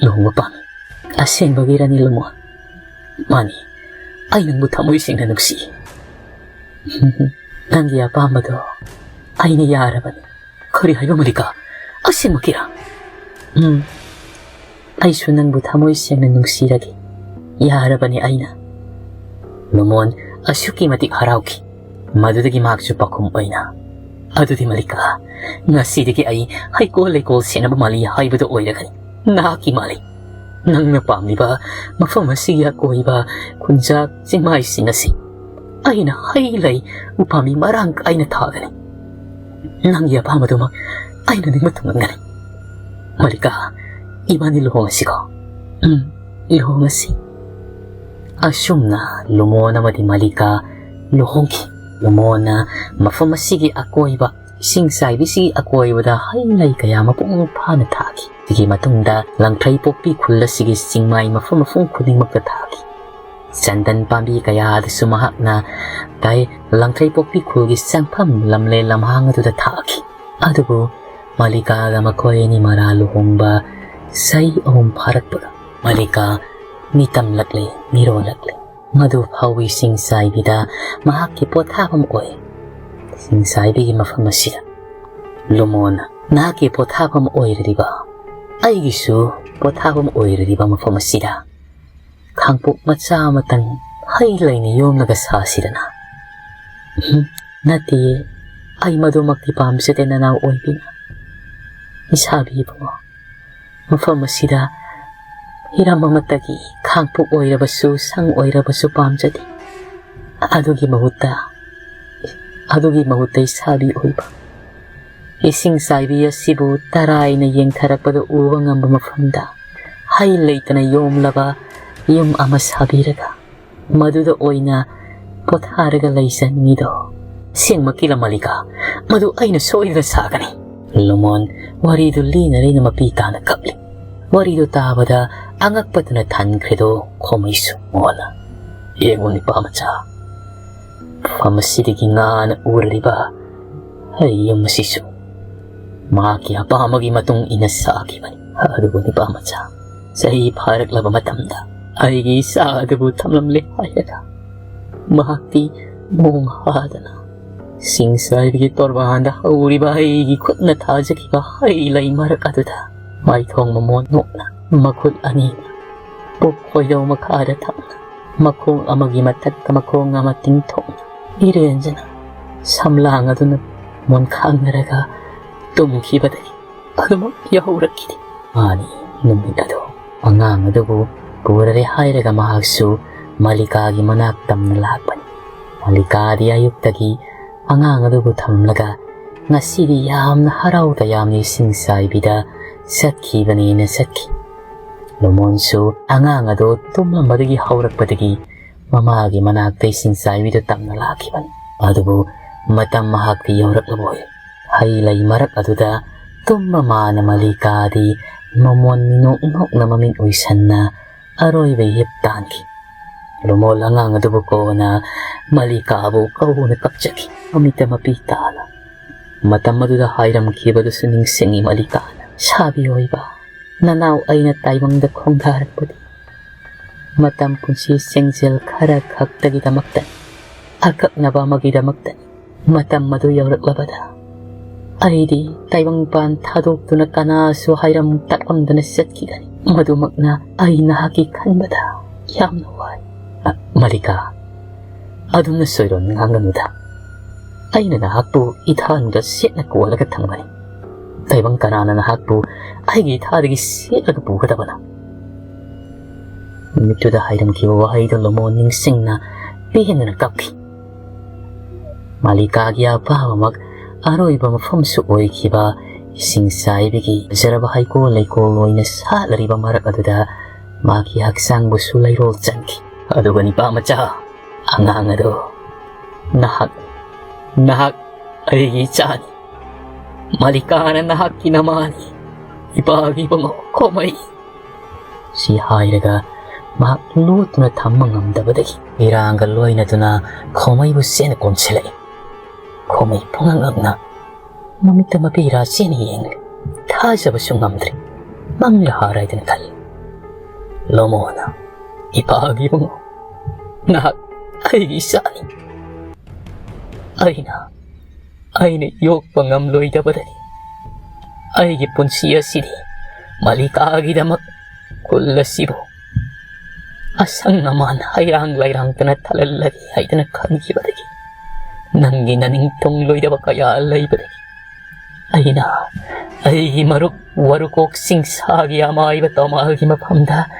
ꯂꯨꯍꯣꯡꯕ ꯄꯥꯝꯃꯤ꯫ ꯑꯁꯦꯡꯕꯒꯤꯔꯅꯤ ꯂꯨꯃꯣꯟ? ꯃꯥꯅꯤ, ꯑꯩ ꯅꯪꯕꯨ ꯊꯃꯣꯏ ꯁꯦꯡꯅ ꯅꯨꯡꯁꯤ꯫ ꯅꯪꯒꯤ ꯑꯄꯥꯝꯕꯗꯣ ꯑꯩꯅ ꯌꯥꯔꯕꯅꯤ꯫ ꯀꯔꯤ ꯍꯥꯏꯕ ꯃꯂꯤꯀꯥ? ꯑꯁꯦꯡꯃꯛꯀꯤꯔꯥ? ꯎꯝ, ꯑꯩꯁꯨ ꯅꯪꯕꯨ ꯊꯃꯣꯏ ꯁꯦꯡꯅ ꯅꯨꯡꯁꯤꯔꯒꯦ꯫ ꯌꯥꯔꯕꯅꯤ ꯑꯩꯅ꯫ ꯂꯨꯃꯣꯟ ꯑꯁꯨꯛꯀꯤ ꯃꯇꯤꯛ ꯍꯔꯥꯎꯈꯤ꯫ ꯃꯗꯨꯗꯒꯤ ꯃꯍꯥꯛꯁꯨ ꯄꯥꯈꯨꯝ ꯑꯣꯏꯅ, "ꯑꯗꯨꯗꯤ ꯃꯂꯤꯀꯥ, ꯉꯁꯤꯗꯒꯤ ꯑꯩ ꯍꯩꯀꯣꯜ ꯂꯩꯀꯣꯜ ꯁꯦꯟꯅꯕ ꯃꯥꯂꯤ ꯍꯥꯏꯕꯗꯨ ꯑꯣꯏꯔꯒꯅꯤ꯫ ꯅꯍꯥꯛꯀꯤ ꯃꯥꯂꯤ꯫ ꯅꯪꯅ ꯄꯥꯝꯂꯤꯕ ꯃꯐꯝ ꯑꯁꯤꯒꯤ ꯑꯀꯣꯏꯕ ꯈꯨꯟꯖꯥꯛ ꯆꯤꯡꯃꯥꯏꯁꯤꯡ ꯑꯁꯤ ꯑꯩꯅ ꯍꯩ ꯂꯩ ꯎꯄꯥꯝꯕꯤ ꯃꯔꯥꯡ ꯀꯥꯏꯅ ꯊꯥꯒꯅꯤ꯫ ꯅꯪꯒꯤ ꯑꯄꯥꯝꯕꯗꯨꯃꯛ ꯑꯩꯅ ꯅꯤꯡꯕ ꯊꯨꯡꯍꯟꯒꯅꯤ꯫ ꯃꯂꯤꯀꯥ, ꯏꯕꯥꯅꯤ ꯂꯨꯍꯣꯡꯉꯁꯤꯀꯣ?" "ꯎꯝ, ꯂꯨꯍꯣꯡꯉꯁꯤ꯫" ꯑꯁꯨꯝꯅ ꯂꯨꯃꯣꯟ ꯑꯃꯗꯤ ꯃꯂꯤꯀꯥ ꯂꯨꯍꯣꯡꯈꯤ꯫ ꯂꯨꯃꯣꯟꯅ ꯃꯐꯝ ꯑꯁꯤꯒꯤ ꯑꯀꯣꯏꯕ, ꯏꯁꯤꯡ ꯆꯥꯏꯕꯤꯁꯤꯒꯤ ꯑꯀꯣꯏꯕꯗ ꯍꯩ ꯂꯩ ꯀꯌꯥ ꯃꯄꯨꯡ ꯐꯥꯅ ꯊꯥꯈꯤ꯫ ꯁꯤꯒꯤ ꯃꯇꯨꯡꯗ ꯂꯪꯊ꯭ꯔꯩ ꯄꯣꯛꯄꯤ ꯈꯨꯜ ꯑꯁꯤꯒꯤ ꯆꯤꯡꯃꯥꯏ ꯃꯐꯝ ꯃꯐꯝ ꯈꯨꯗꯤꯡꯃꯛꯇ ꯊꯥꯈꯤ꯫ ꯆꯟꯗꯟ ꯄꯥꯝꯕꯤ ꯀꯌꯥꯗꯁꯨ ꯃꯍꯥꯛꯅ ꯇꯥꯏ-, ꯂꯪꯊ꯭ꯔꯩ ꯄꯣꯛꯄꯤ ꯈꯨꯜꯒꯤ ꯆꯪꯐꯝ ꯂꯝꯂꯦꯟ ꯂꯝꯍꯥꯡ ꯑꯗꯨꯗ ꯊꯥꯈꯤ꯫ ꯑꯗꯨꯕꯨ ꯃꯂꯤꯀꯥꯒ ꯃꯈꯣꯏ ꯑꯅꯤ ꯃꯔꯥ ꯂꯨꯍꯣꯡꯕ ꯆꯍꯤ ꯑꯍꯨꯝ ꯐꯥꯔꯛꯄꯒ ꯃꯂꯤꯀꯥ ꯃꯤꯇꯝꯂꯛꯂꯦ, ꯃꯤꯔꯣꯜꯂꯛꯂꯦ꯫ ꯃꯗꯨ ꯐꯥꯎꯕ ꯏꯁꯤꯡ ꯆꯥꯏꯕꯤꯗ ꯃꯍꯥꯛꯀꯤ ꯄꯣꯊꯥꯐꯝ ꯑꯣꯏ꯫ ꯏꯁꯤꯡ ꯆꯥꯏꯕꯤꯒꯤ ꯃꯐꯝ ꯑꯁꯤꯗ ꯂꯨꯃꯣꯟꯅ, "ꯅꯍꯥꯛꯀꯤ ꯄꯣꯊꯥꯐꯝ ꯑꯣꯏꯔꯤꯕ, ꯑꯩꯒꯤꯁꯨ ꯄꯣꯊꯥꯐꯝ ꯑꯣꯏꯔꯤꯕ ꯃꯐꯝ ꯑꯁꯤꯗ ꯈꯥꯡꯄꯣꯛ ꯃꯆꯥ ꯑꯃꯇꯪ ꯍꯩ ꯂꯩꯅ ꯌꯣꯝꯂꯒ ꯁꯥꯁꯤꯗꯅ?" "ꯎꯝ, ꯅꯠꯇꯦꯌꯦ, ꯑꯩ ꯃꯗꯨꯃꯛꯇꯤ ꯄꯥꯝꯖꯗꯦ, ꯅꯅꯥꯎ ꯑꯣꯏꯕꯤꯅ꯫ ꯏꯁꯥꯕꯤ ꯏꯕꯨꯡꯉꯣ, ꯃꯐꯝ ꯑꯁꯤꯗ ꯍꯤꯔꯝ ꯑꯃꯠꯇꯒꯤ ꯈꯥꯡꯄꯣꯛ ꯑꯣꯏꯔꯕꯁꯨ, ꯁꯪ ꯑꯣꯏꯔꯕꯁꯨ ꯄꯥꯝꯖꯗꯦ꯫ ꯑꯗꯨꯒꯤ ꯃꯍꯨꯠꯇ, ꯑꯗꯨꯒꯤ ꯃꯍꯨꯠꯇ ꯏꯁꯥꯕꯤ ꯑꯣꯏꯕ, ꯏꯁꯤꯡ ꯆꯥꯏꯕꯤ ꯑꯁꯤꯕꯨ ꯇꯔꯥꯏꯅ ꯌꯦꯡꯊꯔꯛꯄꯗ ꯎꯕ ꯉꯝꯕ ꯃꯐꯝꯗ ꯍꯩ ꯂꯩꯇꯅ ꯌꯣꯝꯂꯕ ꯌꯨꯝ ꯑꯃ ꯁꯥꯕꯤꯔꯒ ꯃꯗꯨꯗ ꯑꯣꯏꯅ ꯄꯣꯊꯥꯔꯒ ꯂꯩꯖꯅꯤꯡꯉꯤꯗꯣ, "ꯑꯁꯦꯡꯃꯛꯀꯤꯔ ꯃꯂꯤꯀꯥ? ꯃꯗꯨ ꯑꯩꯅ ꯁꯣꯏꯗꯅ ꯁꯥꯒꯅꯤ꯫" ꯂꯨꯃꯣꯟ ꯋꯥꯔꯤꯗꯨ ꯂꯤꯅ ꯂꯤꯅ ꯃꯄꯤ ꯇꯥꯅ ꯀꯞꯂꯤ꯫ ꯋꯥꯔꯤꯗꯨ ꯇꯥꯕꯗ ꯑꯉꯛꯄꯗꯨꯅ ꯊꯟꯈ꯭ꯔꯦꯗꯣ ꯈꯣꯃꯩꯁꯨ꯫ ꯃꯣꯟꯅ, "ꯌꯦꯡꯉꯨ ꯅꯤꯄꯥ ꯃꯆꯥ, ꯃꯐꯝ ꯑꯁꯤꯗꯒꯤ ꯉꯥꯅ ꯎꯔꯔꯤꯕ ꯍꯩ ꯌꯨꯝ ꯑꯁꯤꯁꯨ ꯃꯍꯥꯛꯀꯤ ꯑꯄꯥꯝꯕꯒꯤ ꯃꯇꯨꯡ ꯏꯟꯅ ꯁꯥꯈꯤꯕꯅꯤ꯫ ꯑꯗꯨꯕꯨ ꯅꯤꯄꯥ ꯃꯆꯥ, ꯆꯍꯤ ꯐꯥꯔꯛꯂꯕ ꯃꯇꯝꯗ ꯑꯩꯒꯤ ꯏꯆꯥ ꯑꯗꯨꯕꯨ ꯊꯝꯂꯝꯂꯦ ꯍꯥꯏꯔꯒ ꯃꯍꯥꯛꯇꯤ ꯃꯣꯡ ꯍꯥꯗꯅ ꯁꯤꯡꯆꯥꯏꯕꯤꯒꯤ ꯇꯣꯔꯕꯥꯟꯗ ꯍꯧꯔꯤꯕ ꯑꯩꯒꯤ ꯈꯨꯠꯅ ꯊꯥꯖꯈꯤꯕ ꯍꯩ ꯂꯩ ꯃꯔꯛ ꯑꯗꯨꯗ ꯃꯥꯏꯊꯣꯡ ꯃꯃꯣꯟ ꯅꯣꯛꯅ ꯃꯈꯨꯠ ꯑꯅꯤꯅ ꯄꯨꯛ ꯈꯣꯏꯗꯧ ꯃꯈꯥꯗ ꯊꯝꯅ ꯃꯈꯣꯡ ꯑꯃꯒꯤ ꯃꯊꯛꯇ ꯃꯈꯣꯡ ꯑꯃ ꯇꯤꯡꯊꯣꯛꯅ ꯏꯔꯦꯟꯖꯅ ꯁꯝꯂꯥꯡ ꯑꯗꯨꯅ ꯃꯣꯟꯈꯥꯡꯅꯔꯒ ꯇꯨꯝꯈꯤꯕꯗꯒꯤ ꯑꯗꯨꯃꯛ ꯌꯥꯍꯧꯔꯛꯈꯤꯗꯦ꯫ ꯃꯥꯅꯤ, ꯅꯨꯃꯤꯠ ꯑꯗꯨ ꯑꯉꯥꯡ ꯑꯗꯨꯕꯨ ꯄꯨꯔꯔꯦ ꯍꯥꯏꯔꯒ ꯃꯍꯥꯛꯁꯨ ꯃꯂꯤꯀꯥꯒꯤ ꯃꯅꯥꯛ ꯇꯝꯅ ꯂꯥꯛꯄꯅꯤ꯫ ꯃꯂꯤꯀꯥꯗꯤ ꯑꯌꯨꯛꯇꯒꯤ ꯑꯉꯥꯡ ꯑꯗꯨꯕꯨ ꯊꯝꯂꯒ ꯉꯁꯤꯗꯤ ꯌꯥꯝꯅ ꯍꯔꯥꯎ ꯇꯌꯥꯝꯅ ꯏꯁꯤꯡ ꯆꯥꯏꯕꯤꯗ ꯆꯠꯈꯤꯕꯅꯦꯅ ꯆꯠꯈꯤ꯫ ꯂꯨꯃꯣꯟꯁꯨ ꯑꯉꯥꯡ ꯑꯗꯨ ꯇꯨꯝꯂꯝꯕꯗꯒꯤ ꯍꯧꯔꯛꯄꯗꯒꯤ ꯃꯃꯥꯒꯤ ꯃꯅꯥꯛꯇ ꯏꯁꯤꯡ ꯆꯥꯏꯕꯤꯗ ꯇꯝꯅ ꯂꯥꯛꯈꯤꯕꯅꯤ꯫ ꯑꯗꯨꯕꯨ ꯃꯇꯝ ꯃꯍꯥꯛꯇꯤ ꯌꯧꯔꯛꯂꯕꯣꯏ꯫ ꯍꯩ ꯂꯩ ꯃꯔꯛ ꯑꯗꯨꯗ ꯇꯨꯝꯕ ꯃꯥꯅ ꯃꯂꯤꯀꯥꯗꯤ ꯃꯃꯣꯟ ꯃꯤꯅꯣꯛ ꯅꯣꯛꯅ ꯃꯃꯤꯠ ꯎꯏꯁꯟꯅ ꯑꯔꯣꯏꯕ ꯍꯤꯞ ꯇꯥꯟꯈꯤ꯫ ꯂꯨꯃꯣꯜ ꯑꯉꯥꯡ ꯑꯗꯨꯕꯨ ꯀꯣꯟꯅ ꯃꯂꯤꯀꯥꯕꯨ ꯀꯧꯅ ꯀꯞꯆꯈꯤ꯫ ꯃꯃꯤꯠꯇ ꯃꯄꯤ ꯇꯥꯅ ꯃꯇꯝ ꯑꯗꯨꯗ ꯍꯥꯏꯔꯝꯈꯤꯕꯗꯨꯁꯨ ꯅꯤꯡꯁꯤꯡꯉꯤ ꯃꯂꯤꯀꯥꯅ꯫ "ꯁꯥꯕꯤ ꯑꯣꯏꯕ, ꯅꯅꯥꯎ ꯑꯩꯅ ꯇꯥꯏꯕꯪꯗ ꯈꯣꯡꯗꯥꯔꯛꯄꯗꯤ ꯃꯇꯝ ꯄꯨꯟꯁꯤ ꯁꯦꯡꯖꯦꯜ ꯈꯔ ꯈꯛꯇꯒꯤꯗꯃꯛꯇꯅꯤ, ꯑꯀꯛꯅꯕ ꯑꯃꯒꯤꯗꯃꯛꯇꯅꯤ꯫ ꯃꯇꯝ ꯑꯗꯨ ꯌꯧꯔꯛꯂꯕꯗ ꯑꯩꯗꯤ ꯇꯥꯏꯕꯪꯄꯥꯟ ꯊꯥꯗꯣꯛꯇꯨꯅ ꯀꯅꯥꯁꯨ ꯍꯥꯏꯔꯝ ꯇꯥꯛꯂꯝꯗꯅ ꯆꯠꯈꯤꯒꯅꯤ꯫ ꯃꯗꯨꯃꯛꯅ ꯑꯩ ꯅꯍꯥꯛꯀꯤ ꯈꯟꯕꯗ ꯌꯥꯝꯅ ꯋꯥꯏ꯫" "ꯑ, ꯃꯂꯤꯀꯥ, ꯑꯗꯨꯝꯅ ꯁꯣꯏꯔꯣꯟ ꯉꯥꯡꯒꯅꯨꯗ꯫ ꯑꯩꯅ ꯅꯍꯥꯛꯄꯨ ꯏꯊꯥꯅꯨꯗ ꯁꯦꯠꯅ ꯀꯣꯜꯂꯒ ꯊꯝꯒꯅꯤ꯫ ꯇꯥꯏꯕꯪ ꯀꯅꯥꯅ ꯅꯍꯥꯛꯄꯨ ꯑꯩꯒꯤ ꯏꯊꯥꯗꯒꯤ ꯁꯦꯠꯂꯒ ꯄꯨꯒꯗꯕꯅꯣ?" ꯅꯨꯃꯤꯠꯇꯨꯗ ꯍꯥꯏꯔꯝꯈꯤꯕ ꯋꯥꯍꯩꯗꯣ ꯂꯨꯃꯣꯟ ꯅꯤꯡꯁꯤꯡꯅ ꯄꯦꯟꯗꯅ ꯀꯞꯈꯤ꯫ ꯃꯥꯂꯤꯀꯥꯒꯤ ꯑꯄꯥꯝꯕꯃꯛ ꯑꯔꯣꯏꯕ ꯃꯐꯝꯁꯨ ꯑꯣꯏꯈꯤꯕ ꯏꯁꯤꯡ ꯆꯥꯏꯕꯤꯒꯤ ꯐꯖꯔꯕ ꯍꯩꯀꯣꯜ ꯂꯩꯀꯣꯜ ꯑꯣꯏꯅ ꯁꯥꯠꯂꯔꯤꯕ ꯃꯔꯛ ꯑꯗꯨꯗ ꯃꯥꯒꯤ ꯍꯛꯆꯥꯡꯕꯨꯁꯨ ꯂꯩꯔꯣꯜ ꯆꯟꯈꯤ꯫ ꯑꯗꯨꯒ ꯅꯤꯄꯥ ꯃꯆꯥ, ꯑꯉꯥꯡ ꯑꯗꯨ ꯅꯍꯥꯛ "ꯅꯍꯥꯛ ꯑꯩꯒꯤ ꯏꯆꯥꯅꯤ꯫ ꯃꯂꯤꯀꯥꯅ ꯅꯍꯥꯛꯀꯤ ꯅꯃꯥꯅꯤ, ꯏꯄꯥꯒꯤ ꯏꯕꯨꯡꯉꯣ ꯈꯣꯃꯩ"꯫ ꯁꯤ ꯍꯥꯏꯔꯒ ꯃꯍꯥꯛ ꯂꯣꯠꯇꯨꯅ ꯊꯝꯕ ꯉꯝꯗꯕꯗꯒꯤ ꯏꯔꯥꯡꯒ ꯂꯣꯏꯅꯗꯨꯅ ꯈꯣꯃꯩꯕꯨ ꯆꯦꯟꯅ ꯀꯣꯝꯁꯤꯜꯂꯛꯏ꯫ ꯈꯣꯃꯩ ꯄꯨꯡꯉꯛ ꯉꯛꯅ ꯃꯃꯤꯠꯇ ꯃꯄꯤꯔꯥ ꯆꯦꯟꯅ ꯌꯦꯡꯂꯤ꯫ ꯊꯥꯖꯕꯁꯨ ꯉꯝꯗ꯭ꯔꯦ꯫ ꯃꯪꯂ ꯍꯥꯔꯥꯏꯗꯅ ꯈꯜꯂꯤ꯫ "ꯂꯣꯃꯣꯅ, ꯏꯄꯥꯒꯤ ꯏꯕꯨꯡꯉꯣ, ꯅꯍꯥꯛ ꯑꯩꯒꯤ ꯏꯆꯥꯅꯤ꯫ ꯑꯩꯅ, ꯑꯩꯅ ꯌꯣꯛꯄ ꯉꯝꯂꯣꯏꯗꯕꯗꯅꯤ꯫ ꯑꯩꯒꯤ ꯄꯨꯟꯁꯤ ꯑꯁꯤꯗꯤ ꯃꯂꯤꯀꯥꯒꯤꯗꯃꯛ ꯈꯨꯜ ꯑꯁꯤꯕꯨ ꯑꯁꯪ ꯑꯃꯥꯟ ꯍꯩꯔꯥꯡ ꯂꯩꯔꯥꯡꯇꯅ ꯊꯜꯍꯜꯂꯒꯦ ꯍꯥꯏꯗꯅ ꯈꯟꯈꯤꯕꯗꯒꯤ, ꯅꯪꯒꯤ ꯅꯅꯤꯡ ꯇꯨꯡꯂꯣꯏꯗꯕ ꯀꯌꯥ ꯂꯩꯕꯗꯒꯤ ꯑꯩꯅ ꯑꯩꯒꯤ ꯃꯔꯨꯞ ꯋꯥꯔꯨꯀꯣꯛ ꯆꯤꯡꯁꯥꯒꯤ ꯑꯃꯥꯏꯕ ꯇꯣꯃꯥꯜꯒꯤ ꯃꯐꯝꯗ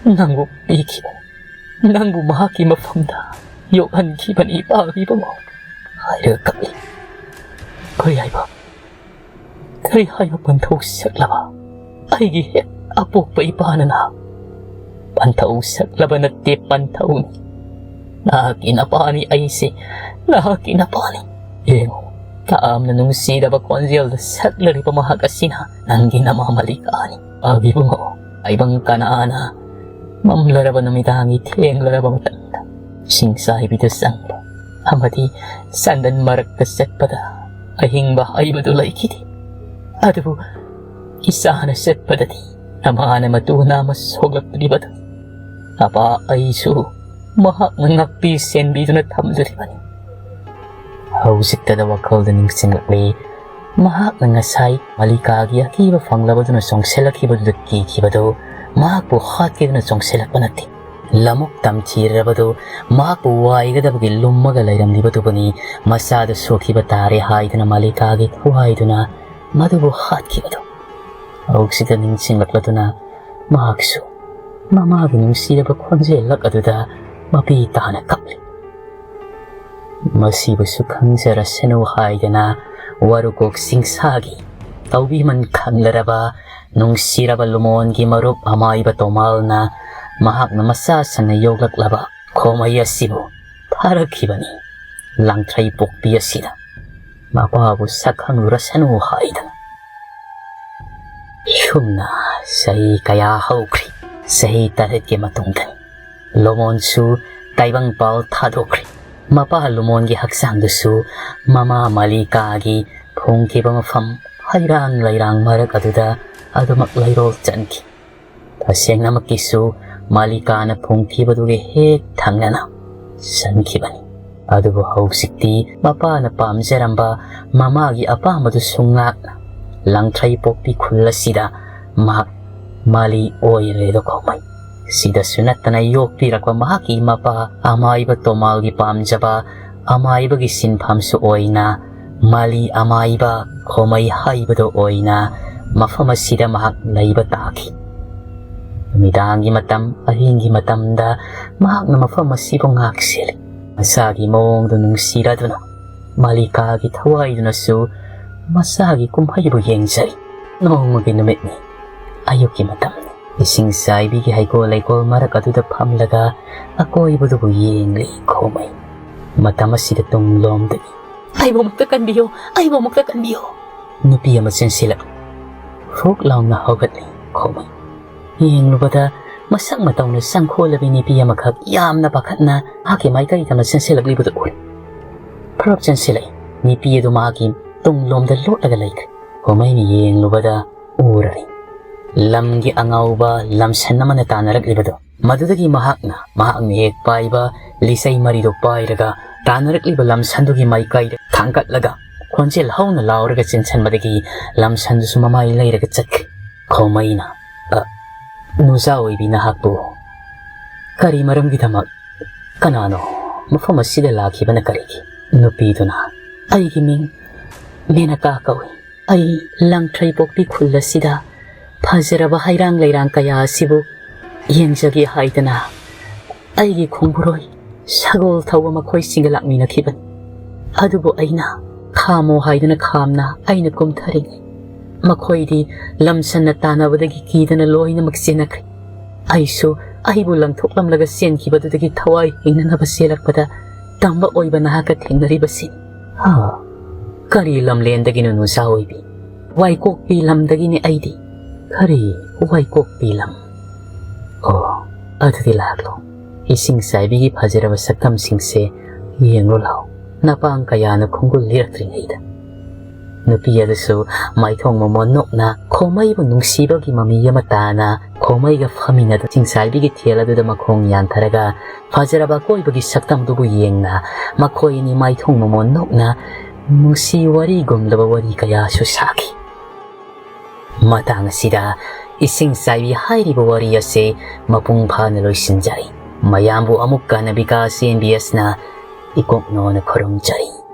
ꯅꯪꯕꯨ ꯄꯤꯈꯤꯕꯅꯤ꯫ ꯅꯪꯕꯨ ꯃꯍꯥꯛꯀꯤ ꯃꯐꯝꯗ ꯌꯣꯛꯍꯟꯈꯤꯕꯅꯤ, ꯏꯄꯥꯒꯤ ꯏꯕꯨꯡꯉꯣ" ꯍꯥꯏꯔꯒ ꯀꯞꯂꯤ꯫ ꯀꯔꯤ ꯍꯥꯏꯕ? ꯀꯔꯤ ꯍꯥꯏꯕ ꯄꯟꯊꯧ ꯁꯛꯂꯕ? ꯑꯩꯒꯤ ꯍꯦꯛ ꯑꯄꯣꯛꯄ ꯏꯄꯥꯅ ꯅꯍꯥꯛ ꯄꯟꯊꯧ ꯁꯛꯂꯕ ꯅꯠꯇꯦ, ꯄꯟꯊꯧꯅꯤ꯫ ꯅꯍꯥꯛꯀꯤ ꯅꯄꯥꯅꯤ ꯑꯩꯁꯦ, ꯅꯍꯥꯛꯀꯤ ꯅꯄꯥꯅꯤ꯫ ꯌꯦꯡꯉꯨ, ꯌꯥꯝꯅ ꯅꯨꯡꯁꯤꯔꯕ ꯈꯣꯟꯖꯦꯜꯗ ꯁꯛꯂꯔꯤꯕ ꯃꯍꯥꯛ ꯑꯁꯤꯅ ꯅꯪꯒꯤ ꯅꯃꯥ ꯃꯂꯤꯀꯥꯅꯤ꯫ ꯏꯄꯥꯒꯤ ꯏꯕꯨꯡꯉꯣ, ꯇꯥꯏꯕꯪ ꯀꯅꯥꯅ ꯃꯝꯂꯔꯕ ꯅꯨꯃꯤꯗꯥꯡꯒꯤ ꯊꯦꯡꯂꯔꯕ ꯃꯇꯝꯗ ꯁꯤꯡꯆꯥꯏꯕꯤꯗ ꯆꯪꯕ ꯑꯃꯗꯤ ꯆꯟꯗꯟ ꯃꯔꯛꯇ ꯆꯠꯄꯗ ꯑꯍꯤꯡꯕ ꯍꯥꯏꯕꯗꯨ ꯂꯩꯈꯤꯗꯦ꯫ ꯑꯗꯨꯕꯨ ꯏꯆꯥꯅ ꯆꯠꯄꯗꯗꯤ ꯅꯃꯥꯅ ꯃꯇꯨ ꯅꯥꯝꯃ ꯁꯣꯛꯂꯛꯇ꯭ꯔꯤꯕꯗꯨ ꯅꯄꯥ ꯑꯩꯁꯨ ꯃꯍꯥꯛꯅ ꯉꯥꯛꯄꯤ ꯁꯦꯟꯕꯤꯗꯨꯅ ꯊꯝꯖꯔꯤꯕꯅꯤ꯫ ꯍꯧꯖꯤꯛꯇꯗ ꯋꯥꯈꯜꯗ ꯅꯤꯡꯁꯤꯡꯂꯛꯂꯤ꯫ ꯃꯍꯥꯛꯅ ꯉꯁꯥꯏ ꯃꯂꯤꯀꯥꯒꯤ ꯑꯀꯤꯕ ꯐꯪꯂꯕꯗꯨꯅ ꯆꯣꯡꯁꯤꯜꯂꯛꯈꯤꯕꯗꯨꯗ ꯀꯤꯈꯤꯕꯗꯨ ꯃꯍꯥꯛꯄꯨ ꯍꯥꯠꯀꯦꯗꯨꯅ ꯆꯣꯡꯁꯤꯜꯂꯛꯄ ꯅꯠꯇꯦ꯫ ꯂꯃꯨꯛ ꯇꯝꯊꯤꯔꯕꯗꯨ ꯃꯍꯥꯛꯄꯨ ꯋꯥꯏꯒꯗꯕꯒꯤ ꯂꯨꯝꯃꯒ ꯂꯩꯔꯝꯂꯤꯕꯗꯨꯕꯨꯅꯤ ꯃꯆꯥꯗ ꯁꯣꯛꯈꯤꯕ ꯇꯥꯔꯦ ꯍꯥꯏꯗꯨꯅ ꯃꯂꯤꯀꯥꯒꯤ ꯊꯋꯥꯏꯗꯨꯅ ꯃꯗꯨꯕꯨ ꯍꯥꯠꯈꯤꯕꯗꯨ꯫ ꯍꯧꯖꯤꯛꯇ ꯅꯤꯡꯁꯤꯡꯂꯛꯂꯗꯨꯅ ꯃꯍꯥꯛꯁꯨ ꯃꯃꯥꯒꯤ ꯅꯨꯡꯁꯤꯔꯕ ꯈꯣꯟꯖꯦꯜ ꯂꯛ ꯑꯗꯨꯗ ꯃꯄꯤ ꯇꯥꯅ ꯀꯞꯂꯤ꯫ ꯃꯁꯤꯕꯨꯁꯨ ꯈꯪꯖꯔꯁꯅꯨ ꯍꯥꯏꯗꯅ ꯋꯥꯔꯨꯀꯣꯛ ꯆꯤꯡꯁꯥꯒꯤ ꯇꯧꯕꯤꯃꯟ ꯈꯪꯂꯔꯕ ꯅꯨꯡꯁꯤꯔꯕ ꯂꯨꯃꯣꯟꯒꯤ ꯃꯔꯨꯞ ꯑꯃꯥꯏꯕ ꯇꯣꯃꯥꯜꯅ ꯃꯍꯥꯛꯅ ꯃꯆꯥꯁꯤꯡꯅ ꯌꯣꯛꯂꯛꯂꯕ ꯈꯣꯃꯩ ꯑꯁꯤꯕꯨ ꯊꯥꯔꯛꯈꯤꯕꯅꯤ꯫ ꯂꯥꯡꯊ꯭ꯔꯩ ꯄꯣꯛꯄꯤ ꯑꯁꯤꯗ ꯃꯄꯥꯕꯨ ꯁꯛ ꯈꯪꯂꯨꯔꯁꯅꯨ ꯍꯥꯏꯗꯅ꯫ ꯁꯨꯝꯅ ꯆꯍꯤ ꯀꯌꯥ ꯍꯧꯈ꯭ꯔꯤ꯫ ꯆꯍꯤ ꯇꯔꯦꯠꯀꯤ ꯃꯇꯨꯡꯗꯅꯤ꯫ ꯂꯣꯃꯣꯟꯁꯨ ꯇꯥꯏꯕꯪ ꯄꯥꯜ ꯊꯥꯗꯣꯛꯈ꯭ꯔꯤ꯫ ꯃꯄꯥ ꯂꯣꯃꯣꯟꯒꯤ ꯍꯛꯆꯥꯡꯗꯨꯁꯨ ꯃꯃꯥ ꯃꯥꯂꯤꯀꯥꯒꯤ ꯐꯨꯝꯈꯤꯕ ꯃꯐꯝ ꯍꯩꯔꯥꯡ ꯂꯩꯔꯥꯡ ꯃꯔꯛ ꯑꯗꯨꯗ ꯑꯗꯨꯃꯛ ꯂꯩꯔꯣꯜ ꯆꯟꯈꯤ꯫ ꯇꯁꯦꯡꯅꯃꯛꯀꯤꯁꯨ ꯃꯥꯂꯤꯀꯥꯅ ꯐꯨꯝꯈꯤꯕꯗꯨꯒ ꯍꯦꯛ ꯊꯪꯅꯅ ꯆꯟꯈꯤꯕꯅꯤ꯫ ꯑꯗꯨꯕꯨ ꯍꯧꯖꯤꯛꯇꯤ ꯃꯄꯥꯅ ꯄꯥꯝꯖꯔꯝꯕ ꯃꯃꯥꯒꯤ ꯑꯄꯥꯝꯕꯗꯨꯁꯨ ꯉꯥꯛꯅ ꯂꯪꯊ꯭ꯔꯩ ꯄꯣꯛꯄꯤ ꯈꯨꯜ ꯑꯁꯤꯗ ꯃꯍꯥꯛ ꯃꯥꯂꯤ ꯑꯣꯏꯔꯦꯗꯣ ꯈꯣꯃꯩ꯫ ꯁꯤꯗꯁꯨ ꯅꯠꯇꯅ ꯌꯣꯛꯄꯤꯔꯛꯄ ꯃꯍꯥꯛꯀꯤ ꯃꯄꯥ ꯑꯃꯥꯏꯕ ꯇꯣꯃꯥꯜꯒꯤ ꯄꯥꯝꯖꯕ ꯑꯃꯥꯏꯕꯒꯤ ꯁꯤꯟꯐꯝꯁꯨ ꯑꯣꯏꯅ ꯃꯥꯂꯤ ꯑꯃꯥꯏꯕ ꯈꯣꯃꯩ ꯍꯥꯏꯕꯗꯣ ꯑꯣꯏꯅ ꯃꯐꯝ ꯑꯁꯤꯗ ꯃꯍꯥꯛ ꯂꯩꯕ ꯇꯥꯈꯤ꯫ ꯅꯨꯃꯤꯗꯥꯡꯒꯤ ꯃꯇꯝ, ꯑꯍꯤꯡꯒꯤ ꯃꯇꯝꯗ ꯃꯍꯥꯛꯅ ꯃꯐꯝ ꯑꯁꯤꯕꯨ ꯉꯥꯛ ꯁꯦꯜꯂꯤ꯫ ꯃꯁꯥꯒꯤ ꯃꯑꯣꯡꯗꯨ ꯅꯨꯡꯁꯤꯔꯗꯨꯅ ꯃꯥꯂꯤꯀꯥꯒꯤ ꯊꯋꯥꯏꯗꯨꯅꯁꯨ ꯃꯁꯥꯒꯤ ꯀꯨꯝꯍꯩꯕꯨ ꯌꯦꯡꯖꯔꯤ꯫ ꯅꯣꯡꯃꯒꯤ ꯅꯨꯃꯤꯠꯅꯤ꯫ ꯑꯌꯨꯛꯀꯤ ꯃꯇꯝꯅꯤ꯫ ꯏꯁꯤꯡ ꯆꯥꯏꯕꯤꯒꯤ ꯍꯩꯀꯣꯜ ꯂꯩꯀꯣꯜ ꯃꯔꯛ ꯑꯗꯨꯗ ꯐꯝꯂꯒ ꯑꯀꯣꯏꯕꯗꯨꯕꯨ ꯌꯦꯡꯂꯤ ꯈꯣꯃꯩ꯫ ꯃꯇꯝ ꯑꯁꯤꯗ ꯇꯨꯡꯂꯣꯝꯗꯒꯤ, "ꯑꯩꯕꯨ ꯑꯃꯨꯛꯇ ꯀꯟꯕꯤꯌꯨ, ꯑꯩꯕꯨ ꯑꯃꯨꯛꯇ ꯀꯟꯕꯤꯌꯨ!" ꯅꯨꯄꯤ ꯑꯃ ꯆꯦꯟꯁꯤꯜꯂꯛꯂꯤ꯫ ꯐꯨꯛ ꯂꯥꯎꯅ ꯍꯧꯒꯠꯂꯤ ꯈꯣꯃꯩ꯫ ꯌꯦꯡꯂꯨꯕꯗ ꯃꯁꯛ ꯃꯇꯧꯅ ꯆꯪꯈꯣꯜꯂꯕꯤ ꯅꯨꯄꯤ ꯑꯃꯈꯛ ꯌꯥꯝꯅ ꯄꯥꯈꯠꯅ ꯃꯍꯥꯛꯀꯤ ꯃꯥꯏꯀꯩꯗ ꯑꯃ ꯆꯦꯟꯁꯤꯜꯂꯛꯂꯤꯕꯗꯨ ꯎꯔꯦ꯫ ꯐꯔꯞ ꯆꯦꯟꯁꯤꯜꯂꯛꯏ꯫ ꯅꯨꯄꯤ ꯑꯗꯨ ꯃꯍꯥꯛꯀꯤ ꯇꯨꯡꯂꯣꯝꯗ ꯂꯣꯠꯂꯒ ꯂꯩꯈ꯭ꯔꯦ꯫ ꯈꯣꯃꯩꯅ ꯌꯦꯡꯂꯨꯕꯗ ꯎꯔꯔꯦ꯫ ꯂꯝꯒꯤ ꯑꯉꯥꯎꯕ ꯂꯝꯁꯟ ꯑꯃꯅ ꯇꯥꯟꯅꯔꯛꯂꯤꯕꯗꯨ꯫ ꯃꯗꯨꯗꯒꯤ ꯃꯍꯥꯛꯅ, ꯃꯍꯥꯛꯅ ꯍꯦꯛ ꯄꯥꯏꯕ ꯂꯤꯆꯩ ꯃꯔꯤꯗꯨ ꯄꯥꯏꯔꯒ ꯇꯥꯟꯅꯔꯛꯂꯤꯕ ꯂꯝꯁꯟꯗꯨꯒꯤ ꯃꯥꯏꯀꯩꯗ ꯊꯥꯡꯒꯠꯂꯒ ꯈꯣꯟꯖꯦꯜ ꯍꯧꯅ ꯂꯥꯎꯔꯒ ꯆꯦꯟꯁꯤꯟꯕꯗꯒꯤ ꯂꯝꯁꯟꯗꯨꯁꯨ ꯃꯃꯥꯏ ꯂꯩꯔꯒ ꯆꯠꯈ꯭ꯔꯦ꯫ ꯈꯣꯃꯩꯅ, "ꯑ, ꯅꯨꯖꯥ ꯑꯣꯏꯕꯤ ꯅꯍꯥꯛꯄꯨ ꯀꯔꯤ ꯃꯔꯝꯒꯤꯗꯃꯛ, ꯀꯅꯥꯅꯣ? ꯃꯐꯝ ꯑꯁꯤꯗ ꯂꯥꯛꯈꯤꯕꯅ ꯀꯔꯤꯒꯤ?" ꯅꯨꯄꯤꯗꯨꯅ, "ꯑꯩꯒꯤ ꯃꯤꯡ ꯃꯦꯅꯀꯥ ꯀꯧꯏ꯫ ꯑꯩ ꯂꯪꯊ꯭ꯔꯩ ꯄꯣꯛꯄꯤ ꯈꯨꯜ ꯑꯁꯤꯗ ꯐꯖꯔꯕ ꯍꯩꯔꯥꯡ ꯂꯩꯔꯥꯡ ꯀꯌꯥ ꯑꯁꯤꯕꯨ ꯌꯦꯡꯖꯒꯦ ꯍꯥꯏꯗꯅ ꯑꯩꯒꯤ ꯈꯣꯡꯕꯨꯔꯣꯏ ꯁꯒꯣꯜ ꯊꯧꯕ ꯃꯈꯣꯏꯁꯤꯡꯒ ꯂꯥꯛꯃꯤꯟꯅꯈꯤꯕꯅꯤ꯫ ꯑꯗꯨꯕꯨ ꯑꯩꯅ ꯈꯥꯝꯃꯣ ꯍꯥꯏꯗꯨꯅ ꯈꯥꯝꯅ ꯑꯩꯅ ꯀꯨꯝꯊꯔꯤꯉꯩ ꯃꯈꯣꯏꯗꯤ ꯂꯝꯁꯟꯅ ꯇꯥꯟꯅꯕꯗꯒꯤ ꯀꯤꯗꯅ ꯂꯣꯏꯅꯃꯛ ꯆꯦꯟꯅꯈ꯭ꯔꯦ꯫ ꯑꯩꯁꯨ ꯑꯩꯕꯨ ꯂꯪꯊꯣꯛꯂꯝꯂꯒ ꯆꯦꯟꯈꯤꯕꯗꯨꯗꯒꯤ ꯊꯋꯥꯏ ꯍꯤꯡꯅꯅꯕ ꯆꯦꯜꯂꯛꯄꯗ ꯇꯝꯕ ꯑꯣꯏꯕ ꯅꯍꯥꯛꯀ ꯊꯦꯡꯅꯔꯤꯕꯁꯤ꯫ ꯍꯥ? ꯀꯔꯤ ꯂꯝꯂꯦꯟꯗꯒꯤꯅꯣ ꯅꯨꯡꯁꯥ ꯑꯣꯏꯕꯤ? ꯋꯥꯏꯀꯣꯛꯄꯤ ꯂꯝꯗꯒꯤꯅꯤ ꯑꯩꯗꯤ꯫ ꯀꯔꯤ? ꯋꯥꯏꯀꯣꯛꯄꯤ ꯂꯝ? ꯑꯣ, ꯑꯗꯨꯗꯤ ꯂꯥꯛꯂꯣ꯫ ꯏꯁꯤꯡ ꯆꯥꯏꯕꯤꯒꯤ ꯐꯖꯔꯕ ꯁꯛꯇꯝꯁꯤꯡꯁꯦ ꯌꯦꯡꯂꯣ ꯂꯥꯎ꯫ ꯅꯄꯥꯡ ꯀꯌꯥꯅ ꯈꯣꯡꯒꯨꯜ ꯂꯤꯔꯛꯇ꯭ꯔꯤꯉꯩꯗ꯫ ꯅꯨꯄꯤ ꯑꯗꯨꯁꯨ ꯃꯥꯏꯊꯣꯡ ꯃꯃꯣꯟ ꯅꯣꯛꯅ ꯈꯣꯃꯩꯕꯨ ꯅꯨꯡꯁꯤꯕꯒꯤ ꯃꯃꯤ ꯑꯃ ꯇꯥꯅ ꯈꯣꯃꯩꯒ ꯐꯝꯃꯤꯟꯅꯗꯨꯅ ꯏꯁꯤꯡ ꯆꯥꯏꯕꯤꯒꯤ ꯊꯦꯜ ꯑꯗꯨꯗ ꯃꯈꯣꯡ ꯌꯥꯟꯊꯔꯒ ꯐꯖꯔꯕ ꯑꯀꯣꯏꯕꯒꯤ ꯁꯛꯇꯝꯗꯨꯕꯨ ꯌꯦꯡꯅ ꯃꯈꯣꯏ ꯑꯅꯤ ꯃꯥꯏꯊꯣꯡ ꯃꯃꯣꯟ ꯅꯣꯛꯅ ꯅꯨꯡꯁꯤ ꯋꯥꯔꯤꯒꯨꯝꯂꯕ ꯋꯥꯔꯤ ꯀꯌꯥꯁꯨ ꯁꯥꯈꯤ꯫ ꯃꯇꯥꯡ ꯑꯁꯤꯗ ꯏꯁꯤꯡ ꯆꯥꯏꯕꯤ ꯍꯥꯏꯔꯤꯕ ꯋꯥꯔꯤ ꯑꯁꯤ ꯃꯄꯨꯡ ꯐꯥꯅ ꯂꯣꯏꯁꯤꯟꯖꯔꯤ꯫ ꯃꯌꯥꯝꯕꯨ ꯑꯃꯨꯛꯀ ꯍꯟꯅ ꯕꯤꯀꯥꯁ ꯑꯦꯝ ꯕꯤ ꯑꯦꯁꯅ ꯏꯀꯣꯛꯅꯣꯅ ꯈꯨꯔꯨꯝꯖꯔꯤ꯫